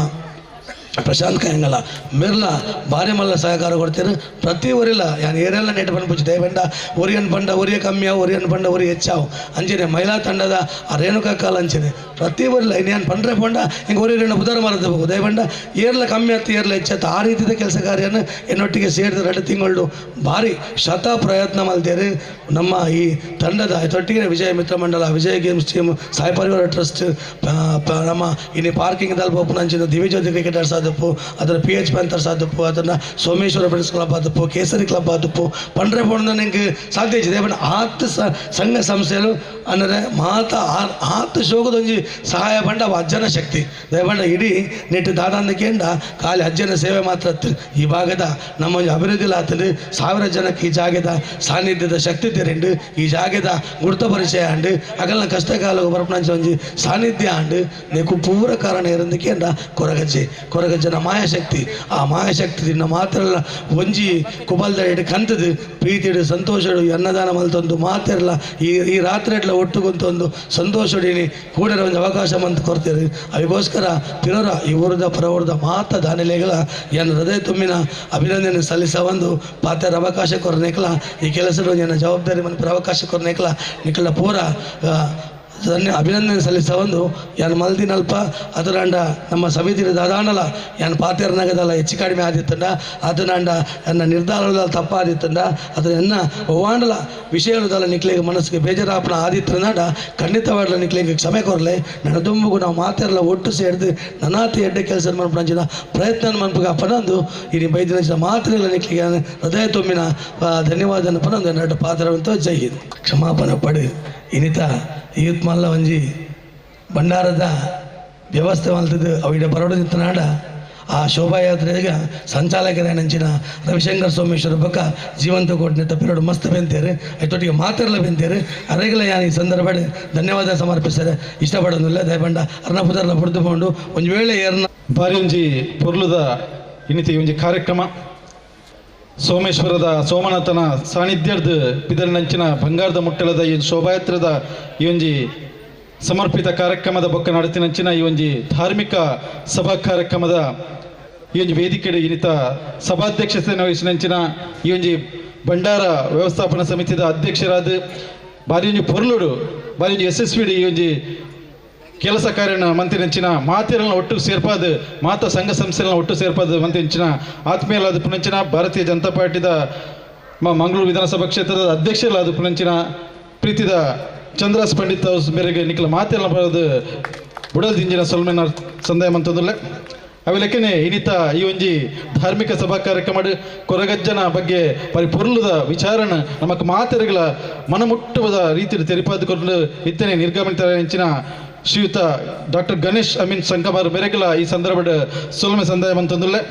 ಪ್ರಶಾಂತ್ ಕಾಯಂಗಲ ಮಿರ್ಲ ಭಾರಿ ಮಲ್ಲ ಸಹಕಾರ ಕೊಡ್ತೀರಿ ಪ್ರತಿ ಊರಿಲ್ಲ ಯಾನ್ ಏರೆಲ್ಲ ನೆಟ್ ಬಂದು ದಯಬಂಡ ಒರಿಯನ್ ಬಂಡ ಒರಿಯ ಕಮ್ಮಿ ಆವು ಒರಿಯನ್ ಬಂಡ ಒರಿ ಹೆಚ್ಚಾವು ಅಂಚನೆ ಮಹಿಳಾ ತಂಡದ ಆ ರೇಣುಕಾ ಕಾಲ ಅಂಚನೆ ಪ್ರತಿ ಊರಿಲ್ಲ ಇನ್ನೇನು ಪಂಡ್ರೆ ಪಂಡ ಹಿಂಗೆ ಒರಿ ರೇಣು ಬುಧವಾರ ಮಾರಬೇಕು ದಯಬಂಡ ಏರ್ಲ ಕಮ್ಮಿ ಆಯ್ತು ಏರ್ಲ ಹೆಚ್ಚಾಯ್ತು ಆ ರೀತಿಯ ಕೆಲಸ ಕಾರ್ಯನ ಎನ್ನೊಟ್ಟಿಗೆ ಸೇರಿದ 2 ತಿಂಗಳು ಭಾರಿ ಶತ ಪ್ರಯತ್ನ ಮಾಡ್ತೀರಿ ನಮ್ಮ ಈ ತಂಡದ ತೊಟ್ಟಿಗೆ Vijaya Mitra Mandala Vijaya games team Sai Parivara trust ನಮ್ಮ ಇನ್ನು ಪಾರ್ಕಿಂಗ್ ದಲ್ಪ ನಂಚಿನ ದಿವ್ಯಜ್ಯೋತಿ ಕ್ರಿಕೆಟರ್ಸ್ ಆದಪ್ಪು ಅದರ PH panthers ಆದಪ್ಪು ಅದನ್ನು ಸೋಮೇಶ್ವರ ಫ್ರೆಂಡ್ಸ್ ಕ್ಲಬ್ ಆದಪ್ಪು ಕೇಸರಿ ಕ್ಲಬ್ ಆದಪ್ಪು ಪಂಡ್ರೆ ಪೋಣ ನಿಂಗೆ ಸಾಧ್ಯ ಇದೆ ಬಟ್ ಆತ್ ಸಂಘ ಸಂಸ್ಥೆಗಳು ಅಂದರೆ ಮಾತ ಆತ್ ಶೋಕದೊಂಜಿ ಸಹಾಯ ಪಂಡ ಅವು ಅಜ್ಜನ ಶಕ್ತಿ ದಯಪಂಡ ಇಡೀ ನೆಟ್ಟು ದಾದಾಂದಕೇಂಡ ಖಾಲಿ ಅಜ್ಜನ ಸೇವೆ ಮಾತ್ರ ಈ ಭಾಗದ ನಮ್ಮ ಒಂಜಿ ಅಭಿವೃದ್ಧಿ ಆತಂದು 1000 ಜನಕ್ಕೆ ಈ ಜಾಗದ ಸಾನ್ನಿಧ್ಯದ ಶಕ್ತಿ ತೆರೆಂಡು ಈ ಜಾಗದ ಗುರುತ ಪರಿಚಯ ಆಂಡು ಅಗಲ್ನ ಕಷ್ಟಕಾಲ ಬರಪಣಂಚ ಒಂಜಿ ಸಾನ್ನಿಧ್ಯ ಆಂಡು ನೆಕ್ಕು ಪೂರ ಕಾರಣ ಇರಂದಕೇಂಡ ಕೊರಗಜ್ಜೆ ಕೊರಗಜ್ಜನ ಮಾಯಾಶಕ್ತಿ ಆ ಮಾಯಾಶಕ್ತಿ ತಿನ್ನ ಮಾತ್ರ ಒಂಜಿ ಕುಬಲ್ದ ಕಂತದು ಪ್ರೀತಿಡು ಸಂತೋಷಡು ಅನ್ನದಾನ ಮಲ್ತೊಂದು ಮಾತಿರಲ್ಲ ಈ ಈ ರಾತ್ರಿ ಎಡ್ಲ ಒಟ್ಟುಗೊಂತೊಂದು ಸಂತೋಷಡಿನಿ ಕೂಡರ ಒಂದು ಅವಕಾಶ ಮಂತ್ ಕೊಡ್ತೀರಿ ಅದಕ್ಕೋಸ್ಕರ ತಿರೋರ ಈ ಊರದ ಪರವೂರದ ಮಾತ ದಾನಿಲೆಗಳ ಎನ್ನ ಹೃದಯ ತುಂಬಿನ ಅಭಿನಂದನೆ ಸಲ್ಲಿಸ ಒಂದು ಪಾತ್ರ ಅವಕಾಶ ಕೊರನೇಕಲ ಈ ಕೆಲಸದ ಎನ್ನ ಜವಾಬ್ದಾರಿ ಮನ್ಪರ ಅವಕಾಶ ಕೊರನೇಕಲ ನಿಕಲ ಪೂರ ಅಭಿನಂದನೆ ಸಲ್ಲಿಸ ಒಂದು ಯಾನ್ ಮಲ್ದಿನಲ್ಪ ಅದರಂಡ ನಮ್ಮ ಸಮಿತಿ ದಾದಾನಲ ಯಾನ್ ಪಾತೇರ್ನಾಗದಲ್ಲ ಹೆಚ್ಚು ಕಡಿಮೆ ಆದಿತ್ತಂಡ ಅದರಂಡ ಎನ್ನ ನಿರ್ಧಾರದಲ್ಲ ತಪ್ಪಾದಿತ್ತಂಡ ಅದರ ಎನ್ನ ಒವ್ವಾಂಡಲ ವಿಷಯದಲ್ಲ ನಿಕ್ಲಿಗೆ ಮನಸ್ಸಿಗೆ ಬೇಜಾರಾಪಣ ಆದಿತ್ತಂಡ ಖಂಡಿತವಾಗ್ಲ ನಿಕ್ಲಿಗೆ ಕ್ಷಮೆ ಕೊರಲೆ ನನ್ನ ದುಂಬುಗು ನಾವು ಮಾತೆಲ್ಲ ಒಟ್ಟು ಸೇರಿದು ನನಾತಿ ಎಡ್ಡೆ ಕೆಲಸ ಮನ್ಪಂಚಿನ ಪ್ರಯತ್ನ ಮನ್ಪುಗ ಪನಂದು ಇನಿ ಬೈದಿನ ಮಾತ್ರ ನಿಕ್ಲಿಗೆ ಹೃದಯ ತುಂಬಿನ ಧನ್ಯವಾದ ಪನಂದು ಎನ್ನ ಪಾತ್ರವಂತ ಜೈ ಹಿಂದ್. ಕ್ಷಮಾಪಣೆ ಪಡು ಇನಿತ ಯೂತ್ ಮಲ್ಲ ಒಂಜಿ ಭಂಡಾರದ ವ್ಯವಸ್ಥೆ ಮಲ್ತದ್ದು ಅವಿಡ ಬರೋಡು ನಿಂತನಾಡ ಆ ಶೋಭಾಯಾತ್ರೆಗೆ ಸಂಚಾಲಕರೇನಂಚಿನ ರವಿಶಂಕರ್ ಸೋಮೇಶ್ವರ ಬಕ್ಕ ಜೀವಂತ ಕೋಟಿನ ತಪ್ಪಿರೋಡು ಮಸ್ತ್ ಬೆಂತೇರು ಐತೊಟ್ಟಿಗೆ ಮಾತಿರಲ ಬೆಂತೇರು ಅರೆಗಲ ಯಾನ್ ಈ ಸಂದರ್ಭ ಧನ್ಯವಾದ ಸಮರ್ಪಿಸ್ತಾರೆ ಇಷ್ಟಪಡೋದಿಲ್ಲ ದಯಬಂಡ ಅರ್ಣಪುದರ್ಲ ಪಡೆದುಕೊಂಡು ಒಂದು ವೇಳೆ ಏರ್ನ ಬಾರಿ ಒಂಜಿ ಪೊರ್ಲುದ ಇನ್ನಿತಿ ಒಂಜಿ ಕಾರ್ಯಕ್ರಮ ಸೋಮೇಶ್ವರದ ಸೋಮನಾಥನ ಸಾನ್ನಿಧ್ಯದ ಪಿದರ್ನಂಚಿನ ಬಂಗಾರದ ಮುಟ್ಟಲದ ಈ ಶೋಭಾಯಾತ್ರದ ಈ ಒಂಜಿ ಸಮರ್ಪಿತ ಕಾರ್ಯಕ್ರಮದ ಬೊಕ್ಕ ನಡತಿನಂಚಿನ ಈ ಒಂಜಿ ಧಾರ್ಮಿಕ ಸಭಾ ಕಾರ್ಯಕ್ರಮದ ಈ ಒಂಜಿ ವೇದಿಕೆ ಇನ್ನಿತ ಸಭಾಧ್ಯಕ್ಷತೆಯನ್ನು ವಹಿಸಿನಂಚಿನ ಈ ಒಂಜಿ ಭಂಡಾರ ವ್ಯವಸ್ಥಾಪನಾ ಸಮಿತಿದ ಅಧ್ಯಕ್ಷರಾದ ಬಾರಿ ಒಂಜಿ ಪೊರ್ಲುಡು ಬಾರಿ ಒಂಜಿ ಯಶಸ್ವಿಡಿ ಈ ಒಂಜಿ ಕೆಲಸ ಕಾರ್ಯನ ಮಂತಿನಂಚಿನ ಮಾತೆರನ್ನ ಒಟ್ಟು ಸೇರ್ಪಾದ ಮಾತಾ ಸಂಘ ಸಂಸ್ಥೆಗಳನ್ನ ಒಟ್ಟು ಸೇರ್ಪಾದ ಮಂತಿನಂಚಿನ ಆತ್ಮೀಯಲಾದ ಪುನಂಚಿನ ಭಾರತೀಯ ಜನತಾ ಪಾರ್ಟಿದ ಮಂಗಳೂರು ವಿಧಾನಸಭಾ ಕ್ಷೇತ್ರದ ಅಧ್ಯಕ್ಷರಾದ ಪುನಂಚಿನ ಪ್ರೀತಿದ ಚಂದ್ರಾಸ್ ಪಂಡಿತ್ ಹೌಸ್ ಮೇರೆಗೆ ನಿಖಲ ಮಾತೆಲ್ಲ ಬರೋದು ಬುಡಲ್ ದಿಂಜಿನ ಸೊಲ್ಮೆನ ಸಂದಾಯ ಮಂತಂದುಲ್ಲೆ ಅವೆಲೆಕ್ಕನೆ ಇನ್ನಿತ ಈ ಒಂಜಿ ಧಾರ್ಮಿಕ ಸಭಾ ಕಾರ್ಯಕ್ರಮ ಕೊರಗಜ್ಜನ ಬಗ್ಗೆ ಪರಿಪೂರ್ಣದ ವಿಚಾರಣ ನಮಕ್ ಮಾತೆರೆಗಳ ಮನಮುಟ್ಟುವ ರೀತಿಯಲ್ಲಿ ತೆರಿಪಾದುಕೊಂಡು ಇತ್ತನೆ ನಿರ್ಗಮನಿತ ಹೆಂಚಿನ ಶ್ರೀಯುತ ಡಾಕ್ಟರ್ ಗಣೇಶ್ ಅಮೀನ್ ಸಂಕಮಾರ್ ಮೇರೆಗಳ ಈ ಸಂದರ್ಭದ ಸೊಲ್ಮೆ ಸಂದಾಯ ಮಂತಂದುಲ್ಲೆ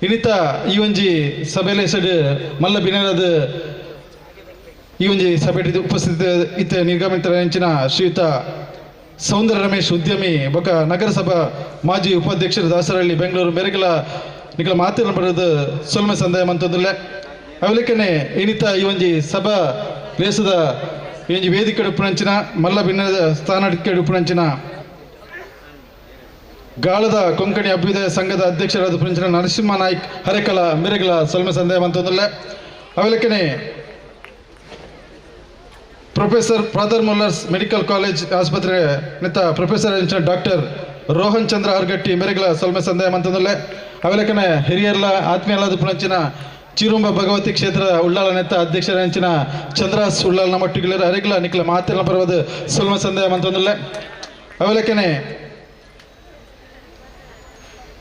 ಇನ್ನಿತ ಈ ಒಂಜಿ ಸಭೆಲೆ ಸಡ್ ಮಲ್ಲ ಬಿನದ ಈ ಒಂಜಿ ಸಭೆ ಉಪಸ್ಥಿತ ಇತ್ತ ನಿರ್ಗಮಿತ ಹೆಂಚಿನ ಶ್ರೀಯುತ ಸೌಂದರ ರಮೇಶ್ ಉದ್ಯಮಿ ಬೊಕ ನಗರಸಭಾ ಮಾಜಿ ಉಪಾಧ್ಯಕ್ಷರು ದಾಸರಹಳ್ಳಿ ಬೆಂಗಳೂರು ಮೇರೆಗಳ ನಿಖಲ ಮಾತಿನ ಬರೆದು ಸೊಲ್ಮೆ ಸಂದಾಯ ಮಂತಂದುಲ್ಲೆ ಅವಲಿಕನೆ ಇನ್ನಿತ ಈ ಒಂಜಿ ಸಭಾ ಲೇಸದ ಈ ಒಂಜಿ ವೇದಿಕೆ ಉಪ್ಪುನಂಚಿನ ಮಲ್ಲ ಭಿನ್ನದ ಸ್ಥಾನಕ್ಕೆ ಉಪ್ಪುನಂಚಿನ ಗಾಳದ ಕೊಂಕಣಿ ಅಭ್ಯುದಯ ಸಂಘದ ಅಧ್ಯಕ್ಷರಾದ ಪುನಂಚಿನ ನರಸಿಂಹ ನಾಯ್ಕ್ ಹರೇಕಲ ಮೇರೆಗಳ ಸೊಲ್ಮೆ ಸಂದಾಯ ಮಂತಂದುಲ್ಲೆ ಅವಲಿಕನೆ professor father Muller's medical college ಆಸ್ಪತ್ರೆ ನಿತ ಪ್ರೊಫೆಸರ್ ಡಾಕ್ಟರ್ ರೋಹನ್ ಚಂದ್ರ ಆರ್ಗಟ್ಟಿ ಮೇರೆಗಳ ಸೊಲ್ಮೆ ಸಂದಾಯ ಮಂತಂದುಲ್ಲೆ ಅವೆಲಕನೆ ಹಿರಿಯರ್ಲ ಆತ್ಮೀಯಲಾದ ಪುನಂಚಿನ ಚಿರುಂಬ ಭಗವತಿ ಕ್ಷೇತ್ರ ಉಳ್ಳಾಲ ನೆತ್ತ ಅಧ್ಯಕ್ಷರ ಹೆಂಚಿನ ಚಂದ್ರಾಸ್ ಉಳ್ಳಾಲ ನಮ್ಮೊಟ್ಟಿಗೆ ಅರೆಗಳ ನಿಖಲ ಮಾತಿನ ಪರ್ವದ ಸೊಲ್ಮೆ ಸಂದಾಯ ಮಂತಂದುಲ್ಲೆ ಅವೆಲಕನೆ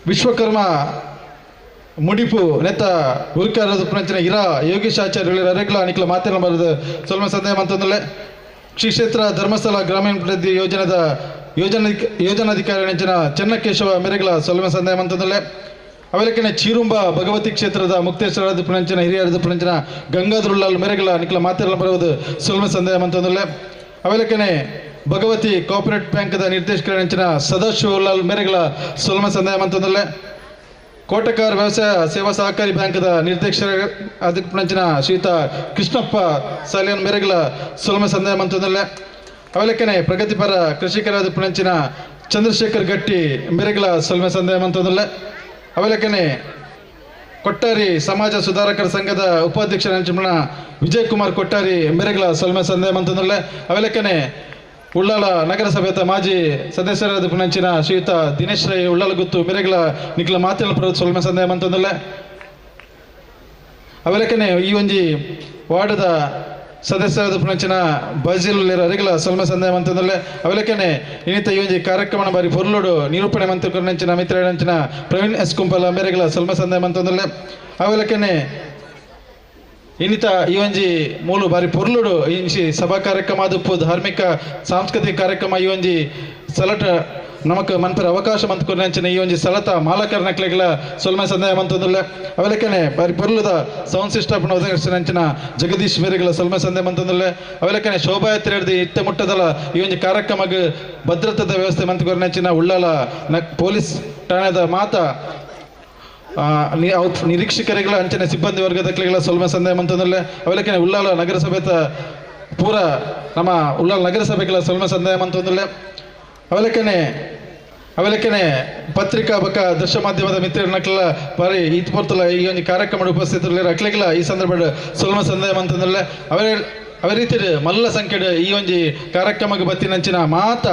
ವಿಶ್ವಕರ್ಮ ಮುಡಿಪು ನೆತ್ತ ಗುರುಕಾರದ ಪುನಂಚಿನ ಇರಾ ಯೋಗೇಶ್ ಆಚಾರ್ಯ ಅರೆಗಳ ನಿಖಲ ಮಾತಿನ ಬರೆದ ಸೊಲ್ಮೆ ಸಂದಾಯ ಮಂತಂದುಲ್ಲೆ ಶ್ರೀ ಕ್ಷೇತ್ರ ಧರ್ಮಸ್ಥಳ ಗ್ರಾಮೀಣಾಭಿವೃದ್ಧಿ ಯೋಜನದ ಯೋಜನಾಧಿಕಾರಿ ನೆಂಚಿನ ಚೆನ್ನಕೇಶವ ಮೇರೆಗಳ ಸೊಲ್ಮೆ ಸಂದಾಯ ಮಂತಂದುಲ್ಲೆ ಅವೆಲಕನೆ ಚೀರುಂಬ ಭಗವತಿ ಕ್ಷೇತ್ರದ ಮುಕ್ತೇಶ್ವರದ ಪುನಂಚಿನ ಹಿರಿಯರದ ಪುನಂಚಿನ ಗಂಗಾಧರುಳ್ಳಾಲ್ ಮೇರೆಗಳ ನಿಖಲ ಮಾತಿನ ಬರುವುದು ಸೊಲ್ಮೆ ಸಂದಾಯ ಮಂತಂದುಲ್ಲೆ ಅವೆಲಕನೆ ಭಗವತಿ ಕೋಆಪರೇಟಿವ್ ಬ್ಯಾಂಕ್ದ ನಿರ್ದೇಶಕರಂಚಿನ ಸದಾಶಿವ ಉಲ್ಲಾಲ್ ಮೇರೆಗಳ ಸೊಲ್ಮೆ ಸಂದಾಯ ಮಂತೊಂದುಲ್ಲೆ. ಕೋಟಕಾರ್ ವ್ಯವಸಾಯ ಸೇವಾ ಸಹಕಾರಿ ಬ್ಯಾಂಕ್ದ ನಿರ್ದೇಶಕ ಅದಕ್ಕಂಚಿನ ಶ್ರೀಯುತ ಕೃಷ್ಣಪ್ಪ ಸಾಲಿಯನ್ ಮೇರೆಗಳ ಸೊಲ್ಮೆ ಸಂದಾಯ ಮಂತೊಂದುಲ್ಲೆ. ಅವಲಕ್ಕನೆ ಪ್ರಗತಿಪರ ಕೃಷಿಕರಾದ ಪುಣಂಚಿನ ಚಂದ್ರಶೇಖರ್ ಗಟ್ಟಿ ಮೇರೆಗಳ ಸೊಲ್ಮೆ ಸಂದಾಯ ಮಂತೊಂದುಲ್ಲೆ. ಅವಲಕ್ಕನೆ ಕೊಟ್ಟಾರಿ ಸಮಾಜ ಸುಧಾರಕರ ಸಂಘದ ಉಪಾಧ್ಯಕ್ಷರ ವಿಜಯ್ ಕುಮಾರ್ ಕೊಟ್ಟಾರಿ ಮೇರೆಗಳ ಸೊಲ್ಮೆ ಸಂದಾಯ ಮಂತೊಂದುಲ್ಲೆ. ಅವಲಕ್ಕನೆ ಉಳ್ಳಾಲ ನಗರಸಭೆಯ ಮಾಜಿ ಸದಸ್ಯರಾದ ಪುಣಂಚಿನ ಶ್ರೀಯುತ ದಿನೇಶ್ ರೈ ಉಳ್ಳಾಲ ಗುತ್ತು ಮೇರೆಗಳ ನಿಖಲ ಮಾತಿನ ಪ್ರ ಸೊಲ್ಮೆ ಸಂದಾಯ ಮಂತೊಂದುಲ್ಲೆ. ಅವಲಕ್ಕನೆ ಈ ಒಂಜಿ ವಾರ್ಡದ ಸದಸ್ಯರಾದ ಪುಣಂಚಿನ ಬಜಿಲ್ ಅರಿಗಳ ಸೊಲ್ಮೆ ಸಂದಾಯ ಮಂತೊಂದುಲ್ಲೆ. ಅವಲಕ್ಕನೆ ಇನ್ನಿತ ಈ ಒಂಜಿ ಕಾರ್ಯಕ್ರಮನ ಬಾರಿ ಪೊರ್ಲುಡು ನಿರೂಪಣೆ ಮಂತ್ರ ಮಿತ್ರರಂಚಿನ ಪ್ರವೀಣ್ ಎಸ್ ಕುಂಪಲ ಮೇರೆಗಳ ಸೊಲ್ಮೆ ಸಂದಾಯ ಮಂತೊಂದುಲ್ಲೆ. ಅವಲಕ್ಕನೆ ಇನ್ನಿತ ಈ ಒಂಜಿ ಮೂಲು ಬಾರಿ ಪೊರ್ಲುಡು ಇಂಚಿ ಸಭಾ ಕಾರ್ಯಕ್ರಮ ಅದುಪ್ಪು ಧಾರ್ಮಿಕ ಸಾಂಸ್ಕೃತಿಕ ಕಾರ್ಯಕ್ರಮ ಈ ಒಂಜಿ ಸಲಟ ನಮಕ್ ಮನ್ಪರ ಅವಕಾಶ ಮಂತ್ಕೊರ್ನಂಚಿನ ಈ ಒಂಜಿ ಸಲತ ಮಾಲಕರ ನಕ್ಲೆಗಳ ಸೊಲ್ಮೆ ಸಂದಾಯ ಮಂತೊಂದುಲ್ಲೆ. ಅವಲಕ್ಕನೆ ಬಾರಿ ಪೊರ್ಲುದ ಸೌಂಡ್ ಸಿಸ್ಟಮ್ ಒದಗಿಸಿನಂಚಿನ ಜಗದೀಶ್ ಮೇರೆಗಳ ಸೊಲ್ಮೆ ಸಂದಾಯ ಮಂತೊಂದುಲ್ಲೆ. ಅವಲಕ್ಕನೆ ಶೋಭಾಯಾತ್ರೆ ಹಿಡಿದು ಇತ್ತೆ ಮುಟ್ಟದಲ ಈ ಒಂಜಿ ಕಾರ್ಯಕ್ರಮಕ್ಕೆ ಭದ್ರತೆದ ವ್ಯವಸ್ಥೆ ಮಂತ್ಕೊರ್ನಂಚಿನ ಉಳ್ಳಾಲ ಪೊಲೀಸ್ ಠಾಣೆದ ಮಾತ ನಿರೀಕ್ಷಕರಿಗಳ ಅಂಚನೆ ಸಿಬ್ಬಂದಿ ವರ್ಗದಕ್ಲೆಗಳ ಸೊಲ್ಮೆ ಸಂದಾಯ ಮಂತೊಂದುಲ್ಲೆ. ಅವಲಕ್ಕನೆ ಉಳ್ಳಾಲ ನಗರಸಭೆತ ಪೂರ ನಮ್ಮ ಉಳ್ಳಾಲ ನಗರಸಭೆಗಳ ಸೊಲ್ಮೆ ಸಂದಾಯ ಮಂತೊಂದುಲ್ಲೆ. ಅವಲಕ್ಕನೆ ಪತ್ರಿಕಾ ಬಕ್ಕ ದೃಶ್ಯ ಮಾಧ್ಯಮದ ಮಿತ್ರರನ್ನಕ್ಲೆಲ್ಲ ಬಾರಿ ಈತ್ ಪೊರ್ತುಲ ಈ ಒಂದು ಕಾರ್ಯಕ್ರಮ ಉಪಸ್ಥಿತರು ಅಕ್ಲೆಗಳ ಈ ಸಂದರ್ಭ ಸೊಲ್ಮೆ ಸಂದಾಯ ಮಂತೊಂದುಲ್ಲೆ. ಅವೇ ರೀತಿ ಮಲ್ಲ ಸಂಖ್ಯೆ ಈ ಒಂಜಿ ಕಾರ್ಯಕ್ರಮಕ್ಕೆ ಬತ್ತಿನಂಚಿನ ಮಾತ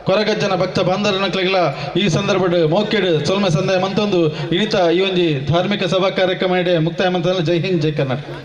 ಕೊರಗಜ್ಜನ ಭಕ್ತ ಬಾಂಧವರನ್ನಕ್ಲೆಗಳ ಈ ಸಂದರ್ಭಡ್ ಮೋಕೆಡ್ ಸೊಲ್ಮೆ ಸಂದಾಯ ಮಂತೊಂದು ಇನಿತ ಈ ಒಂಜಿ ಧಾರ್ಮಿಕ ಸಭಾ ಕಾರ್ಯಕ್ರಮ ಇಡೆ ಮುಕ್ತಾಯ ಮಂತೊಂದುಲ್ಲೆ. ಜೈ ಹಿಂದ್, ಜೈ ಕರ್ನಾಟಕ.